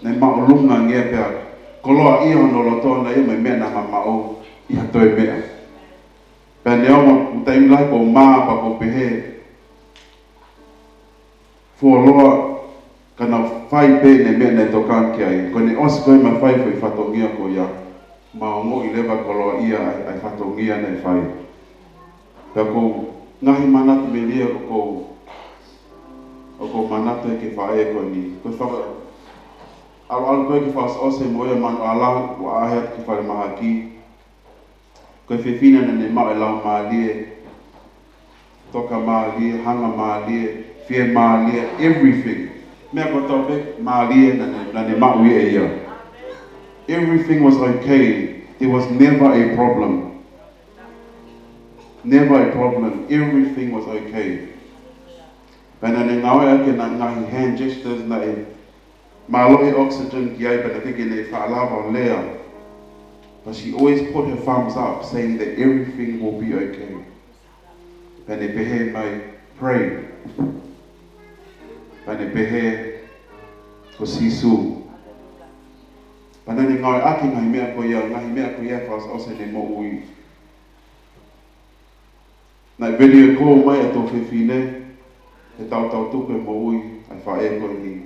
Naʻe māʻolunga ange pea koloaʻia hono loto naʻe ʻi ai mo e meʻa naʻa ma maʻu ʻi ha toe meʻa. Pea neongo ʻoku taimi lahi ʻoku ou mā pea ʻoku ou pehē, fuoloa ka na fai pē ʻene meʻa naʻe tokanga ki ai. Ko ʻene ʻosi ko ē mai fai foʻi fatongia ko ia, ma ongoʻi leva koloaʻia ʻa e, ʻa e fatongia naʻe fai. Pea ko e ngaahi manatu melie ʻoku ou, ʻoku ou manatu ai ki he faʻē ko eni. Ko e faka-, ʻalu ʻalu ko ē ki he fakaʻosi mo ia Manuʻala, ʻo ʻaʻahi atu ki falemahaki. Ko e fefine naʻa ne maʻu e laumālie, toka mālie, hanga mālie, fie mālie, everything. Meʻa kotoa pē mālie naʻa ne, naʻa ne maʻu ia ia. Everything was okay. There was never a problem. Never a problem. Everything was okay. Pea naʻa ne ngāueʻaki ʻena ngaahi hand gestures naʻe mālohi oxygen ki ai pea naʻe ʻikai ke ne faʻa lava ʻo lea. But she always put her thumbs up, saying that everything will be okay. Pea ne pehē mai, "Pray." Pea ne pehē, "Ko Sīsū." Pea naʻa ne ngāueʻaki ngaahi meʻa ko ia, ngaahi meʻa ko ia fakaʻosi ʻene moʻui. Naʻe video call mai ʻa e tuofefine, he tautau tuku e moʻui ʻa e faʻē ko eni.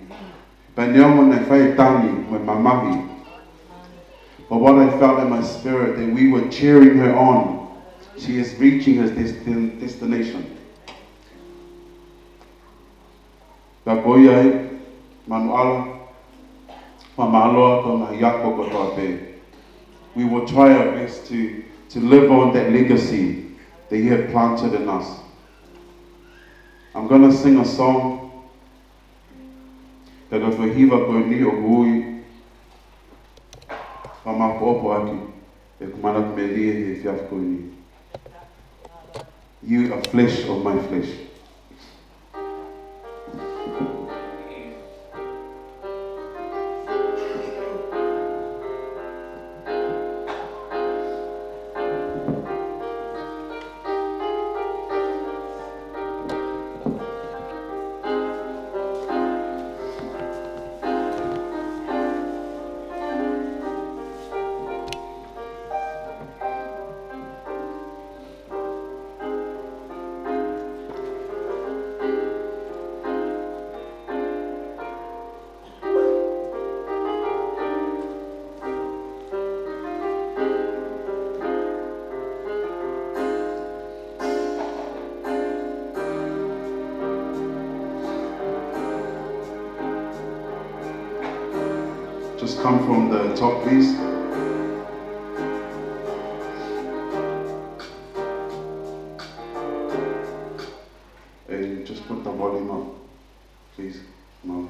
Pea neongo naʻe fai e tangi mo e mamahi, but what I felt in my spirit that we were cheering her on. She is reaching her destin-, destination. Pea ko ia ai, Manuʻala, fakamālō atu ki he ngaahi ako kotoa pē. We will try our best to, to live on that legacy that you have planted in us. I'm gonna sing a song. Pea ko e foʻi hiva ko eni ʻoku ou fakamaopoopo ʻaki ʻeku manatu melie he efiafi ko eni. You are flesh of my flesh. Just come from the top, please. And just put the volume up, please, Molly.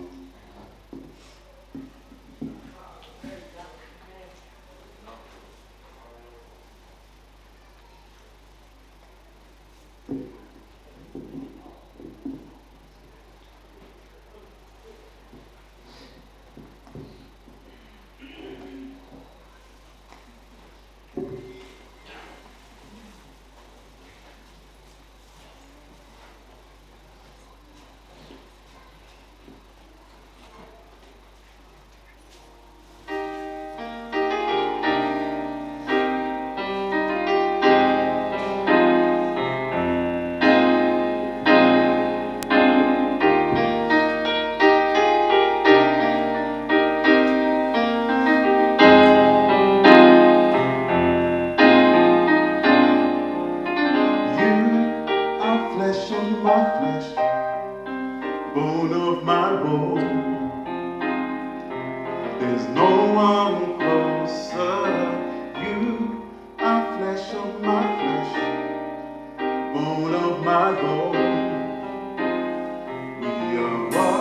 You are flesh of my flesh, bone of my bone. There's no one closer. You are flesh of my flesh, bone of my bone. We are one.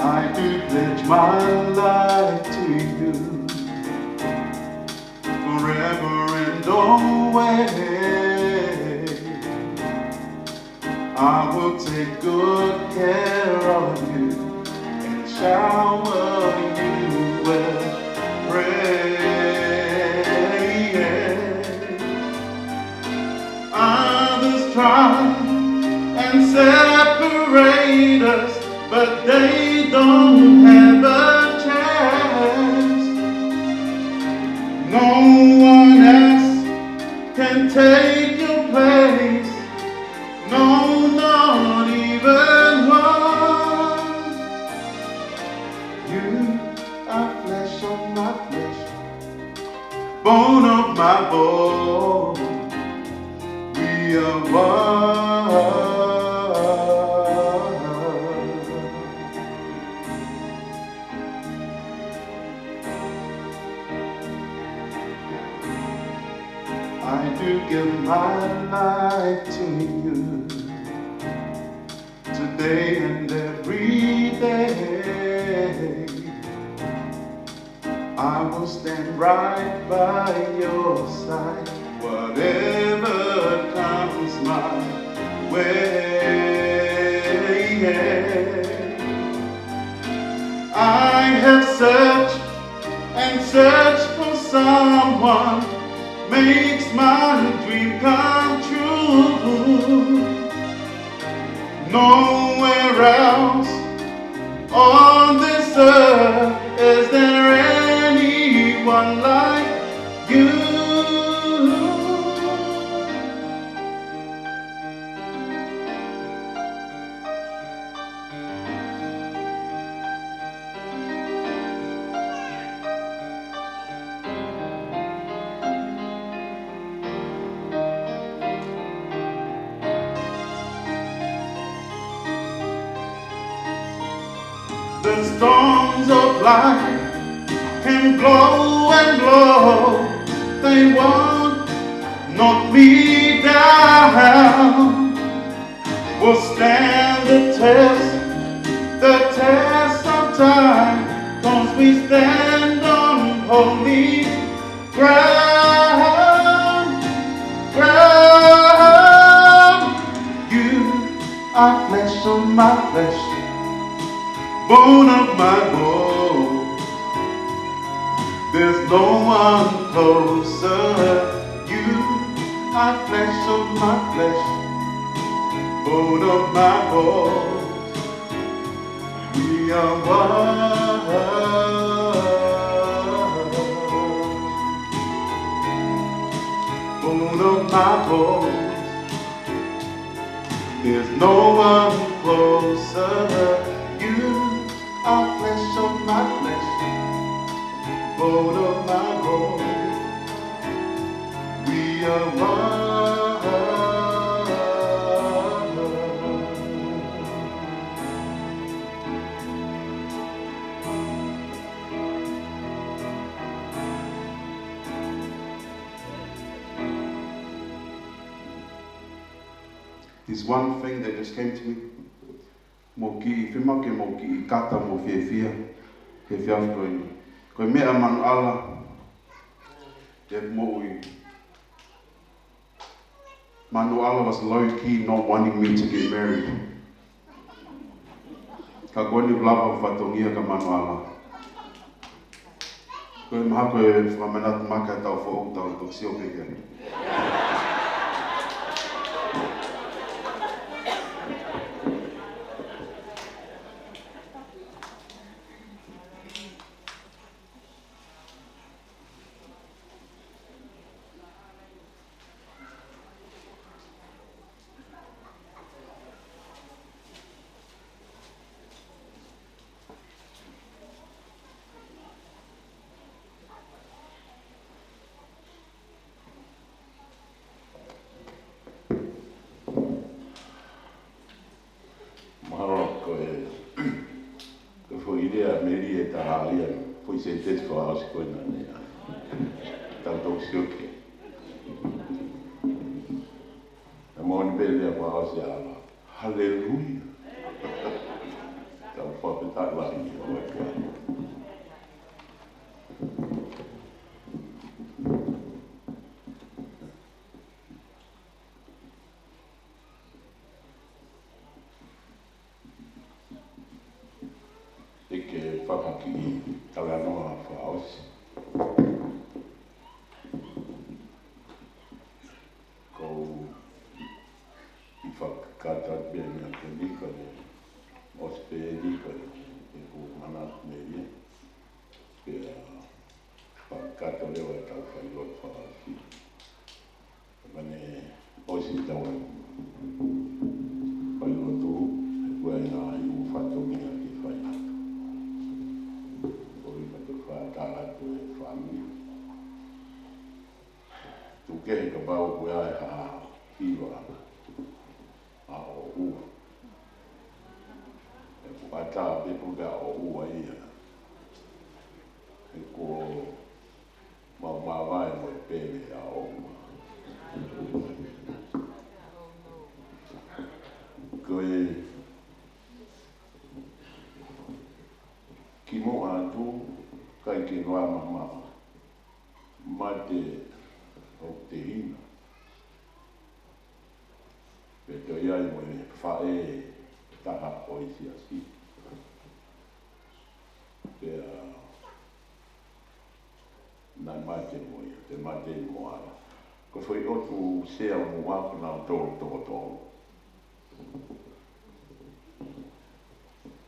I do pledge my life to you, forever and No way. I will take good care of you and shower you with praise. Others try and separate us, but they don't have a chance. No one else can take your place. No, not even one. You are flesh of my flesh, bone of my bone. We are one. I do give my life to you today and every day. I will stand right by your side, whatever comes my way. I have searched and searched for someone makes my dream come true. Nowhere else on this earth is there anyone like you. The storms of life can blow and blow, they won't knock me down. Will stand the test, the test of time, 'cause we stand on holy ground, ground. You are flesh of my flesh, bone of my bone. There's no one closer. You are flesh of my flesh, bone of my bone. We are one. Bone of my bone. There's no one closer. You are flesh of my flesh, bone of my bone. We are one. There's one thing that just came to me. Mou kiʻi, fiemaʻu ke mou kiʻi kata mo fiefia he efiafi ko eni. Ko e meʻa ʻa Manuʻala, ʻe moʻui. Manuʻala was low key not wanting me to get married. Ka ko eni lava fatongia kia Manuʻala. Ko e mahalo ko e fakamanatu mai ki he taʻu foʻou, tau toki sio pē ki ai. Mahalo ko e, ko e foʻi lea melie taha ia, foʻi sētesi fakaʻosi ko ena naʻe tau toki sio ki ai. Naʻe moʻoni pē lea fakaʻosi ʻa e ʻAlo. Haleluia. Tau fakafetaʻi lahi ʻi he ʻOtua. Papa ki talanoa fakaʻosi. Ko e fakakakato atu pē meʻa ko eni ko e ʻosi pē eni ko e ʻeku manatu mei ai. Pea fakakakato leva ʻetau fai lotu fakaʻosi. Mane ʻosi ʻetau fai lotu, he kuo ʻi ai e ngaahi ʻū fatongia ke fai atu. Ko e ʻikai ke fakatala atu e fāmili. Tuku kehe kapau kuo ʻi ai ha hiva ʻa ʻoua. He kuo ʻatā pē kuo ʻi ai ʻa ʻoua ia. He kuo maumau ai mo e pele ʻa ʻoua. Ko e kimuʻa atu, ʻikai ke vā mamaʻo. Mate ʻo te hina. Pea toe ʻi ai mo e faʻē taha ʻo e siasi. Pea naʻe mate mo ia, te mate mo ala. Ko e foʻi ʻotu sea mo ako na tolu toko tolu.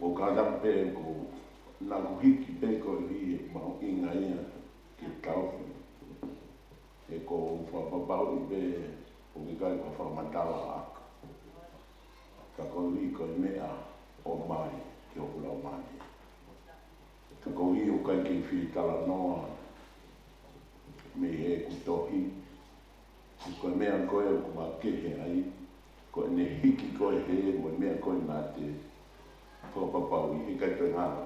ʻO kātaki pē ko naʻa ku hiki pē ko e hie mahuʻinga ia ke tauhi. He ko u fakapapauʻi pē ʻoku ʻikai ko e fakamatala ʻaʻaku. Ka koeʻuhi ko e meʻa ʻomai ki hoku laumālie. Ka koeʻuhi ʻoku ʻikai ke fie talanoa mei heʻeku tohi. Ko e meʻa ko ē ʻoku makehe ai, ko ʻene hiki ko ē he mo e meʻa ko ē naʻa te fakapapauʻi, he ʻikai toe ngalo.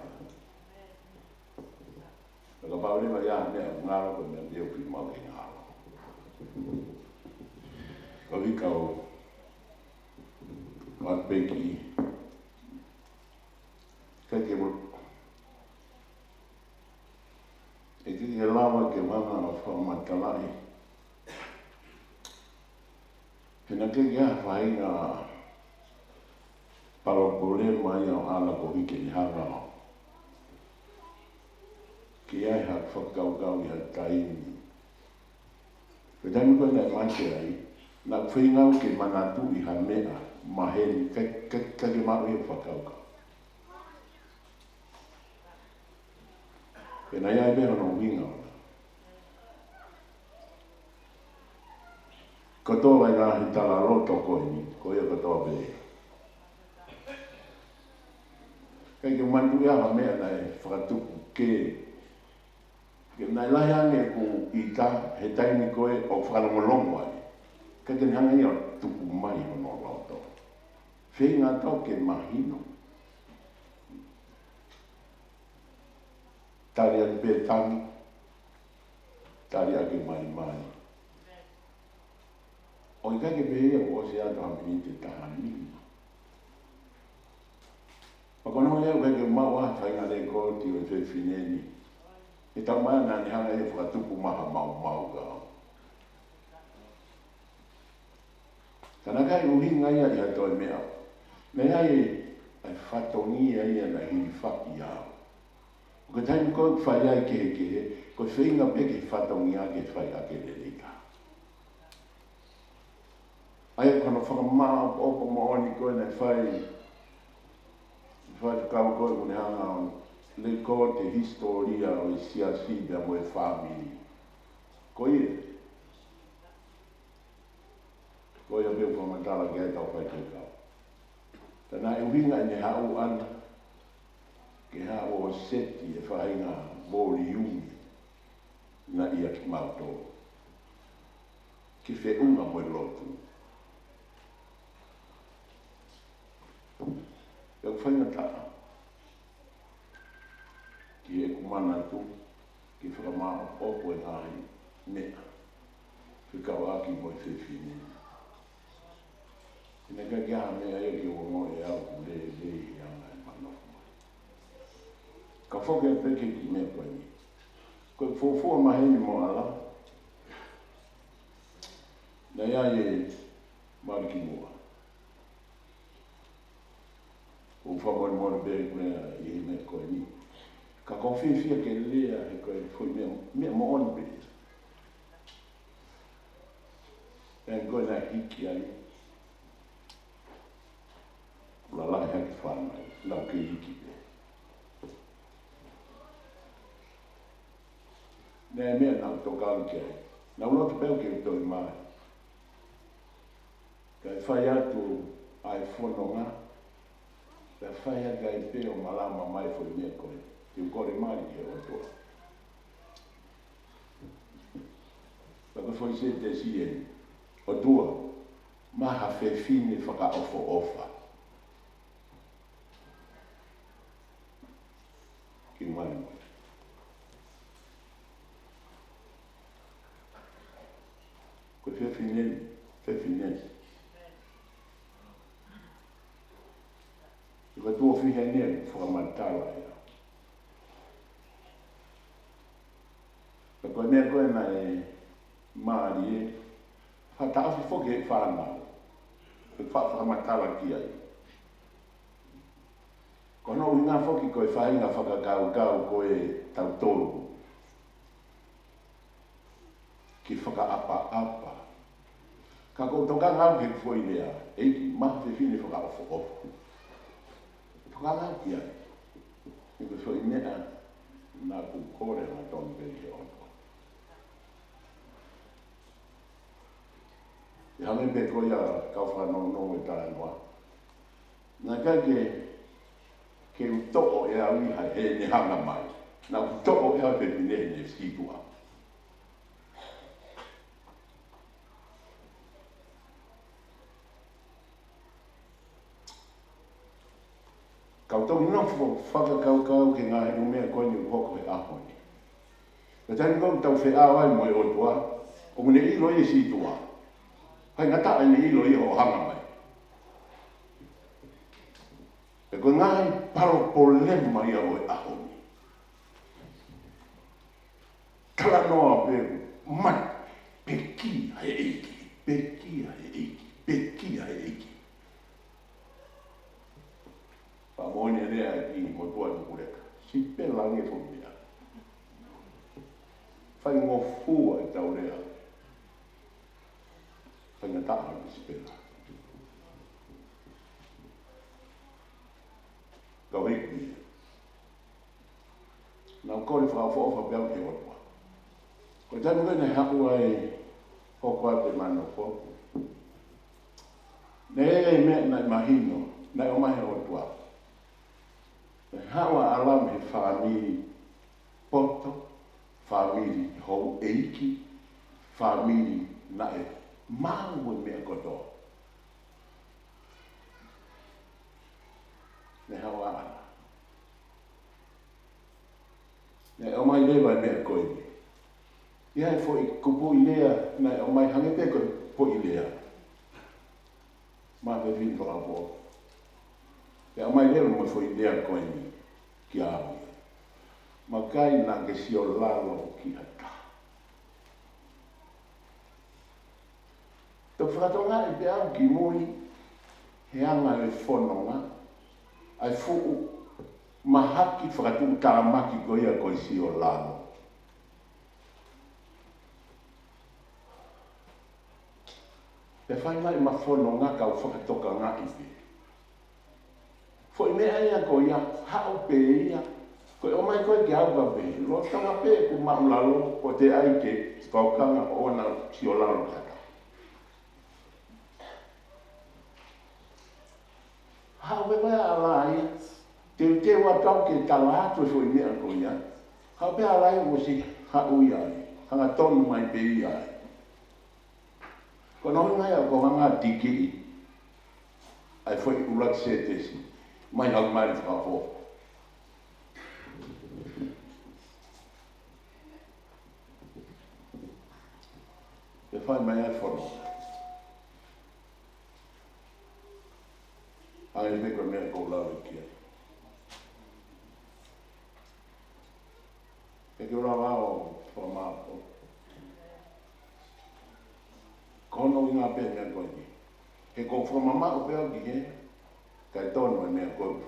Ka kapau leva ʻe ʻi ai ha meʻa ngalo, ko e meʻa pē ʻoku fiemaʻu ke ngalo. Ko e kau ʻatupeki, ʻikai ke mo-, ʻikai ke lava ke u hanga ʻo fakamatalaʻi. He naʻe ʻikai ke ʻi ai ha faʻahinga palopalema ia ʻo ala koeʻuhi ke ne hanga ʻo ke ʻi ai ha fakakaukau ʻi ha taimi. Ko e taimi ko ē naʻe mate ai, naʻa ku feinga ke manatuʻi ha meʻa maheni, ʻikai, ʻikai, ʻikai ke maʻu ia ʻeku fakakaukau. Pea naʻe ʻi ai pē hono ʻuhinga ʻona. Kotoa e ngaahi talaloto ko eni, ko ia kotoa pē. ʻIkai ke u manatuʻi ha meʻa naʻe fakatupu ke, ke naʻe lahi ange ʻeku ʻita he taimi ko ē ʻoku fakalongolongo ai. ʻIkai ke ne hanga ia ʻo tuku mai hono loto. Feinga atu ke mahino. Tali ʻaki pē tangi, tali ʻaki maimai. ʻOku ʻikai ke pehē ia kuo ʻosi atu ha miniti ʻe taha nima. Pea ko hono ʻuhinga ia ʻoku ʻikai ke maʻu ha faʻahinga lēkooti ʻo e fefine ni. He taumaiā naʻa ne hanga ia ʻo fakatupu mai ha maumau ka. Ka naʻe ʻikai ʻuhinga ia ʻi ha toe meʻa. Naʻe ʻi ai e fatongia ia naʻe hilifaki au. Ko e taimi ko ē ʻoku fai ai kehekehe, ko e feinga pē ke fatongia ke fai ʻaki e lelei taha. ʻA ia ko hono fakamāʻopoʻopo moʻoni ko ē naʻe fai, fai kau ko ē ʻoku ne hanga ʻo lēkooti e hisitōlia ʻo e siasi pea mo e fāmili. Ko ia. Ko ia pē ʻoku fakamatala ki ai ʻetau faifekau. Ka naʻe ʻuhinga ʻene haʻu ʻana, ke haʻu ʻo seti e faʻahinga voliumi naʻe ʻiate kimautolu. Ke feʻunga mo e lotu. ʻOku faingataʻa ki heʻeku manatu, ke fakamāʻopoʻopo e ngaahi meʻa fekauʻaki mo e fefine. He naʻe ʻikai ke ʻi ai ha meʻa ia ke u ongoʻi au ʻoku lelei he anga ʻemau nofo mai. Ka foki pē ki he kiʻi meʻa ko eni. Ko e fuofua maheni mo ala, naʻe ʻi ai e mali kimuʻa. ʻOku fakamolemole pē ko e ʻi he meʻa ko eni. Ka ʻoku ou fiefia ke lea he ko e foʻi meʻa, meʻa moʻoni pē. ʻE ko e naʻe hiki ai. Lalahi hake fānau, naʻa ku hiki pē. Naʻe meʻa naʻa ku tokanga ki ai. Naʻa ku loto pē au ke u toe mai. Kae fai atu ʻa e fononga, kae fai atu ai pē ʻo malama mai foʻi meʻa ko ē. Te u kole mai ki he ʻOtua. Ka ko e foʻi sētesi eni. ʻOtua, maʻu ha fefine fakaʻofoʻofa. Ke mali mai. Ko e fefine, fefine. Ko e tuʻo fiha eni ʻoku fakamatala ia. Ka ko e meʻa ko ē naʻe mālie, fakataʻofi foki he fānau. Ke fa-, fakamatala ki ai. Ko hono ʻuhinga foki ko e faʻahinga fakakaukau ko ē ʻa tautolu. Ke fakaʻapaʻapa. Ka ʻoku ou tokanga au ki he foʻi lea, ʻEiki, maʻu ha fefine fakaʻofoʻofa. Tokanga au ki ai. He ko e foʻi meʻa naʻa ku kole hangatonu pē ki he ʻOtua. ʻE hangē pē ko ia kau fanongo e talanoa. Naʻe ʻikai ke, ke u toʻo ʻe au ia heʻene hanga mai. Naʻa ku toʻo ʻe au e fefine heʻene sītuʻa. Ka u toki nofo fakakaukau ki he ngaahi ʻū meʻa ko eni ʻoku hoko he ʻaho ni. Ko e taimi ko ē ʻoku tau feʻao ai mo e ʻOtua, ʻoku ne ʻilo ia e sītuʻa. Faingataʻa ʻene ʻilo ia hoʻo hanga mai. He ko e ngaahi palopalema ia ʻo e ʻaho ni. Talanoa pē mai, pekia he ʻEiki, pekia he ʻEiki, pekia he ʻEiki. Pea moʻoni e lea ʻa e kiʻi motuʻa Nukuleka. Sipela ange foʻi meʻa. Faingofua ʻetau lea. Faingataʻa ʻa e sipela. Ka u hiki. Naʻa ku kole fakaʻofoʻofa pē au ki he ʻOtua. Ko e taimi ko ē naʻe haʻu ai ʻo hoko atu e mano foʻou. Naʻe ʻi ai e meʻa naʻe mahino, naʻe ʻomai he ʻOtua. Naʻe haʻu ʻa ʻAlama he fāmili poto, fāmili houʻeiki, fāmili naʻe maʻu e meʻa kotoa. Naʻe haʻu ʻa ʻAlama. Naʻe ʻomai leva e meʻa ko eni. ʻI ai e foʻi kupuʻi lea, naʻe ʻomai hangē pē ko e foʻi lea. Maʻu e fefine fakaʻofoʻofa. Naʻe ʻomai leva mo e foʻi lea ko eni kia au ia. Maʻu ʻikai naʻa ke sio lalo ki ha taha. Toki fakatokangaʻi pē au kimui he anga e fononga, ʻa e fuʻu mahaki fakatuʻutāmaki ko ia ko e sio lalo. Pea fai mai ʻema fononga ka u fakatokangaʻi pē. Foʻi meʻa ia ko ia, haʻu pē ia. Ko e ʻomai ko ē kia au ka pehē, lolotonga pē ʻeku māʻulalo, ʻoku teʻeki ai ke tokanga ʻo ʻoua naʻa sio lalo ki ha taha. Haʻu pē ko ē ʻa ʻAlama ia, teuteu atu au ke tala atu e foʻi meʻa ko ia. Haʻu pē ʻa ʻAlama ia ʻosi haʻu ia ai, hangatonu mai pē ia ai. Ko hono ʻuhinga ia ʻoku ou hanga ʻo tikiʻi ʻa e foʻi ʻuluaki sētesi mai haʻu mai fakaʻofoʻofa. Ke fai mai ai fono. Hangē pē ko e meʻa ʻoku ou lave ki ai. He ʻoku ou lava ʻo fakamāʻopoʻopo. Ko hono ʻuhinga pē meʻa ko eni. He ʻoku ou fakamamaʻo pē au ki he, kae tonu e meʻa ko eni.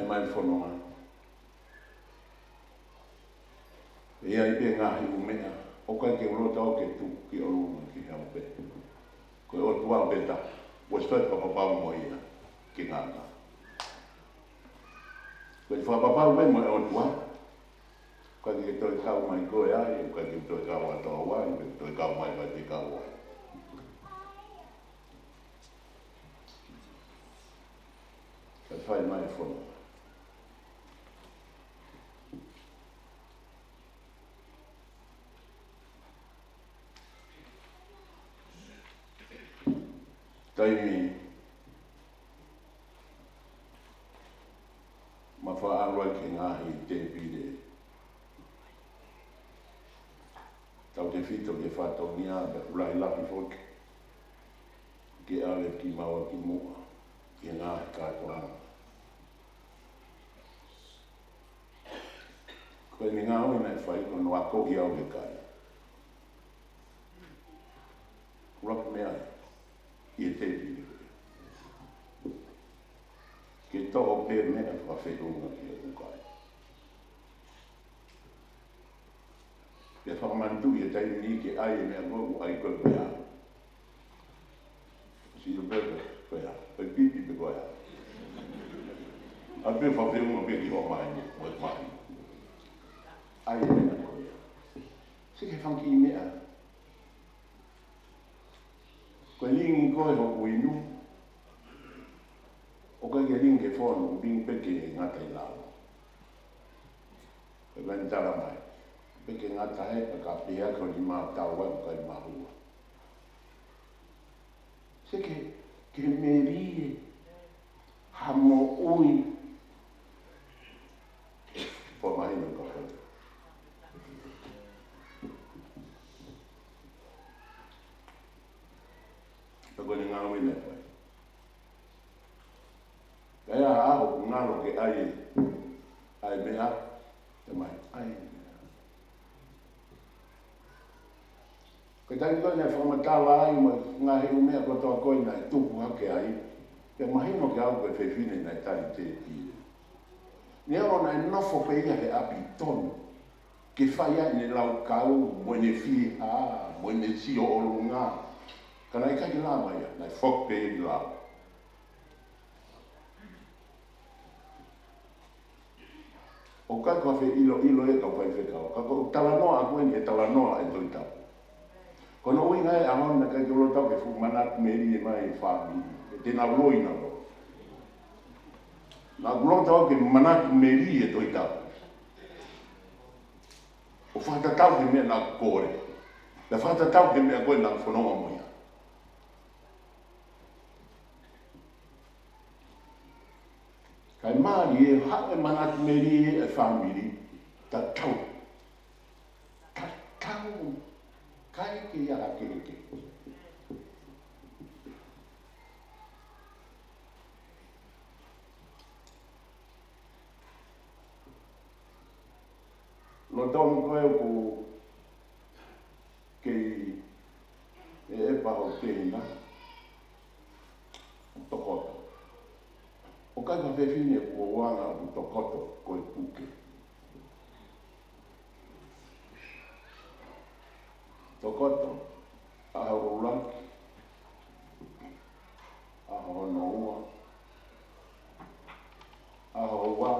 mai fononga. ʻE ʻi ai pē ngaahi ʻū meʻa ʻoku ʻikai ke u loto au ke tuku ki ʻolunga ki he ʻaho pē. Ko e ʻOtua pē taha, ʻoku ʻosi fakapapau mo ia ke ngata. Ko e fakapapau pē mo e ʻOtua, ʻikai ke toe kau mai koe ai, ʻikai ke toe kau atu au ai, ʻikai ke toe kau mai, ʻikai ke kau ai. Ka fai mai e fononga. Taimi ma faʻa ʻalu ai ki he ngaahi tēpile tautefito ki he fatongia, pea ʻoku lahi lahi foki ke ʻave kimaua kimuʻa ki he ngaahi kātoanga. Ko ʻene ngāue naʻe fai ko hono akoʻi au ke kai. Ua ki meʻa ʻi he tēpile. Ke toʻo pē meʻa fakafeʻunga ki he ʻū kai. Pea fakamanatu ʻi he taimi ni ke ʻai e meʻa ko ē ʻoku ʻai ko ē pea. Sio pē ko ē, ko e pipi pē ko ē. ʻA pē fakafeʻunga pē ki hoʻo mahi, mo e mahi. ʻAi e meʻa ko ē. Sio ki he fanga kiʻi meʻa. Ko e lingi ko ē hoku inu, ʻoku ʻikai ke lingi ke fonu, lingi pē ke ngata ʻi lalo. Pea ʻoku ne tala mai, pē ke ngata he ka ka pehē ko ni ma tau ai ʻoku ʻikai mahua. Sio ki he, ki he melie ha moʻui. Pea mahino ka fai. Pea ko ʻene ngāue naʻe fai. Ka ʻi ai ha ʻaho ʻoku ngalo ke ʻai, ʻai meʻa, te mai, ʻai meʻa. Ko e taimi ko ē naʻe fakamatala ai mo e ngaahi ʻū meʻa kotoa ko ē naʻe tupu hake ai, pea mahino kiate au ko e fefine naʻe tali tēpile. Neongo naʻe nofo pē ia he ʻapi tonu ke fai ai ʻene laukau, mo ʻene fiha, mo ʻene sio ʻolunga. Ka naʻe ʻikai ke lava ia, naʻe foki pē ia ki lalo. ʻOku ʻikai ko ha feʻiloʻilo ia kau faifekau. Ka ko e talanoa ʻaku eni, he talanoa ʻa e Tohi Tapu. Ko hono ʻuhinga ē ʻaho ni naʻe ʻikai ke u loto au ke fuʻu manatu melie mai e fāmili. He te nau loi nautolu. Naʻa ku loto au ke manatu melie e Tohi Tapu. ʻO fakatatau ki he meʻa naʻa ku kole. Pea fakatatau ki he meʻa ko ē naʻa ku fononga mo ia. Kae mālie, haʻu e manatu melie e fāmili, tatau. Tatau. ʻIkai ke ʻi ai ha kehekehe. Loto mo koe ʻoku kei ʻeʻepa hoʻo tehina, tokoto. ʻOku ʻikai ko ha fefine ʻoku ʻoanga ʻoku tokoto ko e puke. Tokoto, ʻaho ʻuluaki, ʻaho hono ua, ʻaho ua,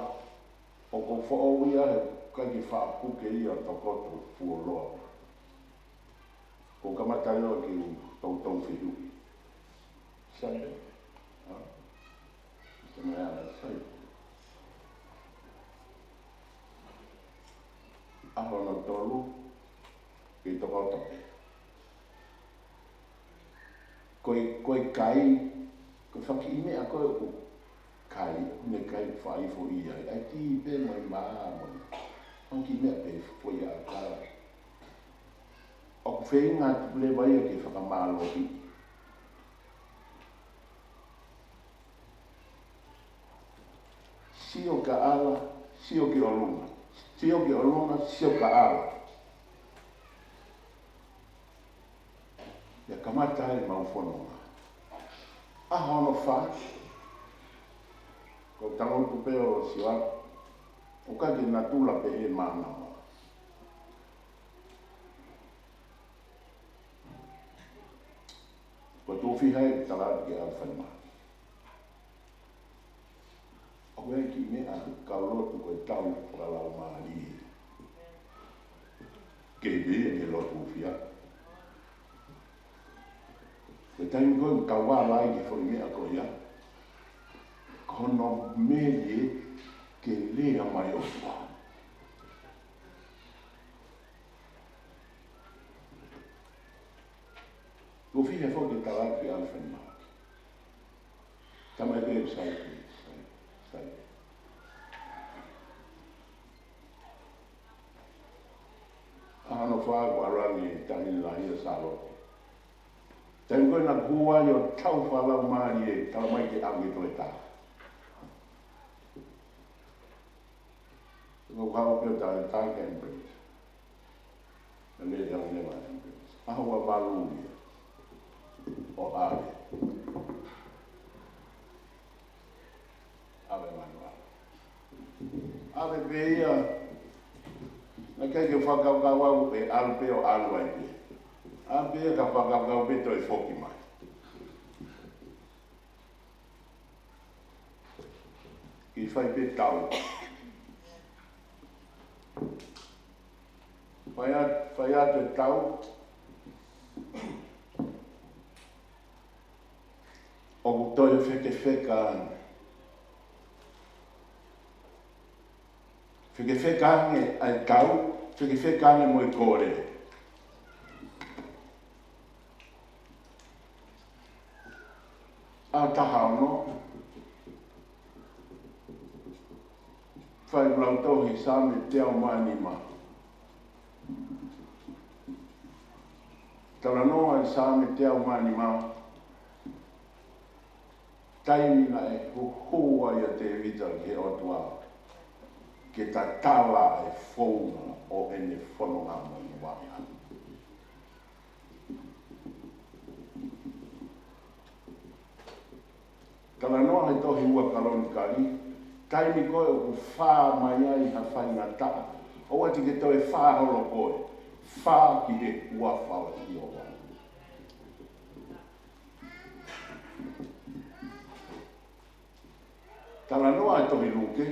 ʻoku foʻou ia he ʻikai ke faʻa puke ia tokoto fuoloa. Ko e kamata ia ke u toutou fehuʻi. Sai. Ha? Sai mai ana sai. ʻAho hono tolu, ke tokoto. Ko e, ko e kai, ko e fanga kiʻi meʻa ko ē ʻoku kai, ne kai faifo ia, ʻai ki pē mai mā, mai. Fanga kiʻi meʻa pē foʻi ʻakau. ʻOku feinga atu leva ia ke fakamālohi. Sio kae ʻalu, sio ki ʻolunga. Sio ki ʻolunga, sio kae ʻalu. Pea kamata ai ʻemau fononga. ʻAho hono fā, Ko e tangutu pē ʻo sio atu, ʻoku ʻikai ke natula pehē mānava. Ko e tuʻo fiha ʻe tala atu ke ʻalu fai mai. ʻOku ʻi ai e kiʻi meʻa, kau lotu, ko e tau fakalaumālie ke lea ʻi he lotu fiha. Ko e taimi ko ē ʻoku tau ala ai ki he foʻi meʻa ko ia, ko hono melie ke lea mai ʻOtua. Tuʻo fiha foki ʻe tala atu ke ʻalu fai mai. Tamai pē, sai pē, sai, sai pē. ʻAho hono fā kuo ʻalu ange Tani Lahi ʻo Sālote. Taimi ko ē naʻa ku hū ai ʻo tau fakalaumālie, tala mai ke ʻalu ki he toe taha. Ko e kau pē ʻo tala atu ke ambulance. Naʻe lele ange leva e ambulance. ʻAho ua valu ia ʻo ʻave. ʻAve Manuʻa. ʻAve pē ia. Naʻe ʻikai ke fakakaukau au ʻe ʻalu pē ʻo ʻalu ai pē. ʻAve pē ia ka fakakaukau pē toe foki mai. Kiʻi fai pē tau. Fai atu, fai atu e tau. ʻOku toe fekefeka ange. Fekefeka ange ʻa e tau, fekefeka ange mo e kole. ʻAho taha ono, fai ʻeku lautohi Saame teau mā nima. Talanoa ʻi Saame teau mā nima, taimi naʻe huhū ai ʻa Tēvita ki he ʻOtua ke tatala e founga ʻo ʻene fononga mo ʻene vaʻe. Talanoa he tohi ua Kalonikali, taimi ko ē ʻoku fā mai ai ha faingataʻa, ʻoua te ke toe fā holo koe, fā ki he huafa ʻo Sihova. Talanoa he tohi Luke,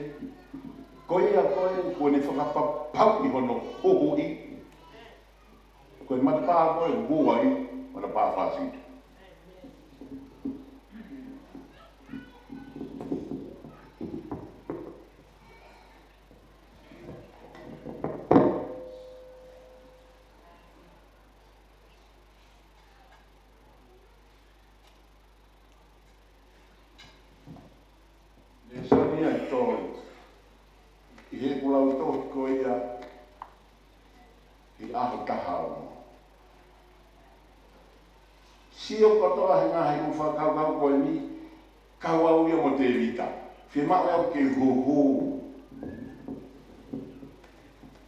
ko ia ko ē kuo ne fakapapauʻi hono huhuʻi, ko e matapā ko ē ʻoku hū ai, matapā fāsitu. Lēsoni ia ʻe tolu ʻi heʻeku lautohi ko ia ʻi he ʻaho taha ono. Sio kotoa he ngaahi ʻū fakakaukau ko eni, kau au ia mo Tēvita. Fiemaʻu au ke huhū.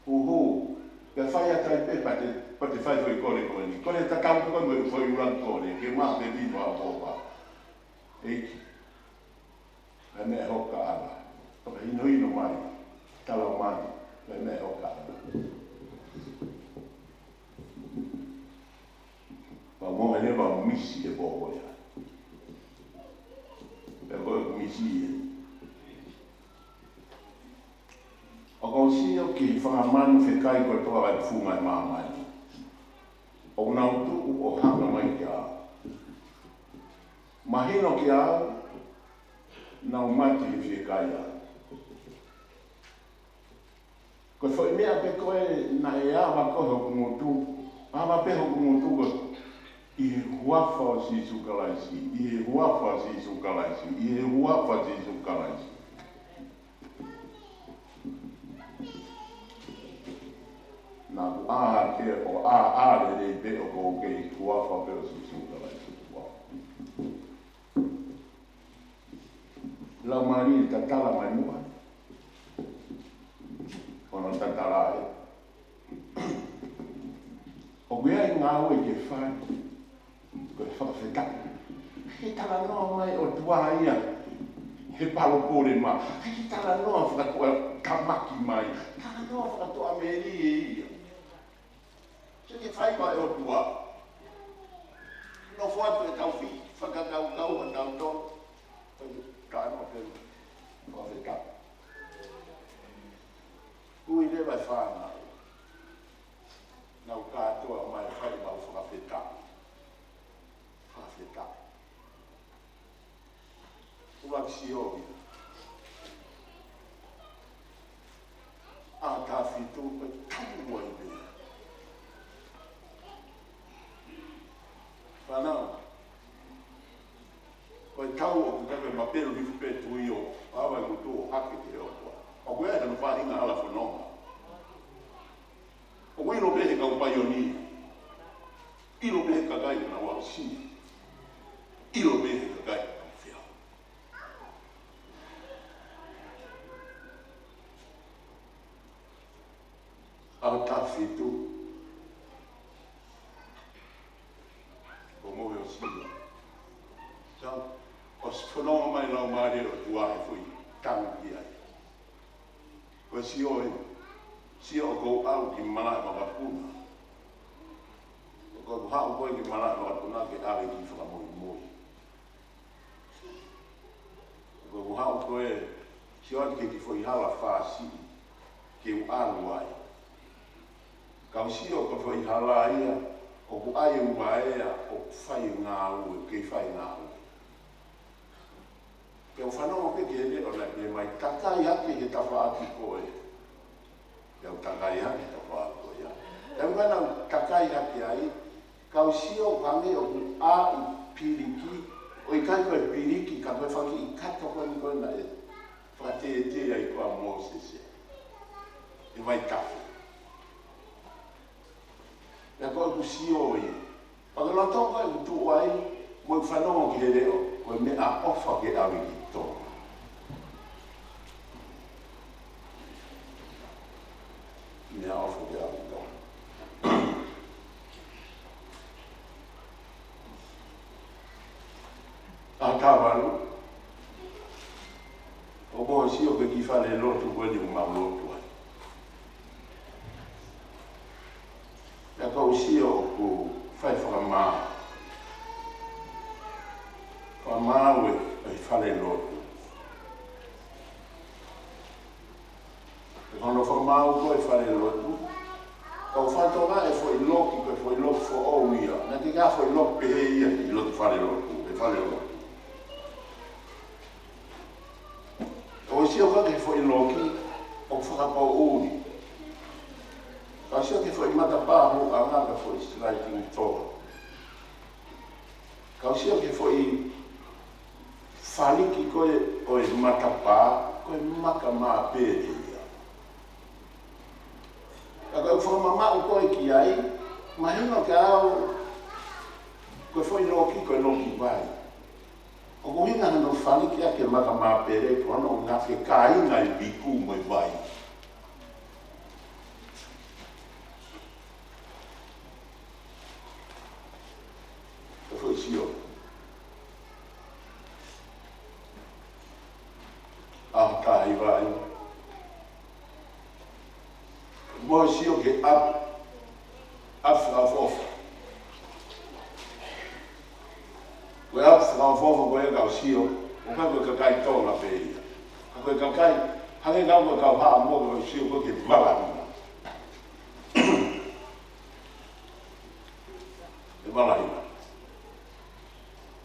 Huhū. Pea fai atu ai pē pea te, pea te fai foʻi kole ko eni. Kole tatau ko ē mo e foʻi ʻuluaki kole. Ke maʻu pē vino ʻa e ʻOtua. ʻEiki. Ko e meʻa ʻe hoko ʻa e ʻala. Fakahinohino mai. Talamai. Ko e meʻa ʻe hoko ʻa e ʻala. Pea mo e leva misi e pō ko ia. Pea ko e misi ia. ʻOku ou sio ki he fanga manu fekai kotoa ʻa e funga ʻo māmani. ʻOku nau tuʻu ʻo hanga mai kia au. Mahino kia au, nau mate he fiekaia. Ko e foʻi meʻa pē ko ē naʻe ava ko ē hoku ngutu, ava pē hoku ngutu ko ē ʻi he huafa ʻo Sīsū Kalaisi, ʻi he huafa ʻo Sīsū Kalaisi, ʻi he huafa ʻo Sīsū Kalaisi. Naʻa ku ʻā hake ʻo ʻā, ʻā lelei pē ʻoku ou kei huafa pē ʻo Sīsū Kalaisi. Huafa. Laumālie tatala mai muʻa. Ko hono tatala ē. ʻOku ʻi ai e ngāue ke fai. Ko e fakafetaʻi. He talanoa mai ʻOtua ia. He palopalema, he ki talanoa fakatuʻa tamaki mai, talanoa fakatuʻamelie ia. Sio ki he faiva ʻa e ʻOtua. Nofo atu e tauhi, fakakaukau ʻa tautolu. Talanoa pē, fakafetaʻi. Ui leva e fānau. Nau kātoa mai fai mau fakafetaʻi. Fakafetaʻi. Ua ki Siovi. ʻAho taha fitu, ko e tau ua i pē. Fānau. Ko e tau ʻoku kake mapelu hifo pē tui ʻo ava i kutu ʻo hake ki he ʻOtua. ʻOku ʻi ai hano faʻahinga hala fononga. ʻOku ʻilo pē he kau paionia. ʻIlo pē he kakai ʻoku nau aʻusia. ʻIlo pē he kakai ʻoku nau feau. ʻAho taha fitu. Ko mo he ʻo Sio. Sa, ʻosi fononga mai Laumālie ʻo e ʻOtua he foʻi tau ki ai. Ko Sio ē, Sio ʻoku ou aʻu ki malaʻe vakapuna. ʻOku ou haʻu ko ē ki malaʻe vakapuna ke ʻave ki fakamoimoi. ʻOku ou haʻu ko ē, Sio atu ki he kiʻi foʻi hala fāsiʻi, ke u ʻalu ai. Kau Sio ko e foʻi hala ia, ʻoku ʻi ai e uaea, ʻoku fai e ngāue, kei fai e ngāue. Ke u fanongo pē ki he leʻo naʻe pehē mai, takai hake he tafaʻaki ko ē. Ke u takai hake he tafaʻaki ko ia. He ʻoku nau takai hake ai, kau Sio hangē ʻoku ʻā ʻi piliki, ʻo ʻikai ko e piliki, ka ko e fanga kiʻi kato ko eni ko ē naʻe fakatētē ai ko ē ʻa Mōsese. ʻI he vaitafe. Pea ko ʻeku Sio ia. Pea ko e loto ko ē ʻoku tuʻu ai, mo e fanongo ki he leʻo, ko e meʻaʻofa ke ʻave ki Tonga. Meʻaʻofa ke ʻave ki Tonga. ʻAho taha valu, ʻoku ou Sio ki he kiʻi falelotu ko eni ʻoku mau lotu ai. Pea ko ʻeku Sio ʻoku fai fakamaau. Fakamaau e, e falelotu. Ko hono fakamaau ko ē e falelotu. Kau fatongia e foʻi loki, ko e foʻi loki foʻou ia. Naʻe ʻikai ke ʻi ai ha foʻi loki pehē ia ʻi loto falelotu, e falelotu. ʻOku ou Sio ko ē ki he foʻi loki, ʻoku fakapoʻuli. Kau Sio ki he foʻi matapā hūʻanga ko e foʻi sliding door. Kau Sio ki he foʻi faliki ko ē ʻo e matapā, ko e maka māpele ia. Ka ko e fakamamaʻu ko ē ki ai, mahino kiate au, ko e foʻi loki, ko e loki vai. ʻOku ʻuhinga hono faliki ʻaki e maka māpele, ko hono ʻuhinga ke kāinga e viku mo e vai. Ko e foʻi Sio. ʻAho taha hiva ai. Mo Sio ki he ʻapi, ʻapi fakaʻofoʻofa. Ko e ʻapi fakaʻofoʻofa ko ē kau Sio, ʻoku ʻikai ko e kakai Tonga pē ia. Ka ko e kakai, hangē kau ko e kau Haʻamoa kau Sio ko ē ki he vala hiva. E vala hiva.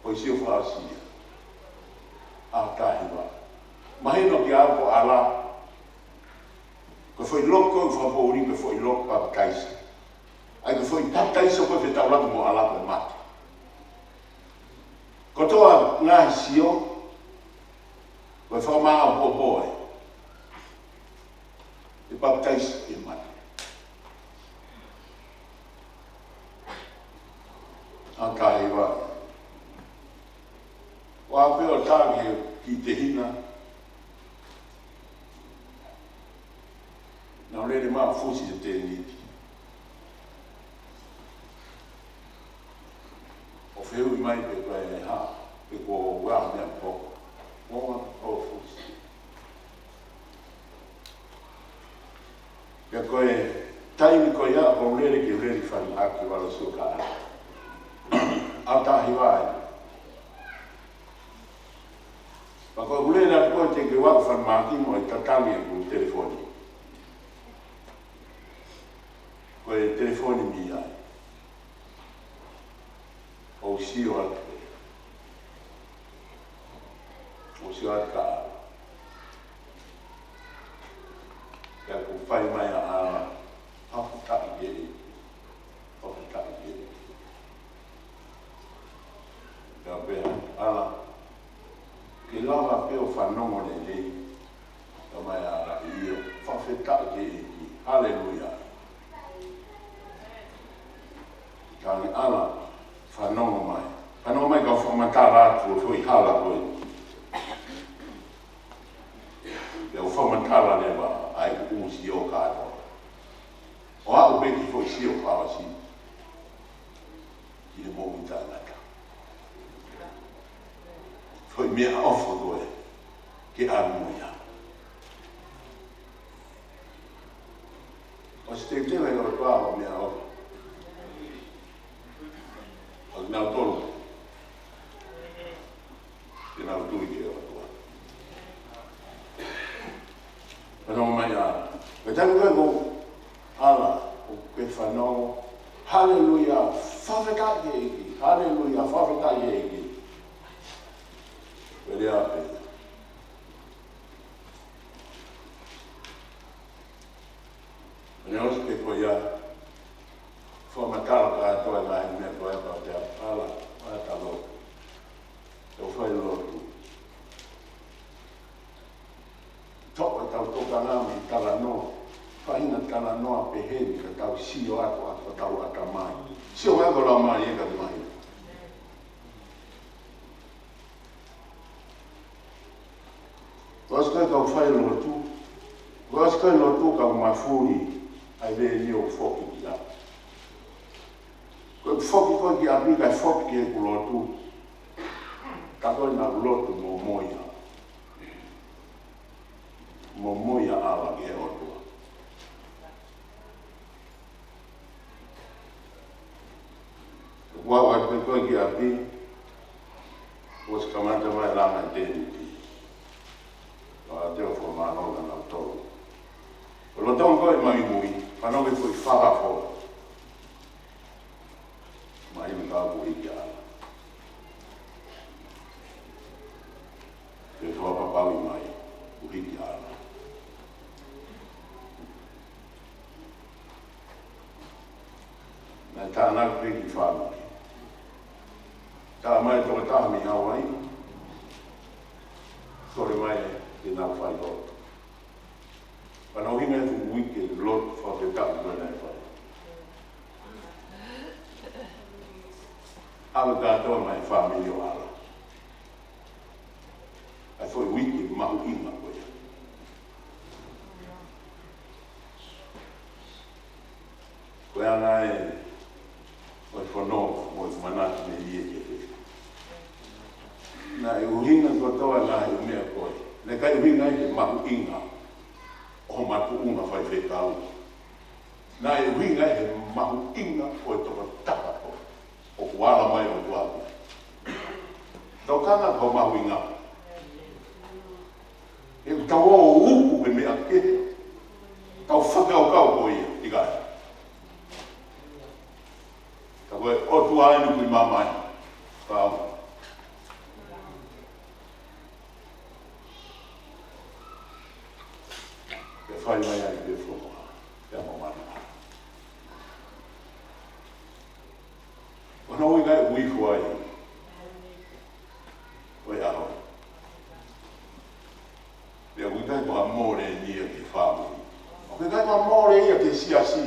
Ko e Sio fakaʻosi ia. ʻAho taha hiva. Mahino kiate au ko ʻAla. Ko e foʻi loki ʻoku fakapoʻuli ko e foʻi loki papitaiso. ʻA ia ko e foʻi papitaiso ko ē fetaulaki mo ʻAla ko e mate. Kotoa ngaahi Sio, ko e fakamāʻopoʻopo ē. ʻE papitaiso ʻi he mate. ʻAho taha hiva. ʻO aʻu pē ʻo tā ki he kiʻi tehina. Naʻa ku lele mai ʻo fusi he tēniti. ʻO fehuʻi mai pe ko e hā, pe ko e hā e meʻa ʻoku hoko. Moa ʻo Fusi. Pea ko e taimi ko ia ʻoku ou lele ke u lele ʻi falemahaki ʻo ʻalu ʻo sio ki he ʻaho. ʻAho taha hiva ai. Pea ko ʻeku lele atu ko ē teʻeki ke u aʻu falemahaki mo e tatangi ʻeku telefoni. Ko e telefoni mei ai. ʻOu sio atu. ʻOu sio atu ka. Pea ʻoku fai mai ʻa ʻAla, fakafetaʻi ki he ʻEiki. Fakafetaʻi ki he ʻEiki. Pea pehē, ʻAla, ke lava pē ʻo fanongo lelei. Ka mai ʻa ʻAla, ʻio, fakafetaʻi ki he ʻEiki. Haleluia. Talaange ʻAla, fanongo mai. Fanongo mai kau fakamatala atu ʻo foʻi hala ko ē. Pea u fakamatala leva ʻa e ʻū sio kātoa. ʻO aʻu pē ki he foʻi sio palasi. Ki he moʻui taʻengata. Foʻi meʻaʻofa ko ē ke ʻalu mo ia. ʻOsi teuteu ʻe he ʻOtua hoʻo meʻaʻofa. ʻOku nau tolu. Ke nau tui ki he ʻOtua. Fanongo mai ʻAla. Ko e taimi ko ē ʻoku ʻAla, ʻoku ke fanongo. Haleluia. Fakafetaʻi ki he ʻEiki. Haleluia. Fakafetaʻi ki he ʻEiki. Pea lea pē. Pea ne ʻosi pē ko ia, fakamatala kātoa e ngaahi meʻa ko ia pea pehē ʻAla, ʻa e talo. ʻOu fai lotu. Toʻo ʻetau tokanga mei he talanoa. Faʻahinga talanoa pehē ni ka tau sio atu atu ka tau ʻatamai. Sio mai ko lau mai e ka mai. Ko ʻosi ko ē kau fai lotu. Ko ʻosi ko ē lotu kau mafuli ai lelio foki ki ʻapi. Ko e foki ko ē ki ʻapi kae foki ki heʻeku lotu. Ka ko e na lotu mo moia. Mo moia ʻAla ki he ʻOtua. Kuo aʻu atu pē ko ē ki ʻapi, kuo ʻosi kamata mai langa e tēniti. Pea te u fakamālō kia nautolu. Ko lolotonga ko ē ʻemau muimui, fanongo ki he foʻi fakafola. Mai me ka kuo hiki ʻAla. Ke fakapapauʻi mai, kuo hiki ʻAla. Naʻe tānaki pē ki fāmili. Tā mai tokotaha mei Hawaii. Kole mai ke nau fai lotu. Pea nau hinga e fuʻu uike lotu fakafetaʻi ko ē naʻe fai. ʻAlu kātoa mai fāmili ʻo ʻAla. ʻA e foʻi uike mahuʻinga ko ia. Ko e anga ē ʻo e fononga mo e manatu mei he ʻEiki. Naʻe ʻuhinga kotoa e ngaahi meʻa ko ē. Naʻe ʻikai ʻuhinga ia ki he mahuʻinga ʻo hoʻo makatuʻunga faifekau. Naʻe ʻuhinga ia ki he mahuʻinga ʻo e tokotaha ko ē. ʻOku ala mai ʻOtua. Tau kanga ko e mahuʻinga. ʻE tau ō ʻo uku he meʻa kehe. Tau fakakaukau ko ia, ʻikai. Ka ko e ʻOtua eni ʻoku ʻi māmani. Kau. Ke fai mai ai ke fua. Ke mamana. Ko hono ʻuhinga ia ʻoku ʻi ai. ʻOi ʻaho. Pea ʻoku ʻikai ko ha mole ia ki he fāmili. ʻOku ʻikai ko ha mole ia ki he siasi.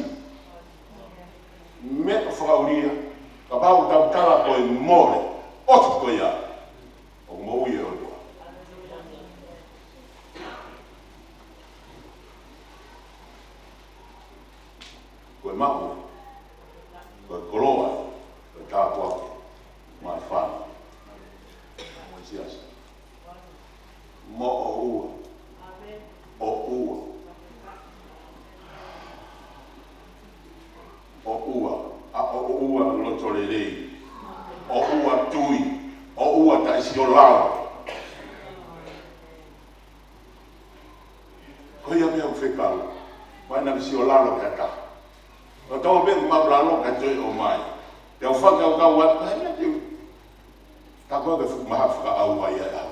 Meʻa fakaʻulia. Kapau ʻoku tau tala ko e mole. ʻOsi ko ia. ʻOku moʻui e ʻOtua. Ko e maʻu, ko e koloa, ko e tāpuaki, maʻa e fānau, mo e siasi. loto lelei, ʻoua tui, ʻoua taʻesiolalo. Ko ia meʻa ʻoku fekau, mai na siolalo ki ha taha. ʻO tau pē mau lalo ka toe ʻomai. Te u fakakaukau atu, ʻai na te u. Tā ko e fuʻu maha fakaʻauha ia ʻe au.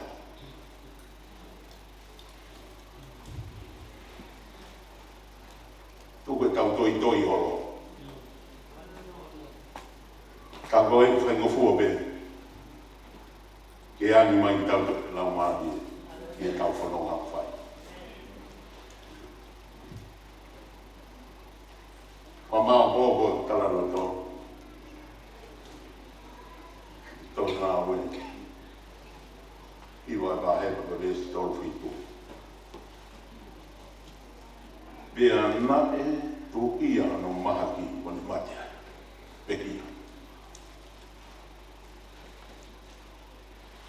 Tuku ʻetau toitoi holo. Ka ko e faingofua pē ke ani mai ki tau laumālie, ki heʻetau fononga fai. Ko e maʻu ko e talaloto. Tau ngāue. Hiva ʻa e vahe ko e veesi tolu fitu. Pea naʻe tuʻu ia hono mahaki ʻo ne mate ai. Pekia.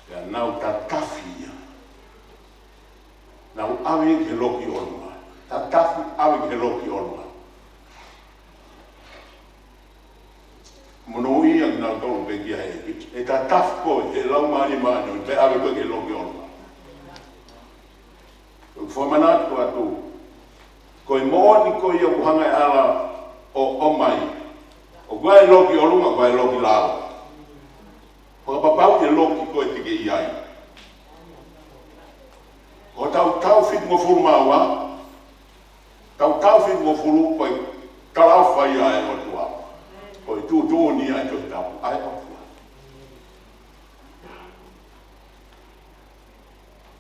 Pea nau tatafi ia. Nau ʻave ki he loki ʻolunga. Tatafi ʻave ki he loki ʻolunga. Monūʻia kinautolu pekia he ʻEiki. ʻE tatafi koe, he laumālie māʻoniʻoni, pea ʻave koe ki he loki ʻolunga. ʻOku fakamanatu atu, ko e moʻoni ko ia ʻoku hanga ʻe he ʻAlo ʻo ʻomai. ʻOku ʻi ai e loki ʻolunga, ʻoku ʻi ai e loki lalo. Fakapapauʻi e loki ko ē te ke ʻi ai. Ko hotau taʻu fitungofulu mā ua, taʻu, taʻu fitungofulu ko e talaʻofa ia ʻa e ʻOtua. Ko e tuʻutuʻuni ʻa e Tohi Tapu ʻa e ʻOtua.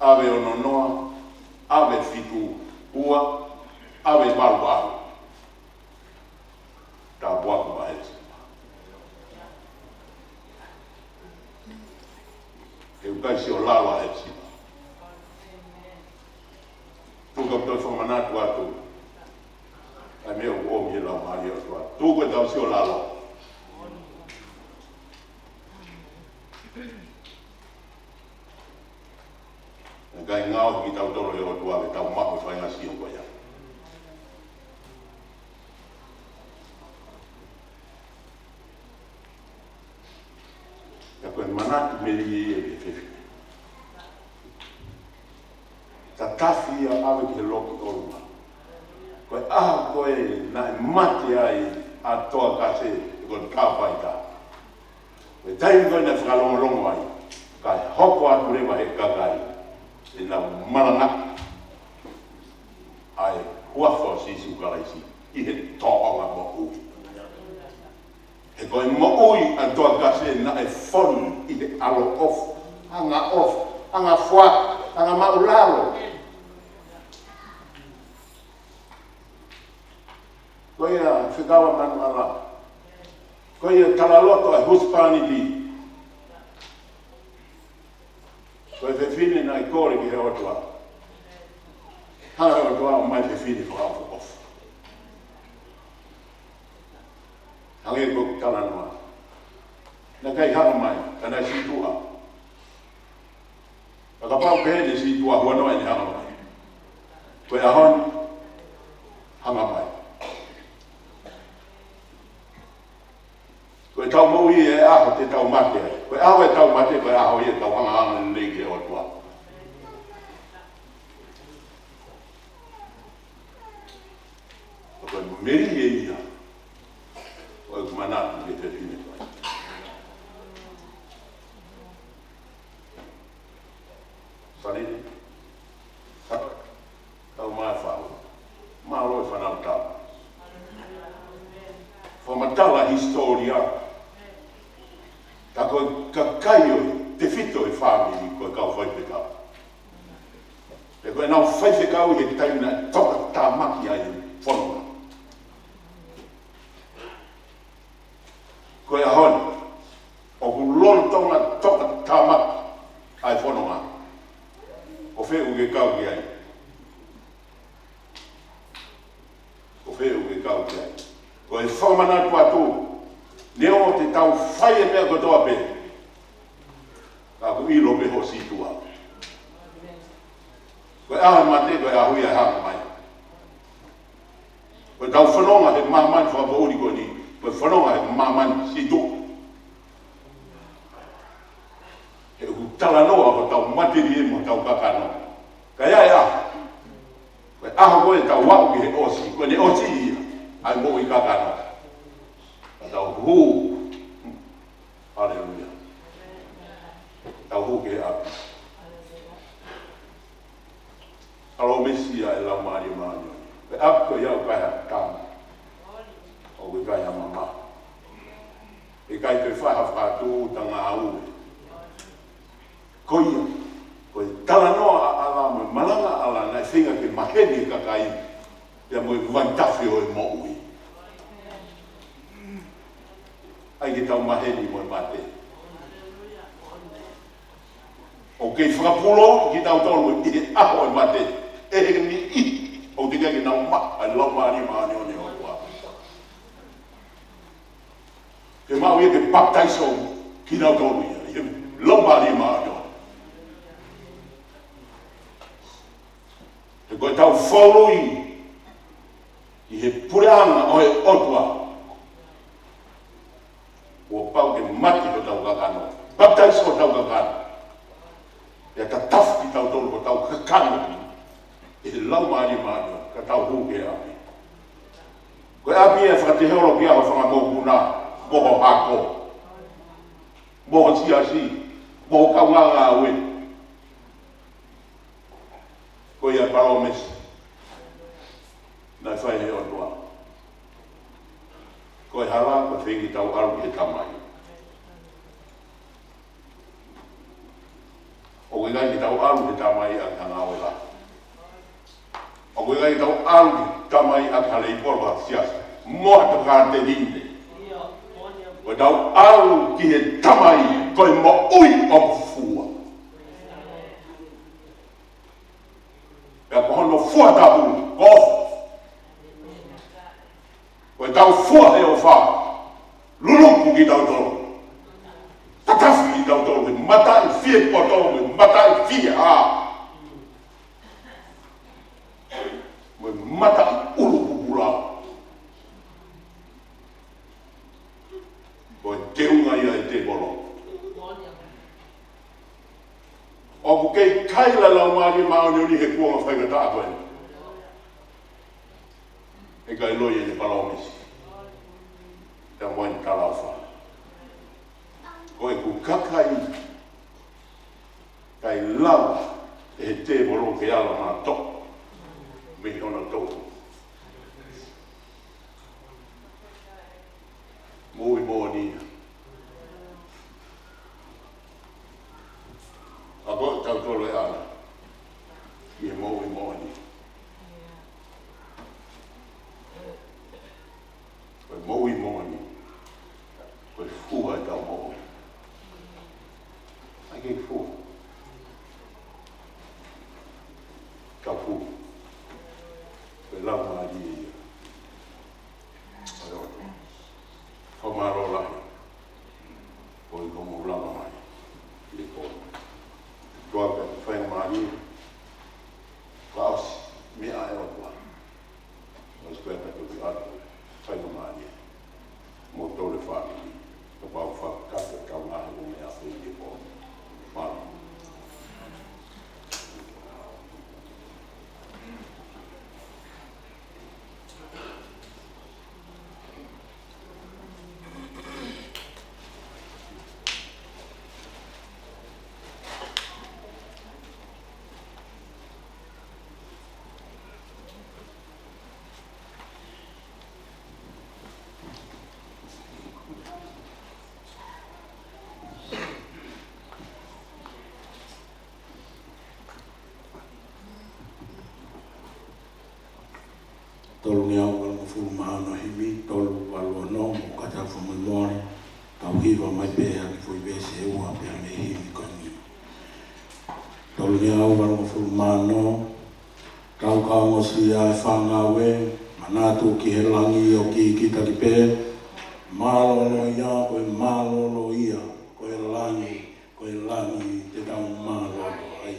ʻAve ono noa, ʻave fitu ua, ʻave valu valu. Tāpuaki maʻa Hepisipa. He ʻoku ʻikai siolalo ʻa Hepisipa. Tuku ke u toe fakamanatu atu. ʻA e meʻa ʻoku ʻomi ʻe he Laumālie ʻo e ʻOtua. Tuku ke tau siolalo. Naʻe ʻikai ngaohi kitautolu ʻe he ʻOtua ke tau maʻu e faʻahinga sio ko ia. Pea ko e manatu melie ia ki he fefine. Tatafi ia ʻave ki he loki ʻolunga. Ko e ʻaho ko ē naʻe mate ai ʻa Toakase, ko e kapaita. Ko e taimi ko ē naʻe fakalongolongo ai, kae hoko atu leva ʻe he kakai ʻenau malanga ʻa e huafa ʻo Sīsū Kalaisi ʻi he tōʻonga moʻui. He ko e moʻui ʻa Toakase naʻe fonu ʻi he ʻaloʻofa, angaʻofa, angafoaki, angamaʻulalo. Ko ia fekau ʻa Manuʻala. Ko ia talaloto ʻa e husepāniti. Ko e fefine naʻe kole ki he ʻOtua. Hanga ʻe he ʻOtua ʻo ʻomai fefine fakaʻofoʻofa. Hangē ko e talanoa. Naʻe ʻikai hanga mai, ka naʻe sītuʻa. Ka kapau pē naʻe sītuʻa, huanoa ʻene hanga mai. Ko e ʻaho ni, hanga mai. Ko e tau moʻui ʻe ʻaho te tau mate ai. Ko e ʻaho ʻe tau mate, ko e ʻaho ia ʻe tau hanga ʻo hanga lelei ki he ʻOtua. Ko e melie ia ʻoku manatu ki he fefine ko ē. Salini. Sa-, tau mai fau. Mālō e fānau tau. Fakamatala hisitōlia. Tā ko e kakai ʻo e tefito ʻo e fāmili ko e kau faifekau. Pea ko ʻenau faifekau ʻi he taimi naʻe tokatāmaki ai e fononga. Ko e ʻaho ni, ʻoku lolotonga tokatāmaki ʻa e fononga. Ko fē ʻoku ke kau ki ai? Ko fē ʻoku ke kau ki ai? Ko e fakamanatu atu, neongo te tau fai e meʻa kotoa pē, ka ʻoku ʻilo pē hoʻo sītuʻa. Ko e ʻaho e mate, ko e ʻaho ia ʻe hanga mai. Ko e tau fononga he māmani fakapoʻuli ko eni, ko e fononga he māmani sītuʻa. talanoa hotau matelie mo hotau kakano. Ka ʻi ai e ʻaho, ko e ʻaho ko ē ʻe tau aʻu ki he ʻosi, ko ʻene ʻosi ia ʻa e moʻui kakano. Ka tau hū. Haleluia. Tau hū ki he ʻapi. Palōmesi ia ʻa e Laumālie Māʻoniʻoni. Ko e ʻapi ko ia ʻoku ʻikai ha tama, ʻoku ʻikai ha mamahi, ʻikai ke fai ha fakatūʻuta ngāue. Ko ia, ko e talanoa ʻa ʻAla mo e malanga ʻa ʻAla naʻe feinga ke maheni e kakai ia mo e vaitafe ʻo e moʻui. ʻAi ke tau maheni mo e mate. ʻOku kei fakapulou kitautolu ʻi he ʻaho ʻo e mate ʻe he niʻihi ʻoku teʻeki ke nau maʻu ʻa e Laumālie Māʻoniʻoni ʻo e ʻOtua. Ke maʻu ia ke papitaiso kinautolu ia ʻi he Laumālie Māʻoniʻoni. He ko ʻetau fāʻeleʻi ʻi he puleʻanga ʻo e ʻOtua, kuo pau ke mate hotau kakano, papitaiso hotau kakano, pea tatafu kitautolu hotau kakano ʻi he Laumālie Māʻoniʻoni, ka tau hū ki he ʻapi. Ko e ʻapi ʻe fakateolokia ho fanga mokopuna, mo ho hako, mo ho siasi, mo ho kaungāngāue. Ko ia palōmesi naʻe fai ʻe he ʻOtua. Ko e hala, ko e feinga ke tau ʻalu ki he Tamai. ʻOku ʻikai ke tau ʻalu ki he Tamai ʻaki ha ngāue lahi. ʻOku ʻikai ke tau ʻalu ki he Tamai ʻaki ha leipolo ʻa e siasi mo ha tokāteline. Ko ʻetau ʻalu ki he Tamai ko e moʻui ʻoku fua. Pea ko hono fua tapu, ko ʻetau fua he ʻofa, luluku kitautolu, tatafu kitautolu he mataʻi fie poto, he mataʻi fie hā, mo e mataʻi ʻulu pupula. Ko e teunga ia ʻa e tēvolo. ʻOku kei kaila e Laumālie Māʻoniʻoni he kuonga faingataʻa ko eni. ʻE kailoi ʻene palōmesi ia mo ʻene talaʻofa. Ko ʻeku kakai, ʻikai lava ʻe he tēvolo ke ala nautolu mei hono toʻu. Moʻui moʻoni ia. Ka ko kitautolu ʻe ala ki he moʻui moʻoni. Ko e moʻui moʻoni, ko e fua ʻetau moʻui. ʻAi ke fua. Tau fua. Ko e Laumālie ia. ʻAi ʻo fakamālō lahi. Ko e komo lava mai. Ki he komo. Tuaka te faingamālie. Ka ʻosi. Meʻa ʻe ʻOtua. Mas pea ka tuki atu, faingamālie mo tole fāmili, kapau fakakata kau ngaahi ʻo meʻa pē ʻi he pō. Mālō. Tolungeau valungofulu mā ono, himi tolu valu ono, mo kata fakamolemole, tau hiva mai pē ʻa e foʻi veesi ʻe ua pē mei he himi ko eni. Tolungeau valungofulu mā ono, Tau ka ongosia e fāngau ē, manatu ki he langi ʻoku kikite ki pē, mālōlō ia, ko e mālōlō ia, ko e langi, ko e langi te tau mālōlō ai.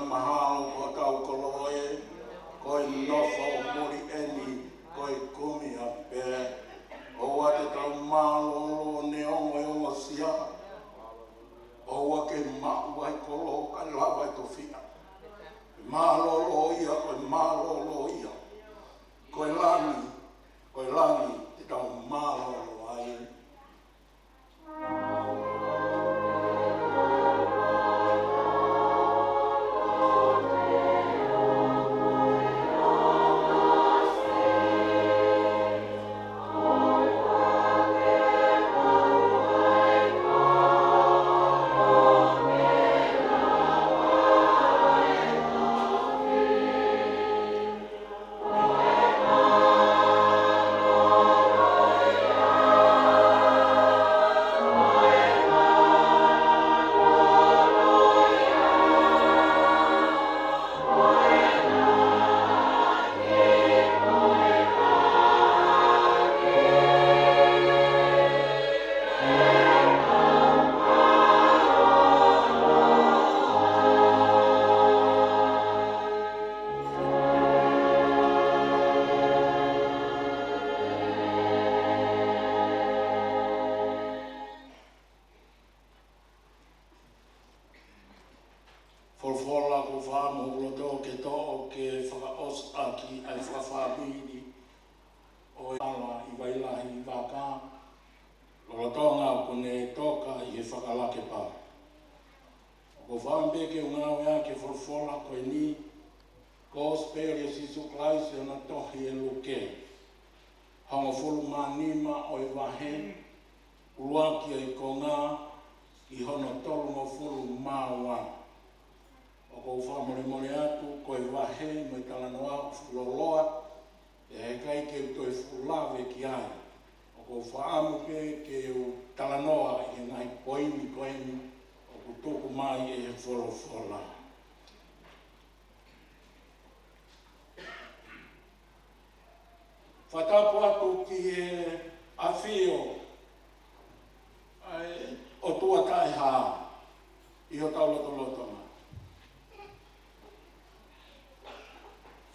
Mahalo ko hotau koloa ē, ko e nofo muli ʻeni, ko e kumi ʻa pē. ʻOua te tau mālōlō neongo e ongosia. ʻOua ke maʻu ai kolo kae lava e tofiʻa. Mālōlō ia, ko e mālōlō ia. Ko e langi, ko e langi te tau mālōlō ai. Folofola kuo fai mo loto ke toʻo ke fakaʻosi ʻaki ʻa e fakafāmili ʻo e ala ʻi Vailahi ʻi Vaka, lolotonga kuo ne toka ʻi he fakalakepa. ʻOku ou fakaʻamu pē ke u ngāueʻaki e folofola ko eni, Kosipeli ʻa Sīsū Kalaisi ʻi hono tohi ʻe Luke, hongofulu mā nima ʻo e vahe, ʻuluaki ʻa e konga ki hono tolungofulu mā ua. ʻOku ou fakamolemole atu, ko e vahe mo e talanoa ʻoku fuʻu lōloa, ʻe ʻikai ke u toe fuʻu lave ki ai. ʻOku ou fakaʻamu pē ke u talanoa ʻi he ngaahi poini ko eni ʻoku tuku mai ʻe he folofola. Fakatapu atu ki he ʻafio ʻa e ʻOtua Taʻehāmai ʻi hotau lotolotonga.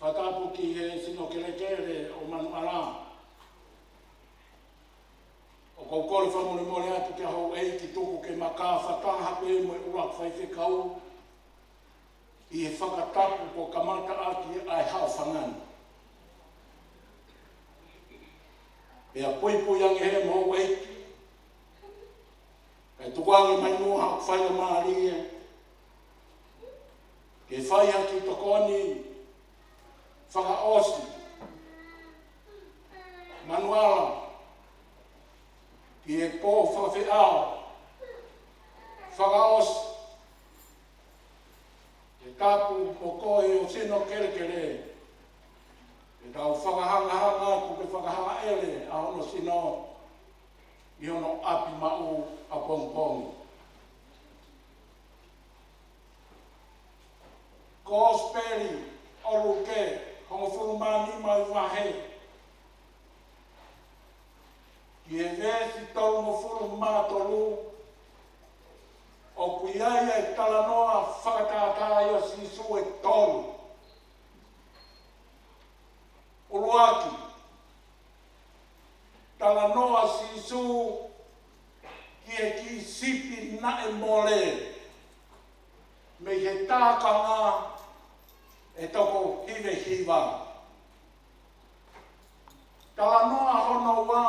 Fakatapu ki he sino kelekele ʻo Manuʻala. ʻOku ou kole fakamolemole atu ki he houʻeiki tuku ke maka fakataha pē mo e ʻuluaki faifekau ʻi he fakatapu kuo kamata ʻaki ʻa e haʻofanga ni. Pea puipui ange he mo houʻeiki, kae tuku ange mai muʻa haʻo faingamālie ke fai ha kiʻi tokoni fakaʻosi Manuʻala ki he pō fakafeʻao fakaʻosi. Ke tapu mo koe ʻo sino kelekele, ke tau fakahangahanga atu ke fakahaʻele ʻa hono sino ʻi hono ʻapi maʻu ʻapongipongi. Kosipeli ʻa Luke, hongofulu mā nima ʻo e vahe, ki he veesi tolungofulu mā tolu, ʻoku ʻi ai ʻa e talanoa fakatātā ʻa Sīsū ʻe tolu. ʻUluaki, talanoa ʻa Sīsū ki he kiʻi sipi naʻe mole mei he tākanga ʻe toko hiva hiva. Talanoa hono ua,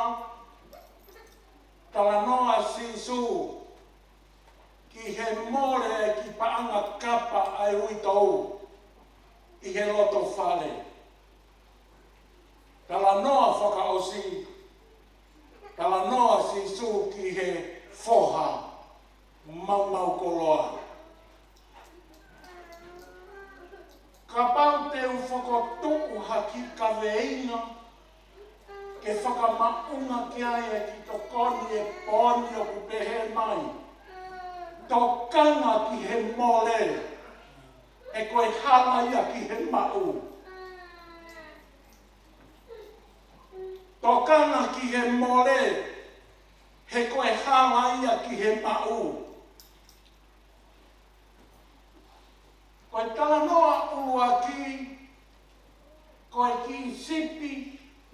talanoa ʻa Sīsū ki he mole e kiʻi paʻanga kapa ʻa e uitou ʻi he loto fale. Talanoa fakaʻosi, talanoa ʻa Sīsū ki he foha maumau koloa. Kapau te u fokotuʻu ha kiʻi kaveinga ke fakamaʻunga ki ai e kiʻi tokoni ʻo e pō ni, ʻoku pehē mai: Tokanga ki he mole, he ko e hala ia ki he maʻu. Tokanga ki he mole, he ko e hala ia ki he maʻu. Ko e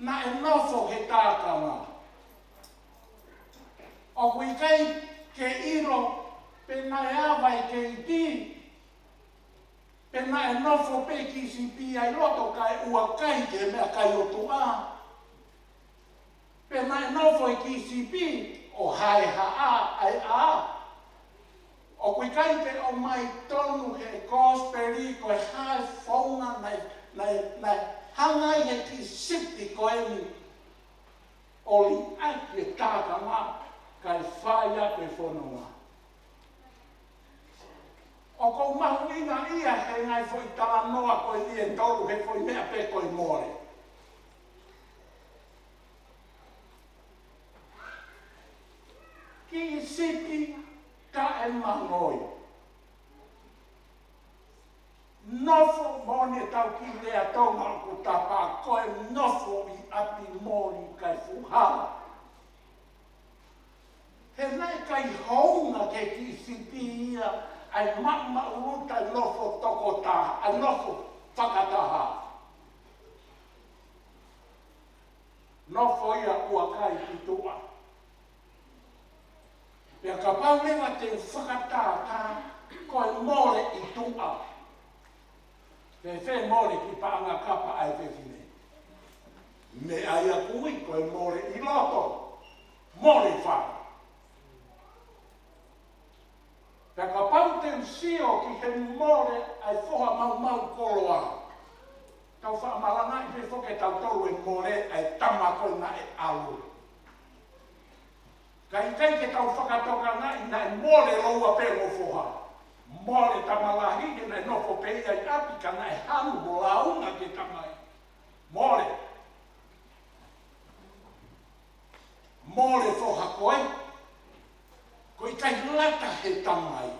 naʻe nofo he tākanga. ʻOku ʻikai ke ʻilo pe naʻe ava e keiti, pe naʻe nofo pē kiʻi sipi ʻi loto kae ʻoua ʻe kai ki he meʻakai ʻo tuʻa. Pe naʻe nofo e kiʻi sipi ʻo hae haʻa ʻa e ʻā. ʻOku ʻikai ke ʻomai tonu he kosipeli ko e hā e founga naʻe, naʻe, naʻe hanga ai he kiʻi sipi ko eni ʻo liʻaki e tākanga kae fai atu e fononga. ʻOku ou mahuʻingaʻia he ngaahi foʻi talanoa ko eni ʻe tolu he foʻi meʻa pē ko e mole. Kiʻi sipi taʻemangoi. Nofo, moʻoni ʻetau kiʻi lea Tonga ʻoku tapa, ko e nofo ʻi ʻapi moli kae fuhala. He naʻe ʻikai hounga ki he kiʻi sipi ia ʻa e maʻumaʻuluta e nofo tokotaha, ʻa e nofo fakataha. Nofo ia ʻoua ʻe kai ki tuʻa. Pea kapau leva te u fakatātā, ko e mole ʻi tuʻa. Fēfē mole ki paʻanga kapa ʻa e fefine? Meʻa ia ʻoku ui ko e mole ʻi loto, mole fale. Pea kapau te u sio ki he mole ʻa e foha maumau koloa, tau faʻa malangaʻi pē foki ʻe tautolu e mole ʻa e tama ko ē naʻe ʻalu. Ka ʻikai ke tau fakatokangaʻi naʻe mole lōua pē mo foha. Mole tama lahi ke naʻe nofo pē ia ʻi ʻapi ka naʻe hanu mo lāunga ki he tama ia. Mole. Mole foha ko ē, ʻoku ʻikai lata he tama ia.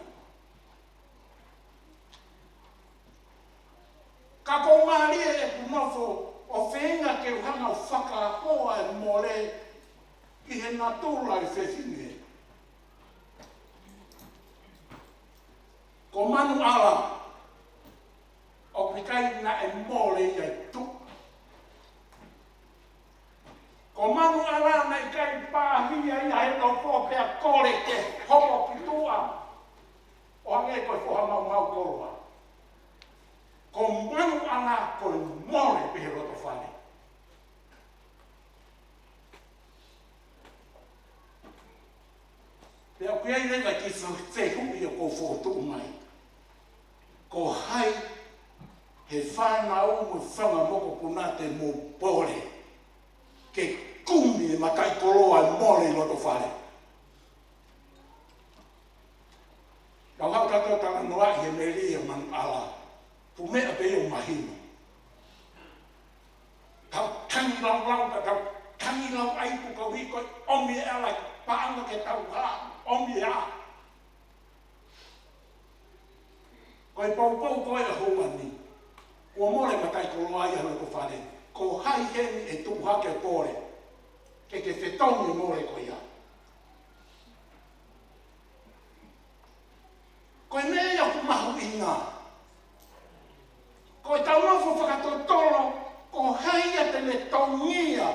Ka ʻoku mālie ʻeku nofo ʻo feinga ke u hanga ʻo fakahoa e mole ʻi he natula e fefine. Ko Manuʻala, ʻoku ʻikai naʻe mole ia ʻi tuʻa. Ko Manuʻala naʻe ʻikai pāhia ia he nofo pea kole ke hopo ki tuʻa ʻo hangē ko e foha maumau koloa. Ko Manuʻala ko e mole pē he loto fale. Pea ʻoku ʻi ai leva e kiʻi fehuʻi ʻoku ou fokotuʻu mai. Ko hai he fānau mo e fanga mokopuna te mou pole ke kumi e mataʻikoloa e mole ʻi loto fale? Tau haʻu tautolu ʻo talanoaʻi he melie ʻa Manuʻala. Fuʻu meʻa pē ia ʻoku mahino. Tau tangi laulau, ka tau tangi lau ai pu kau hiko, ʻomi e ala paʻanga ke tau hā, ʻomi e hā. Ko e poupou ko ē ʻa e houa ni, kuo mole mataʻikoloa ia he loto fale. Ko hai heni ʻe tuʻu hake ʻo pole ke ke fetongi e mole ko ia? Ko e meʻa ia ʻoku mahuʻinga. Ko ʻetau nofo fakatotolo, ko hai ia te ne tongia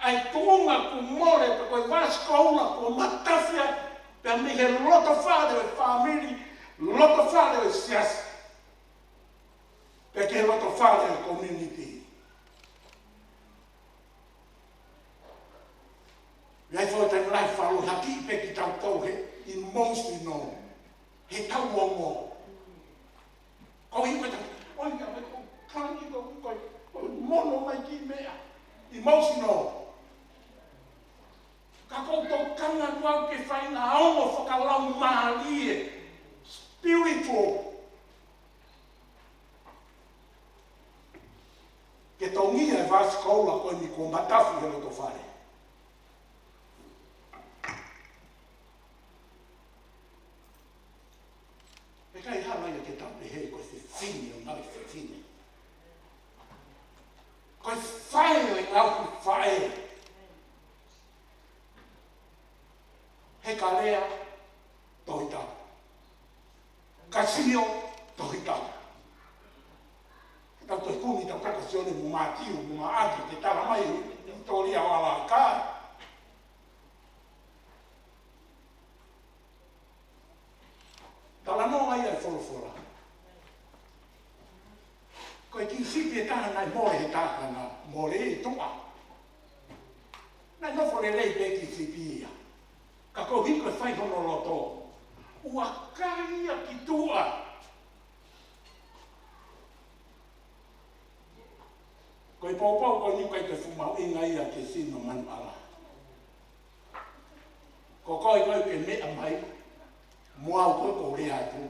ʻa e tuʻunga kuo mole, pe ko e vāsikoula kuo matafi ai, pea mei he loto fale ʻo e fāmili, loto fale ʻo e siasi, pea ki he loto fale ʻo e community. ʻI ai e foʻi taimi lahi fakalūkufua pē kitautolu he emotional, he tau ongo. Ko e hiko ʻetau, ʻoi, ka me ko kani ko, ko, ko mono mai ki meʻa emotional. Ka ʻoku ou tokanga atu au ke fai ha ongo fakalaumālie, spiritual. Ke tongia e vāsikoula ko eni kuo matafi he loto fale. ʻE ʻikai hala ia ke tau pehē ko e fefine ʻo e ngaahi fefine. Ko e faʻē ʻo e ngaahi faʻē. He ka lea, tohi tau. Ka sio, tohi tau. Tau tohi Ni tau kaka Sione mo Mātiu mo Maʻake ke tala mai ʻi he hisitōlia ʻo ʻAlā ʻikai. Talanoa ai ʻa e folofola. Ko e kiʻi sipi ʻe taha naʻe mole he tākanga, mole ʻi tuʻa. Naʻe nofo lelei pē kiʻi sipi ia. Ka koeʻuhi ko e fai hono loto, ʻoku kai ia ki tuʻa. Ko e poupou ko eni ʻoku ʻikai ke fuʻu mahuʻinga ia ki he sino manuʻala. Ko koe ko ē ke meʻa mai, mo au ko ē ʻoku ou lea atu,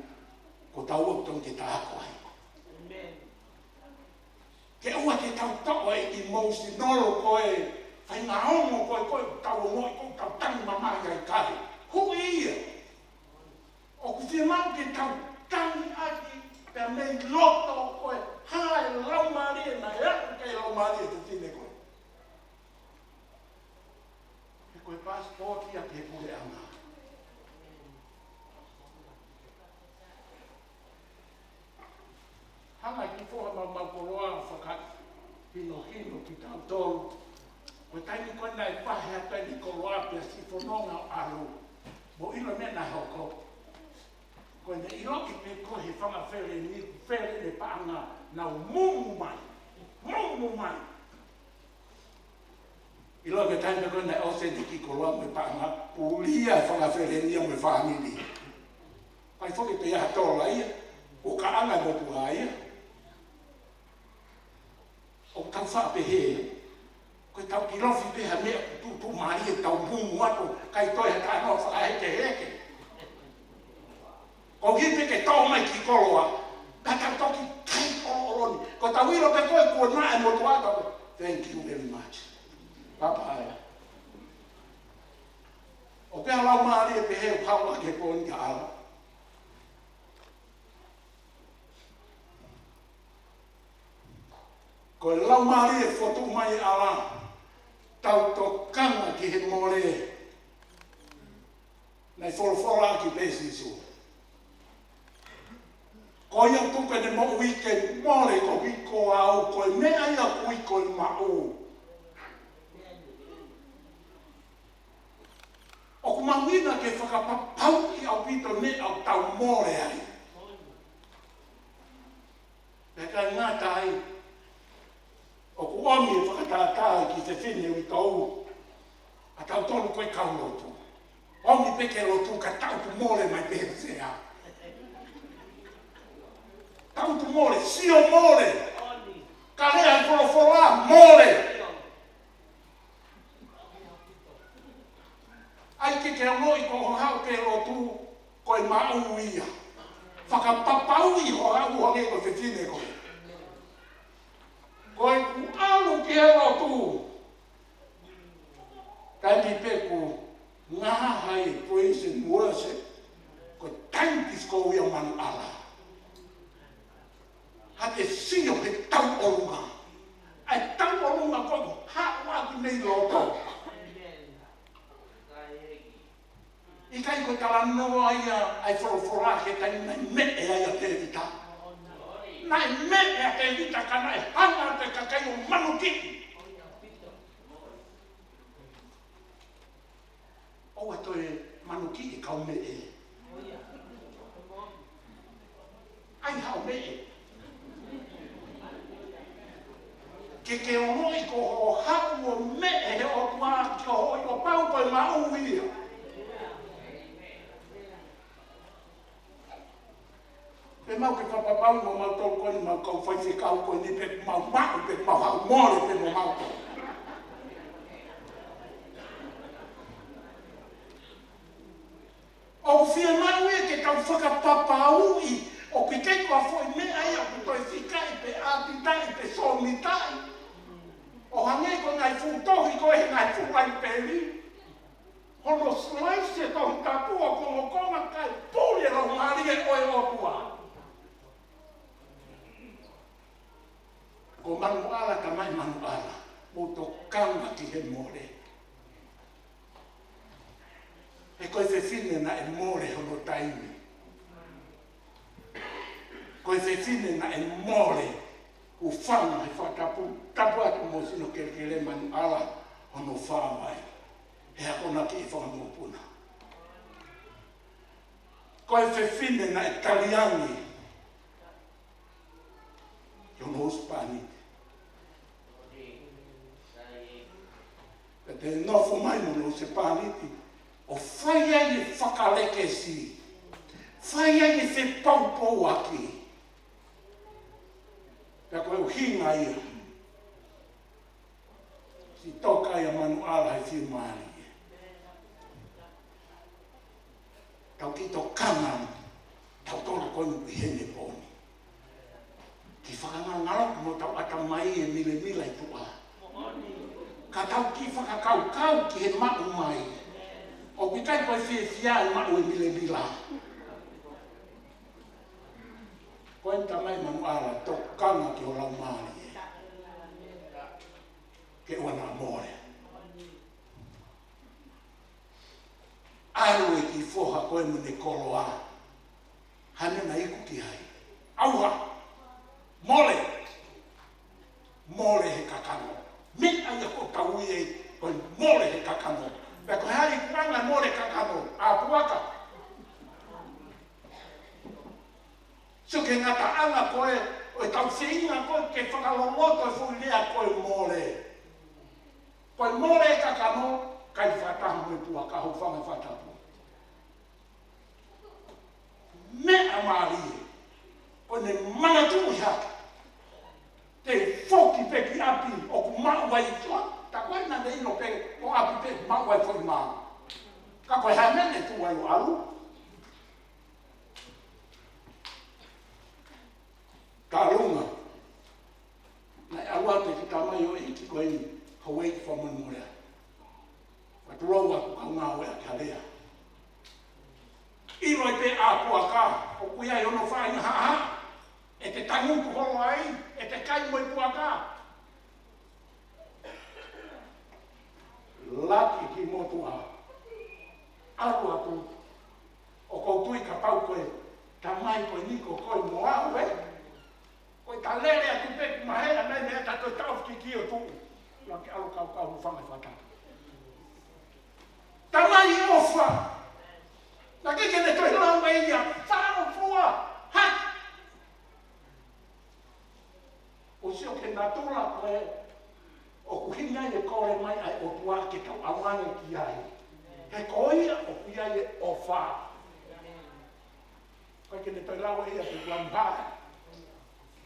ko taua ʻoku totonu ke ta ako ai. Ke ʻoua te tau toʻo e emotional ko ē, faʻahinga ongo ko ē, ko ē ʻoku tau ongoʻi ʻoku tau tangi mamahi ai, ʻikai. Huʻi ia. ʻOku fiemaʻu ke tau tangi ʻaki pea mei loto ko ē, hā e laumālie naʻe aʻu ki ai e laumālie ʻo e fefine ko ē. He ko e passport ia ki he puleʻanga. Hanga ʻe he kiʻi foha maumau koloa ʻo fakahinohino kitautolu. Ko e taimi ko ē naʻe pahe atu ai e kiʻi koloa pea siʻi fononga ʻo ʻalu, mou ʻilo e meʻa naʻe hoko? Ko ʻene ʻiloʻi pē ko e fanga feleni, feleni paʻanga, nau mumu mai. Mumu mai. ʻIlo ko e taimi ko ē naʻe ʻosi ʻene kiʻi koloa mo e paʻanga, puli ia ʻe he fanga feleni ia mo e fāmili. ʻIkai foki toe ʻi ai ha tola ia, ʻoku kaʻanga e motuʻa ia. ʻOku tau faʻa pehē, ko ʻetau kilofi pē ha meʻa ʻoku tuʻutuʻu mālie ʻetau mumu atu, ʻikai toe ha talanoa fakahekeheke. Koeʻuhi pē ke tō mai e kiʻi koloa, ka tau toki kai ʻoloʻoloni. Ko ʻetau ʻilo pē ko ē kuo naʻe motuʻa atu, thank you very much. Bye bye. ʻOku ʻi ai ha laumālie pehē ʻoku haʻu ʻaki he pō ni kae ʻalu. Ko e laumālie fotu mai ʻAlā, tau tokanga ki he mole. Naʻe folofola ʻaki pē ʻe Sīsū, ko ia ʻoku tuku ʻene moʻui ke mole koeʻuhi ko au, ko e meʻa ia ʻoku ui ko e maʻu. ʻOku mahuʻinga ke fakapapauʻi ʻaupito e meʻa ʻoku tau mole ai. Pea ʻikai ngata ai, ʻoku ʻomi e fakatātā ki he fefine uitou, ʻa tautolu ko e kau lotu. ʻOmi pē ke lotu ka tau tuʻu mole mai pē he sea. Tau tuʻu mole, sio mole. Ka lea e folofola, mole. ʻAi ke ke ongoʻi ko hoʻo haʻu ki he lotu ko e maʻu ia. Fakapapauʻi hoʻo haʻu ʻo hangē ko e fefine ko ē. Ko ʻeku ʻalu ki he lotu, taimi pē ʻoku ngaohi ai e praise and worship, ko e taimi pē ko ia ʻo e manuʻala. Haʻate sio he tauʻolunga. ʻA e tauʻolunga ko ē ʻoku haʻu ʻaki mei loto. ʻIkai ko e talanoa ia ʻa e folofola he taimi naʻe meʻe ai ʻa Tēvita. Naʻe meʻe ʻa Tēvita ka naʻe hanga ʻe he kakai ʻo manukiʻi. ʻOua toe manukiʻi e kau meʻe. ʻAi haʻo meʻe. Ke ke ongoʻi ko hoʻo haʻu ʻo meʻe he ʻOtua ke ke ongoʻi kuo pau ko e maʻu ia. Pea mau ke fakapapauʻi mo mautolu ko eni, mau kau faifekau ko eni, pe mau maʻu, pe mau haʻu mole pē mo mautolu. ʻOku fiemaʻu ia ke tau fakapapauʻi ʻoku ʻikai ko ha foʻi meʻa ia ʻoku toe fikaʻi pe ʻāpitaʻi pe sōmitaʻi. ʻO hangē ko e ngaahi fuʻu tohi ko ē he ngaahi fuʻu Laipeli. Hono slice e Tohi Tapu ʻo kongokonga kae puli e Laumālie ʻo e ʻOtua. Ko manuʻala, tamai manuʻala, mou tokanga ki he mole. He ko e fefine naʻe mole hono taimi. Ko e fefine naʻe mole Hūfanga he fakatapu, tapu atu mo sino kelekele Manuʻala hono fāmai. He akonaki ʻe fakamokopuna. Ko e fefine naʻe tali ange ki hono husepāniti. Pea te nofo mai mo hono husepāniti ʻo fai ai e fakalekesi, fai ai e fepoupouaki. Pea ko e ʻuhinga ia, siʻi toka ia Manuʻala he fiemālie. Tau kiʻi tokanga, tau tolo ko eni ʻi heni pōni. Kiʻi fakangalongalo mo tau ʻatamai e milemila ʻi tuʻa. Ka tau kiʻi fakakaukau ki he maʻu mai. ʻOku ʻikai ko e fiefia e maʻu e milemila. Ko eni tamai Manuʻala, tokanga ki ho laumālie. Ke ʻoua naʻa mole. ʻAlu e kiʻi foha ko ē mo ʻene koloa. Hangē naʻe iku ki ai. ʻAuha. Mole. Mole he kakano. Meʻa ia ʻoku tau ui ai ko e mole he kakano. Pea ko e hā e ikuʻanga mole kakano? ʻA puaka. Sio ki he ngataʻanga ko ē ʻo e tau feinga ko ē ke fakaloloto e foʻi lea ko e mole. Ko e mole e kakano, kai fakataha mo e puaka, hūfanga he fakatapu. Meʻa mālie, ko ʻene manatuʻi hake. Te u foki pē ki ʻapi ʻoku maʻu ai ʻi tuʻa, tā ko ē naʻa ne ʻilo pē ko ʻapi pē maʻu ai foʻi mā. Ka ko e hā e meʻa ne tuʻu ai ʻo ʻalu? Kalunga. Naʻe ʻalu atu e kiʻi tamaioʻeiki ko eni, houʻeiki fakamolemole. Fakatulou atu kau ngāue ʻa Kalea. ʻIlo ai pē ʻa puaka, ʻoku ʻi ai hono faʻahinga haʻahaʻa. ʻE te tangutu holo ai, ʻe te kai mo e puaka. Laki ki motuʻa. ʻAlu atu. ʻOku ou tui kapau ko e tamai ko eni ko koe mo au, ē? Ko e ta lele atu pē ki mahea nai mea ta toe taʻofi ki ʻo tuʻu. Laki ʻalu kaukau hūfanga he fakatapu. Tamai ʻofa. Naʻe ʻikai ke ne toe lau mai ia. Fāʻofua. Hake. ʻO sio ki he natula ko ē, ʻoku ʻuhinga ia e kole mai ʻa e ʻOtua ke tau ʻalu ange ki ai. He ko ia ʻoku ʻi ai e ʻofa. ʻIkai ke ne toe lau ʻe ia pe kuo lanu hā,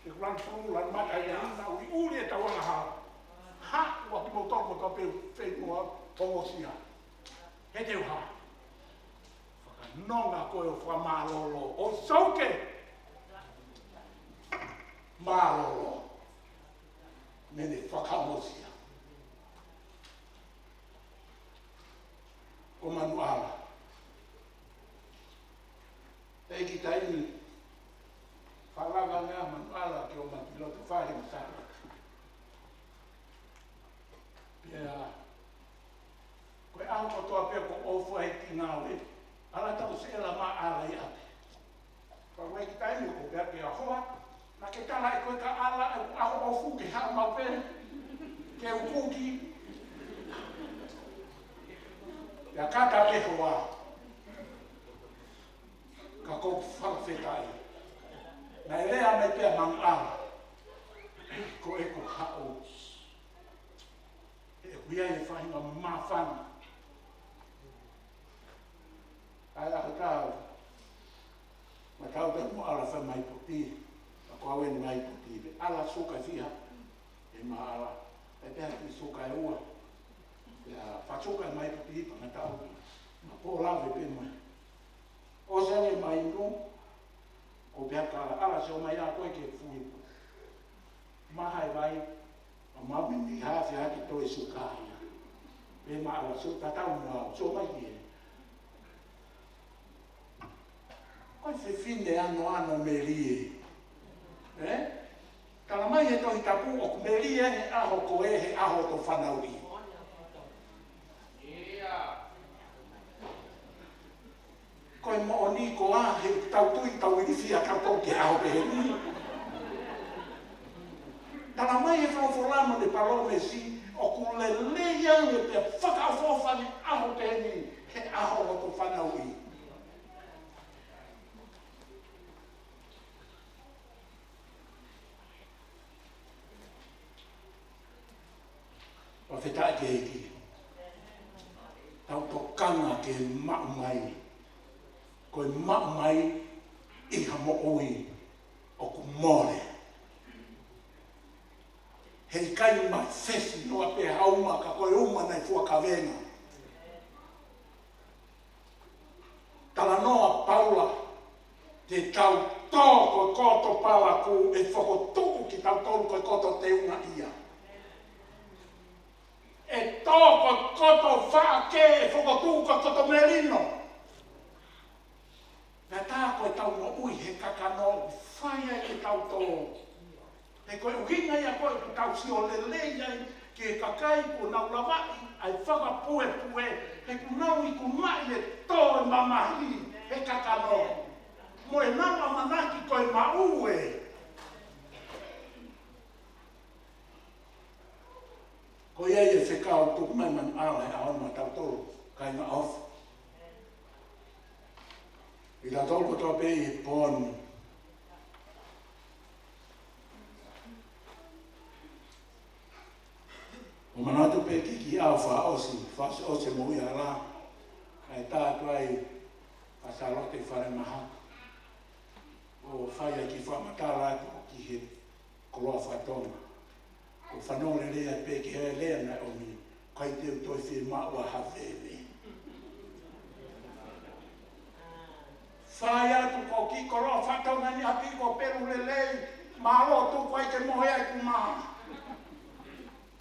pe kuo lanu pulu, lanu mata, ʻi ai naʻa ʻuliʻuli e tau angahala. Hā, ʻoua kimoutolu mo tau pē fei mo ongosia. He te u hā. Fakanonga koe ʻo fakamālōlō, ʻo souke. Mālōlō. Mene fakaongosia. Ko Manuʻala. Pea ʻi he taimi, fakalava ange ʻa Manuʻala ke ō mai ki loto fale mo tala. Pea, ko e ʻaho kotoa pē ʻoku ou fai e kiʻi ngāue, ʻalu atu ʻo seʻela maʻala ia. Pea ʻi he kiʻi taimi ko ē pea ke ʻaho, naʻa ke tala ʻe koe ka ʻalu ʻa e ʻaho ʻoku ke haʻu maʻu pē, ke u kuki. Pea kata pē hoa. Ka ʻoku ou fakafetaʻi. Naʻe lea mai pē ʻa Manuʻala. Ko ʻeku haʻu. He ʻoku ʻi ai e faʻahinga māfana. ʻAi ʻa e tau. Ma tau pē mo ʻAla fai mai poti. Ka ko au eni mai poti. Pea ʻAla suka fiha. ʻE maʻala. ʻE pea ki suka ʻe ua. Pea fasuka mai poti pea ma tau. Ma pō lave pē mai. ʻOsi ange mai nu. Ko pea ka ʻAla sio mai ʻa koe ke fui. Maha e vai, ʻa mami ni hafi hake toe suka ia. Pea maʻala so tatau mo au, so mai ki he. Ko e fefine ano ano melie. Ē? Tala mai he Tohi Tapu ʻoku melie he ʻaho ko ē he ʻaho ʻo e fanauʻi. Ko e moʻoni ko ā he tau tui tau ilifia kau tau ke ʻaho pehē ni. Tala mai he folofola mo e palōmesi, ʻoku lelei ange pea fakaʻofoʻofa ʻa e ʻaho ko eni he ʻaho ʻo hoto fanauʻi. Fakafetaʻi ki he ʻEiki. Tau tokanga ki he maʻu mai. Ko e maʻu mai ʻi ha moʻui ʻoku mole. Heʻikai mafesi noa pē ha uma ka ko e uma naʻe fua kavenga. Talanoa Paula, te tau tō ko e koto palakū ʻe fokotuʻu kitautolu ko e koto teunga ia. ʻE tō ko e koto faʻa kē ʻe fokotuʻu ko e koto melino. Naʻa tā ko e tau moʻui he kakano fai ai ʻetau tō. He ko e ʻuhinga ia ko ē ʻoku tau sio lelei ai ki he kakai kuo nau lavaʻi ʻa e fakapuepue, he kuo nau ikunaʻi e tō ʻo e mamahi he kakano. Mo ʻenau ʻamanaki ko e maʻu ē. Ko ia ia e fekau tuku mai manuʻala he ʻaho ni maʻatautolu, kāinga ʻofa. ʻI tautolu kotoa pē ʻi he pō ni. ʻO manatu pē ki he kiʻi ʻaho fakaʻosi, fakaʻosi ʻosi e moʻui ʻa ʻAla, kae tā atu ai ʻa Sālote ʻi falemahaki. ʻO fai ai e kiʻi fakamatala atu ki he koloa fakatonga. Ko e fanongo lelei ai pē ki he lea naʻe ʻomi, ʻikai te u toe fiemaʻu ha veve. Fai atu ko e kiʻi koloa fakatonga ni ʻapi ko e pelu lelei, mālō tuku ai ke mohe ai ku mā.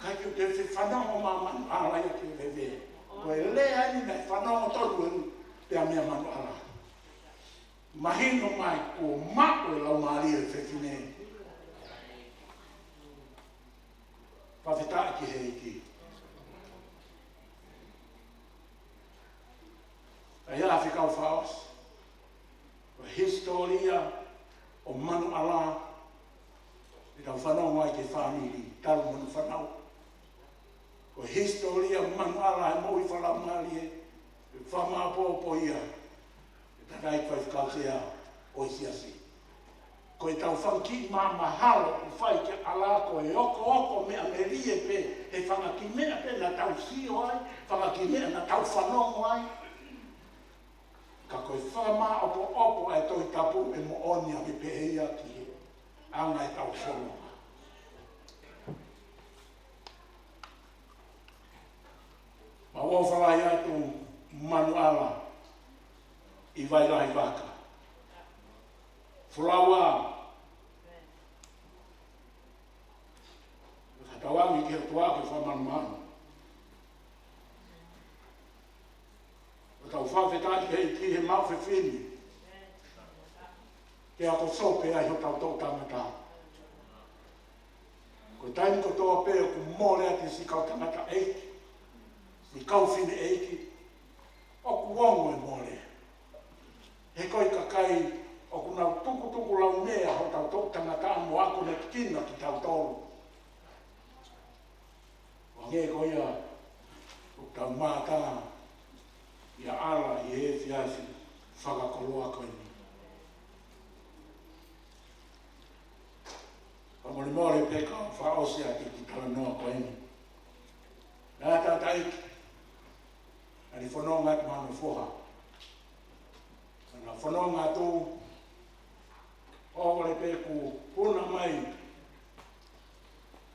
ʻIkai ke u toe fanongo mai manuʻala ia ki he veve. Ko e lea eni naʻe fanongo tonu eni pea mei manuʻala. Mahino mai kuo maʻu e laumālie ʻo e fefine. Fakafetaʻi ki he ʻEiki. ʻA ia ʻa e fekau fakaʻosi. Ko e hisitōlia ʻo manuʻala, ʻe tau fanongo ai ki he fāmili, talu mo hono fanauʻi. Ko e hisitōlia ʻo manuʻala he moʻui fakalaumālie, ʻe fakamāʻopoʻopo ia ʻe he tangataʻeiki faifekau sea ʻo e siasi. Ko e tau fanga kiʻi mahalo ʻoku fai kia ʻAla ko e okooko meʻa melie pē, he fanga kiʻi meʻa pē naʻa tau sio ai, fanga kiʻi meʻa naʻa tau fanongo ai. Ka ko e fakamāʻopoʻopo ʻa e Tohi Tapu ʻe moʻoni ʻa e pehē ia ki he anga ʻetau fononga. Mau ō falahi atu manuʻala ʻi Vailahivaka. Folaua. Fakatauange ki he ʻOtua ke fakamanumanu. ʻO tau fakafetaʻi ki he ʻEiki he maʻu fefine. Ke ako sope ai hotau toʻu tangata. Ko e taimi kotoa pē ʻoku mole atu siʻi kau tangataʻeiki, siʻi kau fineʻeiki, ʻoku ongo e mole. He ko e kakai ʻoku nau tukutuku laumea hotau toʻu tangata mo akonekina kitautolu. ʻO hangē ko ia ʻoku tau mātā ʻia ʻAla ʻi he efiafi fakakoloa ko eni. Fakamolemole pē ka u fakaʻosi ʻaki e kiʻi talanoa ko eni. Naʻe ʻi ai e tangataʻeiki naʻa ne fononga atu mo hono foha. Naʻa na fononga atu, ʻohovale pē kuo puna mai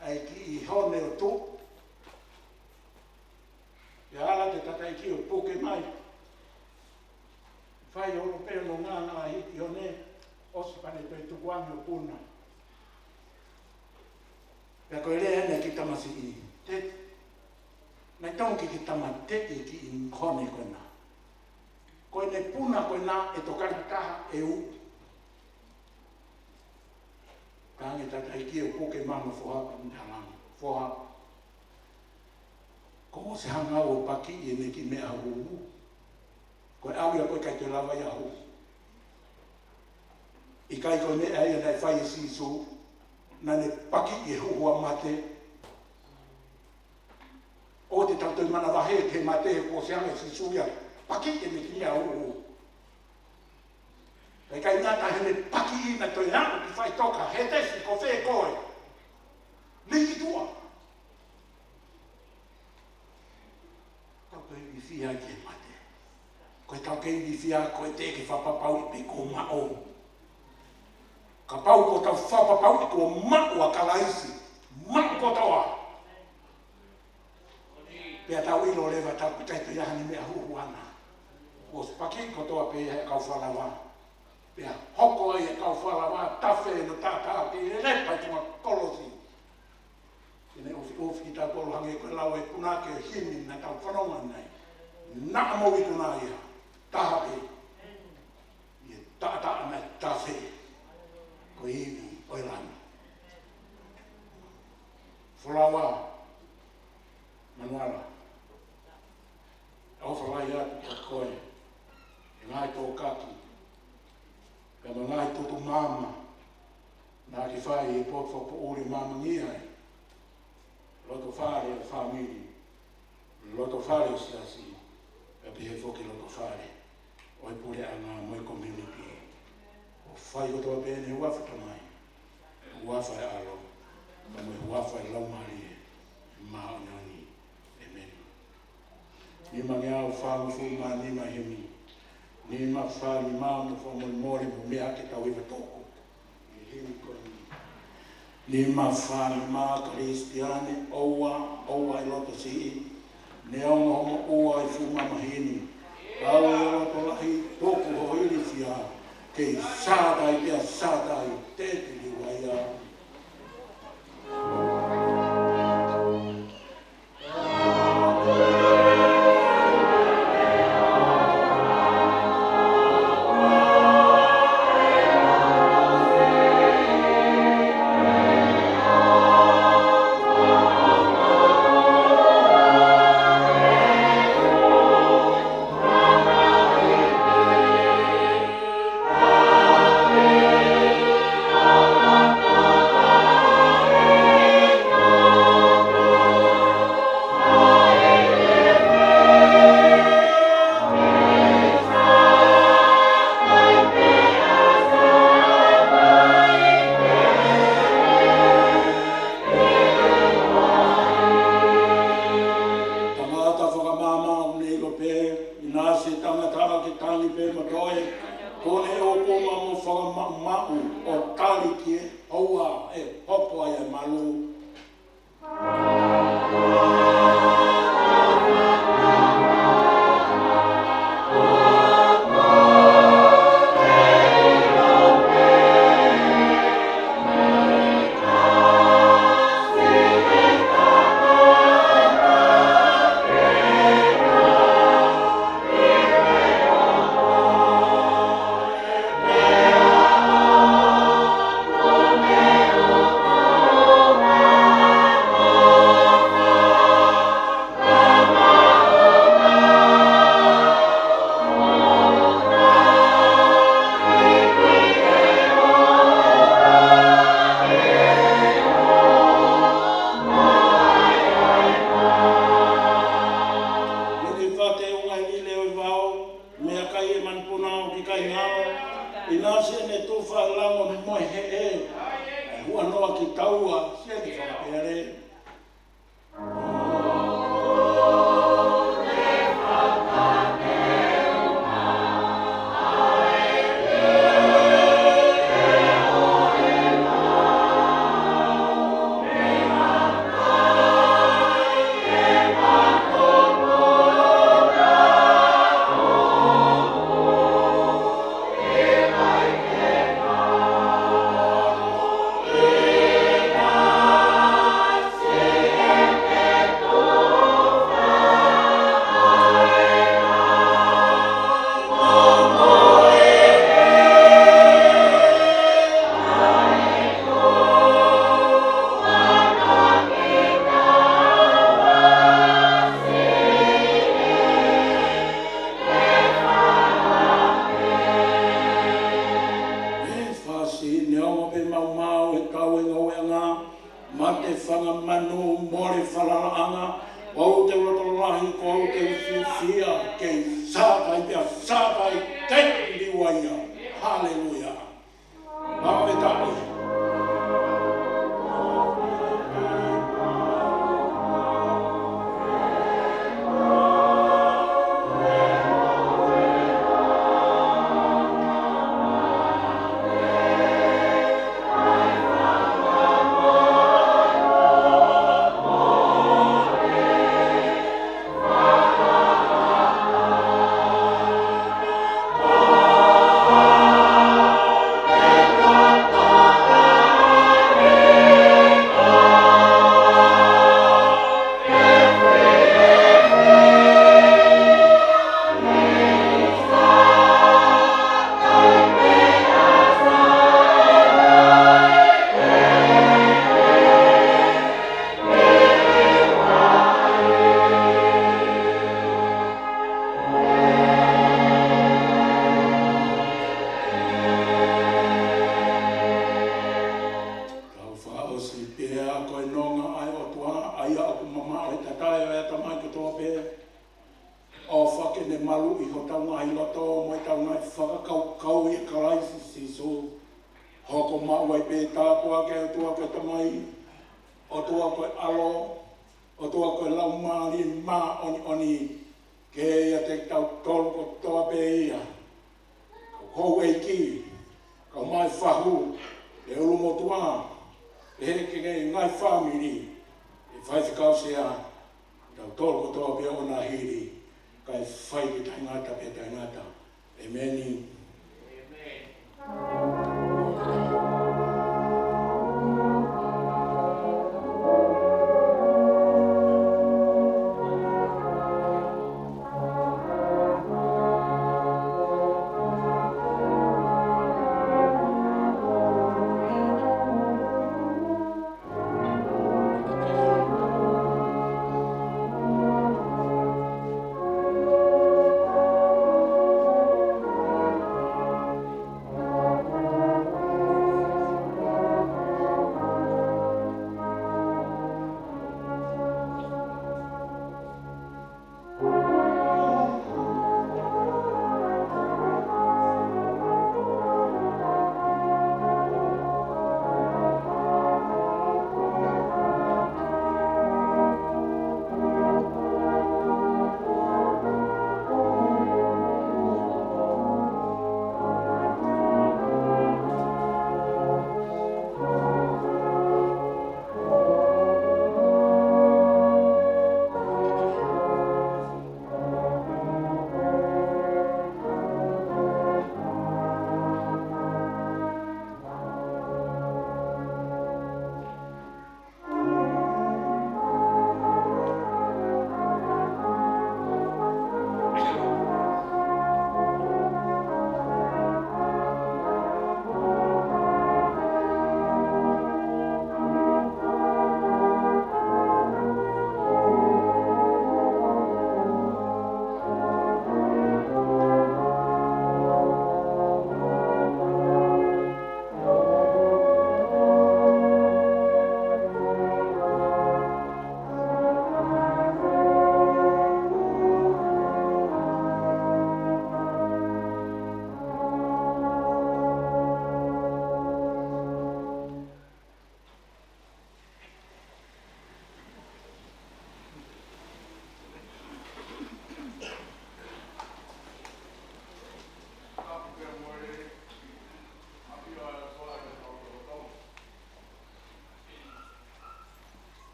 ʻa e kiʻi hone ʻo tuʻu. Pea ala atu e tangataʻeiki ʻo puke mai. Fai holo pē hono ngāngā hiki hone, ʻosi pea ne toe tukuange ʻo puna. Pea ko e lea eni ki he tamasiʻi, te, naʻe tonu ke ke tāmateʻi e kiʻi hone ko ena. Ko ʻene puna ko ena ʻe tokanga taha ʻe uʻu. Ka hanga ʻe he tangataʻeiki ʻo puke mai hono foha pea ne talaange, foha, kuo mou ʻosi hanga ʻo pakiʻi ʻene kiʻi meʻa huhu. Ko e ʻalu ia ko ē ʻikai ke lava ia ʻo huhu. ʻIkai ko e meʻa ia naʻe fai ʻe Sīsū. Naʻa ne pakiʻi e huhu ʻa mate. ʻOua te tau toe manavahē ki he mate, kuo ʻosi hanga ʻe Sīsū ia ʻo pakiʻi e meʻa ki mea huhu. Pea ʻikai ngata heʻene pakiʻi, naʻe toe aʻu ki faʻitoka, Hētesi, ko fē koe? Lī ki tuʻa. Tau kei ilifia ki he mate. Ko e tau kei ilifia, ko e teʻeki fakapapauʻi pe kuo maʻu. Kapau kuo tau fakapapauʻi kuo maʻu ʻa Kalaisi, maʻu kotoa. Pea tau ʻilo leva tau ʻikai toe ʻi ai hano meʻa huhu ʻana. Kuo ʻosi pakiʻi kotoa pē ʻe he kau falava. Pea hoko ai e kau falava, tafe ʻo taʻataʻa ke lepa ʻi he funga kolosi. Ke ne ʻufiʻufi kitautolu hangē ko e lau ʻa e punake himi naʻa tau fanongo ʻanenai. Naʻa mo ikuna ia, taha pē. ʻI he taʻataʻa naʻe tafe, ko e ivi ʻo e langi. Folau ʻa Manuala, ʻofa lahi atu kiate koe, ʻe ngaahi tōkaki, pea mo e ngaahi tutu maama naʻa ke fai he potu fakapoʻuli ʻo e maamangia ai. Loto fale ʻo e fāmili, loto fale ʻo e siasi, pea pehē foki loto fale ʻo e puleʻanga mo e community. ʻOku fai kotoa pē ʻeni he huafa ʻo e Tamai, huafa ʻo e ʻAlo, pea mo e huafa ʻo e Laumālie Māʻoniʻoni. ʻĒmeni. Nimangeau fāngofulu mā nima himi. Nima fā nima mo fakamolemole mo meʻa ke tau hiva toko. Himi ko eni. Nima fā nima, Kalisitiane, ʻoua, ʻoua ʻe loto siʻi. Neongo hoʻomo ua ʻi he fuʻu mamahi ni, kau ʻi he loto lahi, tuku hoʻo ilifia. Kei sātai pea sātai, te te liu ai au. Tangata fakamaama ʻoku ne ʻilo pē, ʻinasi e tangata ke tangi pē mo toe, ko ʻene ʻoku ma mo fakamaʻumaʻu ʻo tali ki he ʻoua ʻe hoko ai e malu. Mene fate unga i lile ʻo e vao, meʻakai e manupuna ʻoku ʻikai ngalo, ʻinasi ʻene tufa e lango mo e heʻe, ʻe huanoa kitaua, siʻene fakapele. He fasi, neongo pē maumau e kau e ngoueʻanga ʻa e fanga manu mole falalaʻanga, ʻoku ou teu loto lahi, ʻoku ou teu fiefia, kei sāpai pea sāpai kei liua ia. Haleluia. Mau e taʻi. Tau fakaʻosi pea ko e nonga ʻa e ʻOtua, ʻa ia ʻoku mamaʻo ʻi he tatae ʻo e ʻatamai kotoa pē, ʻo fakene maluʻi hotau ngaahi loto mo ʻetau ngaahi fakakaukau ʻia Kalaisi Sīsū. Hoko maʻu ai pē tāpuaki ʻa e ʻOtua ko e Tamai, ʻOtua ko e ʻAlo, ʻOtua ko e Laumālie Māʻoniʻoni, ke ʻiate kitautolu kotoa pē ia. Kau houʻeiki, kau mai fahu, ʻe ulumotuʻa, ʻe he keke ngaahi fāmili, ʻe faifekau sea, kitautolu kotoa pē ʻo na hili, kae fai ki taʻengata pea taʻengata. ʻEmeni.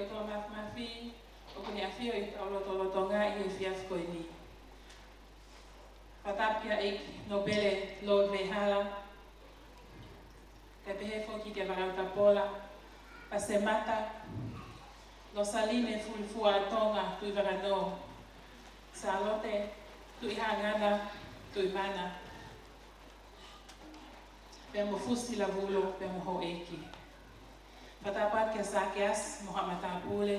ʻOtua Māfimafi, ʻoku ne ʻafio ʻi hotau lotolotonga ʻi he efiafi ko eni. Fakatapu kia ʻEiki Nōpele Lord Vehala, kae pehē foki kia Vakau Tapola, Pasemata, Losaline Fulifuatonga Tuʻivakanō, Sālote Tuʻihaʻangana Tuʻimana, pea mo Fusi Lavulo, pea mo houʻeiki. Fakatapu atu kia Sakeasi mo haʻa matāpule.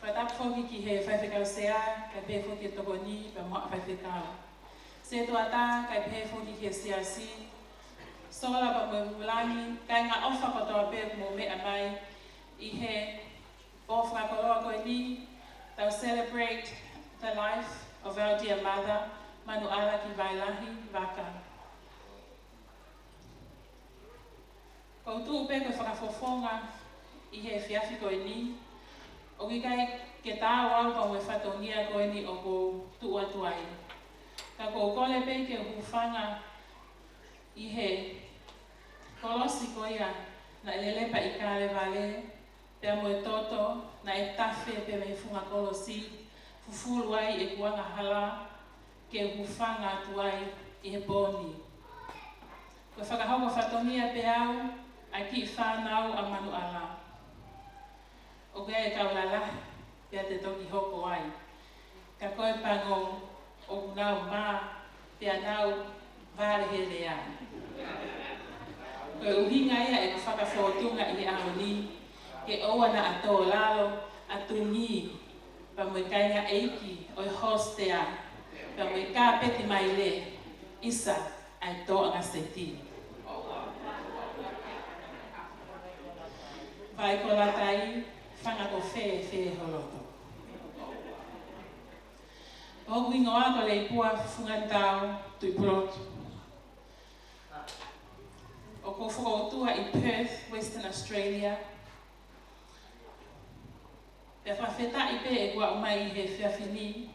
Fakatapu foki ki he faifekau sea, kae pehē foki ki he tokoni, pea mo haʻa faifekau. Setuata, kae pehē foki ki he siasi. Sola pea mo e vūlangi, kāinga ʻofa kotoa pē ʻoku mou meʻa mai ʻi he pō fakakoloa ko eni, tau celebrate the life of our dear mother, Manuʻala Kivaelahi Vaka. ʻOku ou tuʻu pē ko e fakafofonga ʻi he efiafi ko eni, ʻoku ʻikai ke taau au pea mo e fatongia ko eni ʻoku ou tuʻu atu ai. Ka ʻoku ou kole pē ke u hūfanga ʻi he kolosi ko ia naʻe lelepa ʻi Kalevale, pea mo e toto naʻe tafe pē mei he funga kolosi, fufulu ai ʻeku angahala, ke u hūfanga atu ai ʻi he pō ni. Ko e fakahoko fatongia pē au ʻa e kiʻi fānau ʻa Manuʻala. ʻOku ʻi ai e kau lalahi pea te toki hoko ai. Ka ko e pango ʻoku nau mā pea nau vale he lea. Ko e ʻuhinga ia ʻeku fakafōtunga ʻi he ʻaho ni, ke ʻoua naʻa tō lalo ʻa Tungī, pea mo e kāinga ʻeiki ʻo e hostel, pea mo e kāpeti maile, ʻisa ʻa e tōʻanga seti. Vai ko Latai, fanga ko fē, fē ho loto. Hoku hingoa ko Leipua Fufungatau Tuʻipulotu. ʻOku ou fokoutua ʻi Perth, Western Australia. Pea fakafetaʻi pē ʻeku aʻu mai he efiafi ni,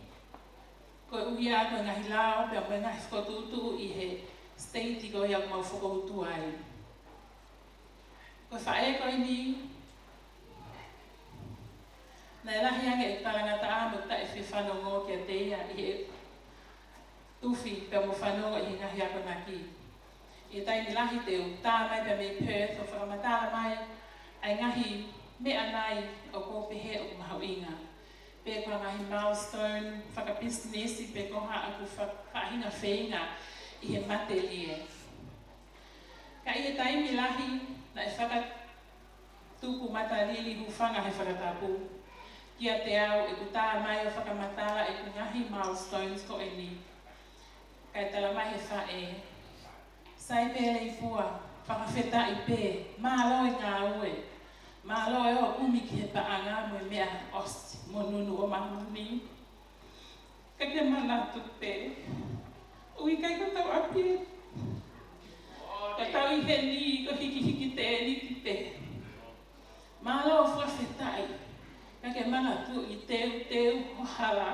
koeʻuhi ko e ngaahi lao, pea mo e ngaahi fokotuʻutuʻu ʻi he state ko ia ʻoku mau fokoutua ai. Ko e faʻē ko eni, naʻe lahi ange ʻeku talangataʻa mo e taʻefiefanongo kiate ia ʻi he tufi pea mo fanongo ʻi he ngaahi akonaki. ʻI he taimi lahi te u tā mai pea mei Perth ʻo fakamatala mai ʻa e ngaahi meʻa nai ʻoku ou pehē ʻoku mahuʻinga. Pe ko ha ngaahi milestone fakapisinisi pe ko haʻaku fa-, faʻahinga feinga ʻi he matelie. Ka ʻi he taimi lahi naʻe faka- tuku matalili hūfanga he fakatapu kiate au ʻeku tā mai ʻo fakamatala ʻeku ngaahi milestones ko eni. Kae tala mai he faʻē, sai pē Leipua, fakafetaʻi pē, mālō e ngāue, mālō e ō ʻo kumi ki he paʻanga mo e meʻa ʻosi mo nunu ʻo māmani. Ka ke manatu pē, ʻoku ʻikai ko hotau ʻapi eni. Ko hotau ʻi heni, ko e hikihiki tēniti pē. Mālō fakafetaʻi, ka ke manatuʻi teuteu ho hala,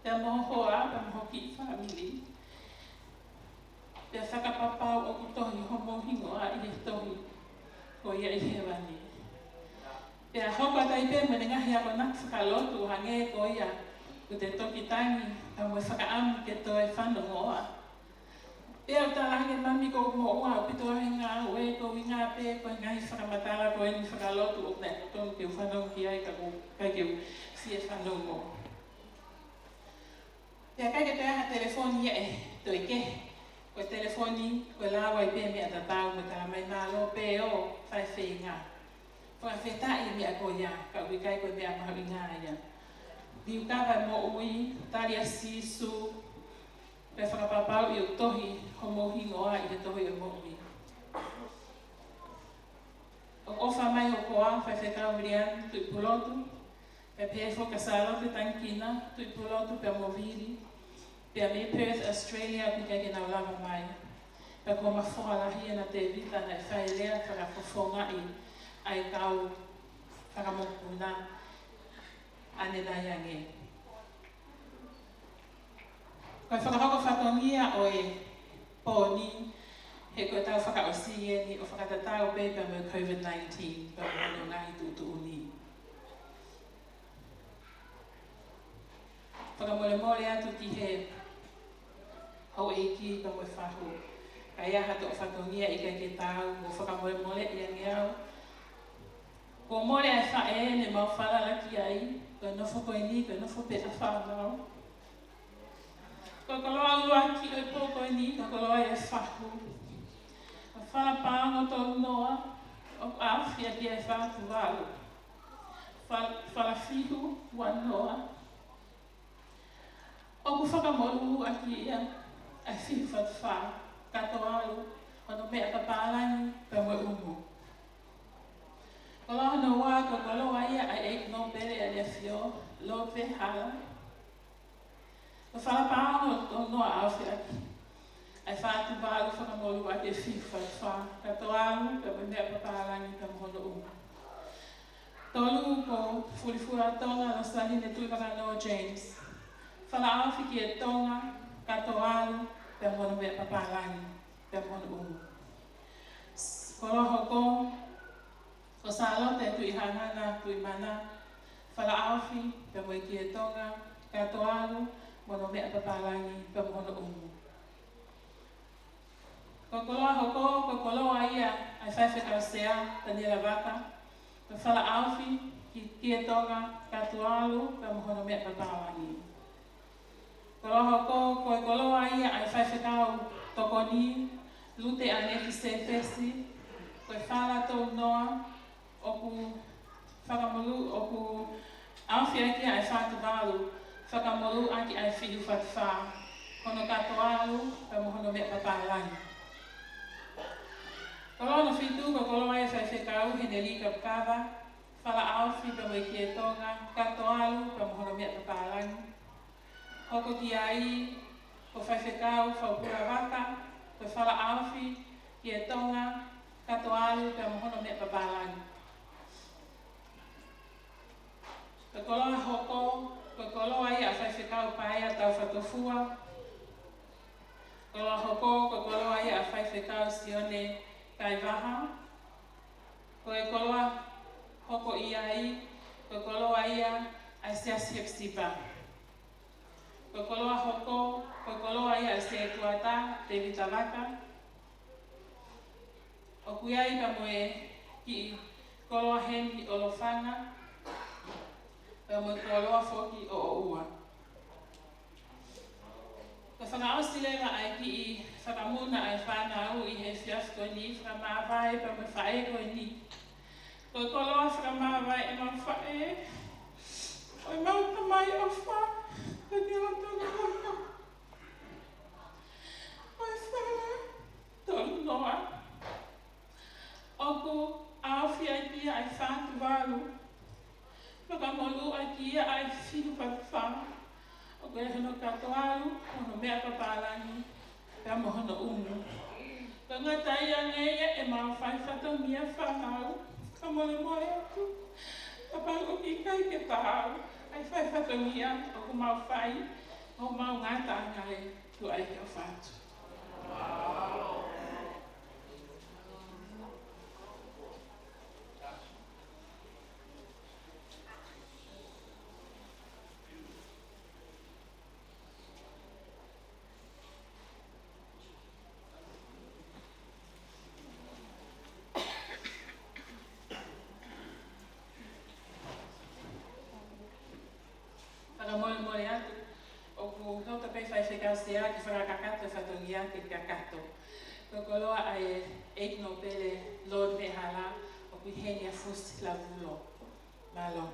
pea mo ho hoa, pea mo ho kiʻi fāmili. Pea fakapapau ʻoku tohi homou hingoa ʻi he tohi ko ia ʻi hēvani. Pea hoko atu ai pē mo e ngaahi akonaki fakalotu ʻo hangē ko ia ʻoku te toki tangi, pea mo e fakaʻamu ke toe fanongoa. Pea u talaange, Mami, ʻoku ou moʻua ʻaupito he ngāue, ko e ʻuhinga pē ko e ngaahi fakamatala ko eni fakalotu ʻoku ne tonu ke u fanongo ki ai, ka ʻoku ʻikai ke u fie fanongo. Pea ʻikai ke toe ʻi ai ha telefoni ia ʻe toe kehe. Ko e telefoni, ko e lau ai pē meʻa tatau mo e tala mai, mālō pē ʻo fai feinga. Fakafetaʻi e meʻa ko ia, ka ʻoku ʻikai ko e meʻa mahuʻinga ia. Liukava e moʻui, tali ʻa Sīsū, pea fakapapauʻi ʻoku tohi homou hingoa ʻi he tohi ʻo e moʻui. ʻOku ʻofa mai hoku hoa, Faifekau Viliami Tuʻipulotu, pea pehē foki kia Sālote Tangikina Tuʻipulotu pea mo Vili, pea mei Perth, Australia, ʻoku ʻikai ke nau lava mai. Pea ko homa foha lahi ʻa Tēvita naʻe fai e lea fakafofongaʻi ʻa e kau fakamokopuna ʻanenai ange. Ko e fakahoko fatongia ʻo e pō ni, He ko e taʻu fakaʻosi eni ʻo fakatatau pē pea mo e COVID nineteen, pea mo hono ngaahi tuʻutuʻuni. Fakamolemole atu ki he houʻeiki pea mo e fahu. Ka ʻi ai ha toʻo fatongia ʻikai ke taau, ʻoku fakamolemoleʻi ange au. Kuo mole ʻa e faʻē ne mau falala ki ai, ko e nofo ko eni, ko e nofo pē ʻa fānau. Ko e koloa ʻuluaki ʻo e pō ko eni, ko e koloa ʻa e fahu. Ko e fala paongo tolu noa, ʻoku ʻaofia ki ai ʻa e fā tuvalu. Fal-, fala fihu ua noa. ʻOku fakamolū ʻaki ia ʻa e fihu fatu fā, kato ʻalu, hono meʻa papālangi, pea mo e ʻumu. Koloa hono ua, ko e koloa ia ʻa e ʻEiki Nōpele ʻa e ʻAfio, Lord Vehala. Ko e fala paongo tolu noa ʻaofia ʻaki ʻa e fā tuvalu, fakamolū ʻaki e fihu fatu fā, kato ʻalu, pea mo e meʻa papālangi, pea mo hono ʻumu. Tolu, ko Fulifula Tonga, Losaline Tuʻivakanoa James. Fala ʻaofi ki he Tonga, kato ʻalu, pea mo hono meʻa papālangi, pea mo hono ʻumu. Koloa hoko, ko Sālote Tuʻihangana Tuʻimana. Fala ʻaofi pea mo e ki he Tonga, kato ʻalu, mo hono meʻa papālangi, pea mo hono ʻumu. Ko e koloa hoko, ko e koloa ia ʻa e Faifekau Sea, Taniela Vaka. Ko e fala ʻaofi ki, ki he Tonga, kato ʻalu, pea mo hono meʻa papālangi. Koloa hoko, ko e koloa ia ʻa e Faifekau Tokoni, Lute ʻAneti Sefesi. Ko e fala tolu noa, ʻoku fakamolū, ʻoku ʻaofia ki ai ʻa e fā tuvalu, fakamolū ʻaki ʻa e fihu fatu fā, hono kato ʻalu, pea mo hono meʻa papālangi. Koloa hono fitu, ko e koloa ia ʻa e Faifekau Henelika Pukava. Fala ʻaofi pea mo e ki he Tonga, kato ʻalu, pea mo hono meʻa papālangi. Hoko ki ai, ko Faifekau Faupula Vaka. Ko e fala ʻaofi ki he Tonga, kato ʻalu, pea mo hono meʻa papālangi. Ko e koloa hoko, ko e koloa ia ʻa Faifekau Paea Taufatofua. Koloa hoko, ko e koloa ia ʻa Faifekau Sione Kaivaha. Ko e koloa hoko ia ai, ko e koloa ia ʻa e Siasi Hepisipa. Ko e koloa hoko, ko e koloa ia ʻa e Setuata Tēvita Vaka. ʻOku ʻi ai pea mo e kiʻi koloa Heni ʻOlofanga, pea mo e koloa foki ʻo ʻOua. Ko e fakaʻosi leva ʻa e kiʻi fakamuna ʻa e fānau ʻi he efiafi ko eni, fakamāvae pea mo e faʻē ko eni. Ko e koloa fakamāvae ʻemau faʻē, ʻo ʻemau tamai ʻofa, Taniela Tonga. Ko e fala tolu noa, ʻoku ʻaofia ki ai ʻa e fā tuvalu, fakamolū ʻaki ia ʻa e fihu fatu fā, ʻoku ʻi ai hono kato ʻalu, hono meʻa papālangi, pea mo hono ʻumu. Ko e ngata ia ange ia ʻemau fai fatongia fānau, fakamolemole atu, kapau ʻoku ʻikai ke taau ʻa e fai fatongia ʻoku mau fai, ʻoku mau ngata ange ai, tuʻa ʻi he ʻofa atu. Fakamolemole atu, ʻoku loto pē Faifekau Sea ke fakakakato e fatongia ke kakato. Ko e koloa ʻa e ʻEiki Nōpele Lord Vehala, ʻoku ʻi heni ʻa Fusi Lavulo. Mālō.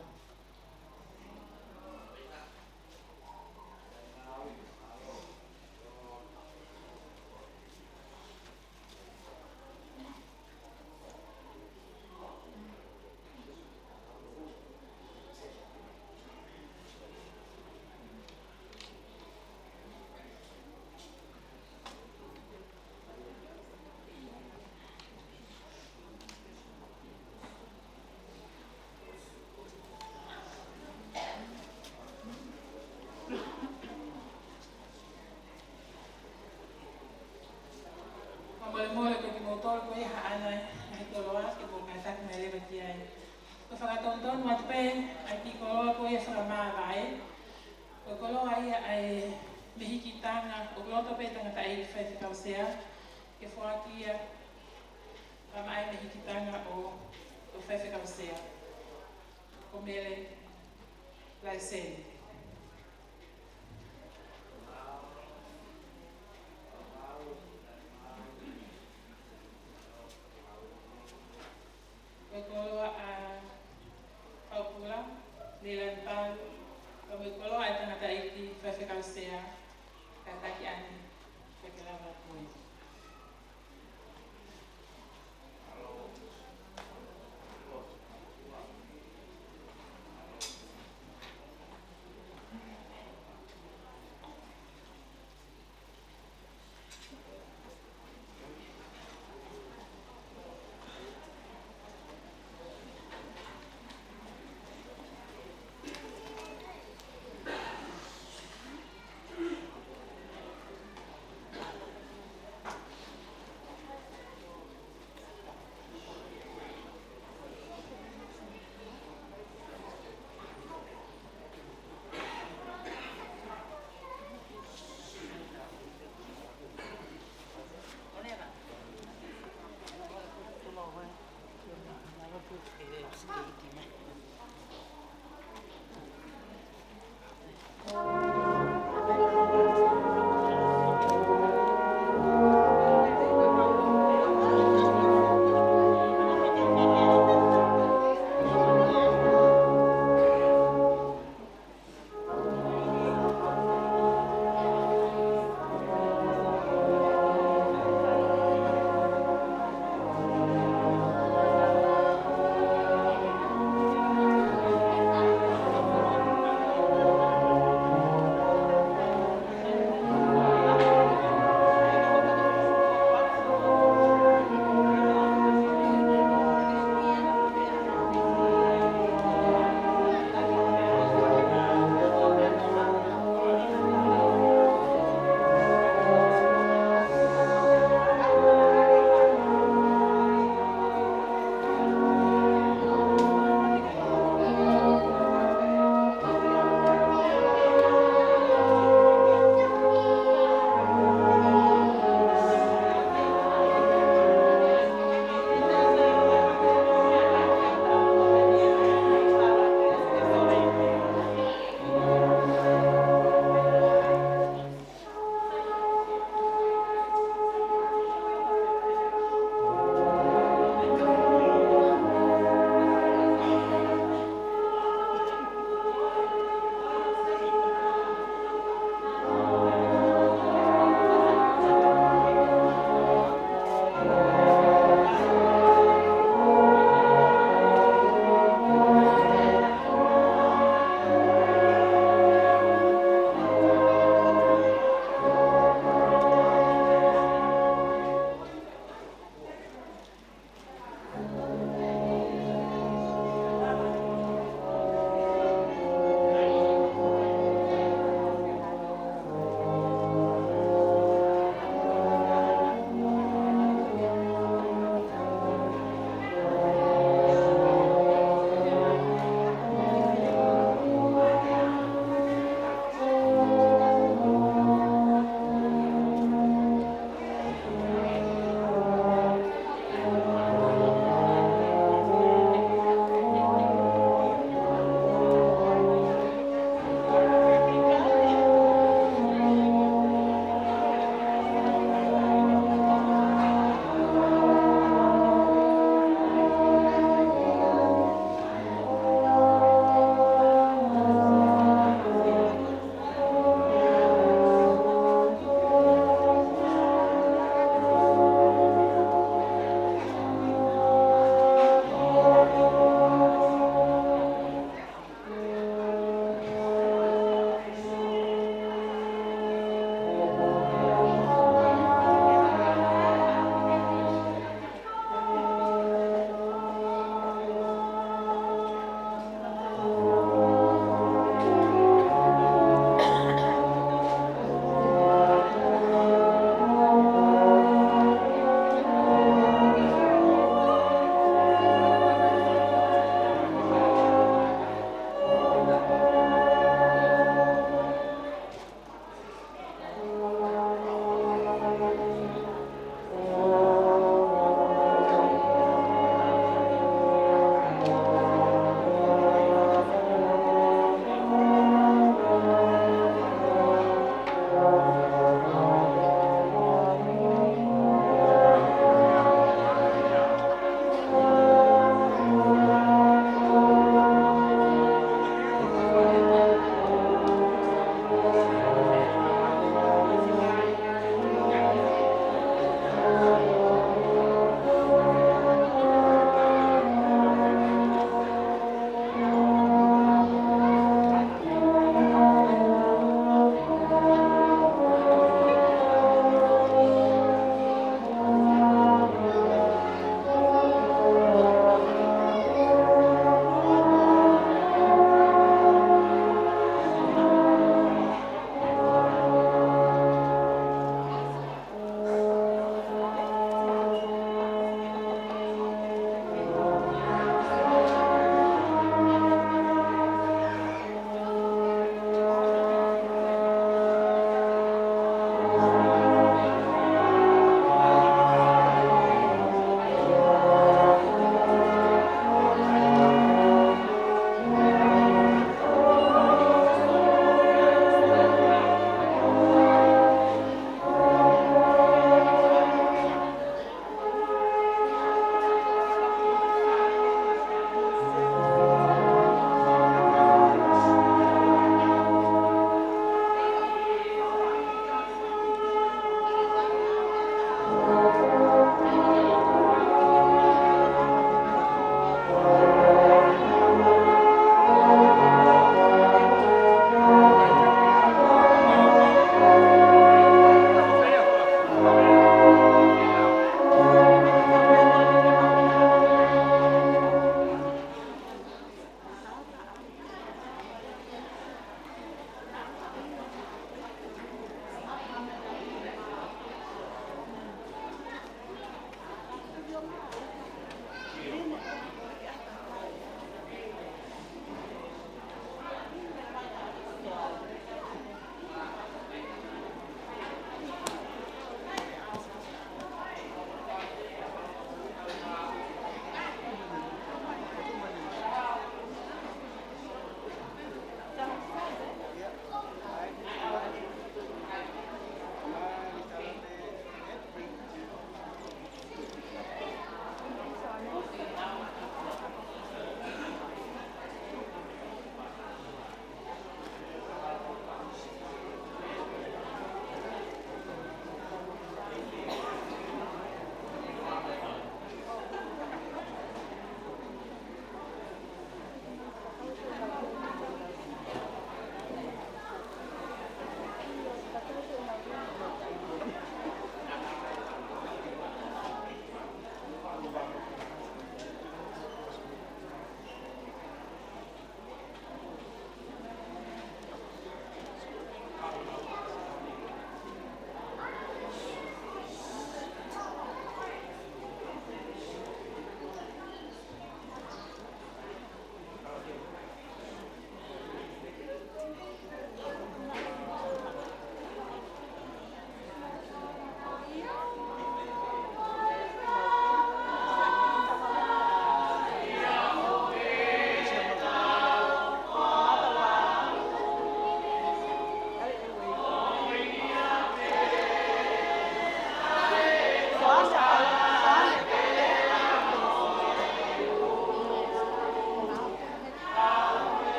Ko e fakatonutonu atu pē ʻa e kiʻi koloa ko ia fakamāvae. Ko e koloa ia ʻa e mehikitanga ʻo e loto pē tangataʻeiki faifekau sea, ke foaki ia ʻa e mehikitanga ʻo, ʻo faifekau sea. Ko Mele Laiseni. Ko e koloa ʻa Faupula Leilani Palu, pea mo e koloa ʻa e tangataʻeiki faifekau sea, kātaki ange ke ke lava ko ē.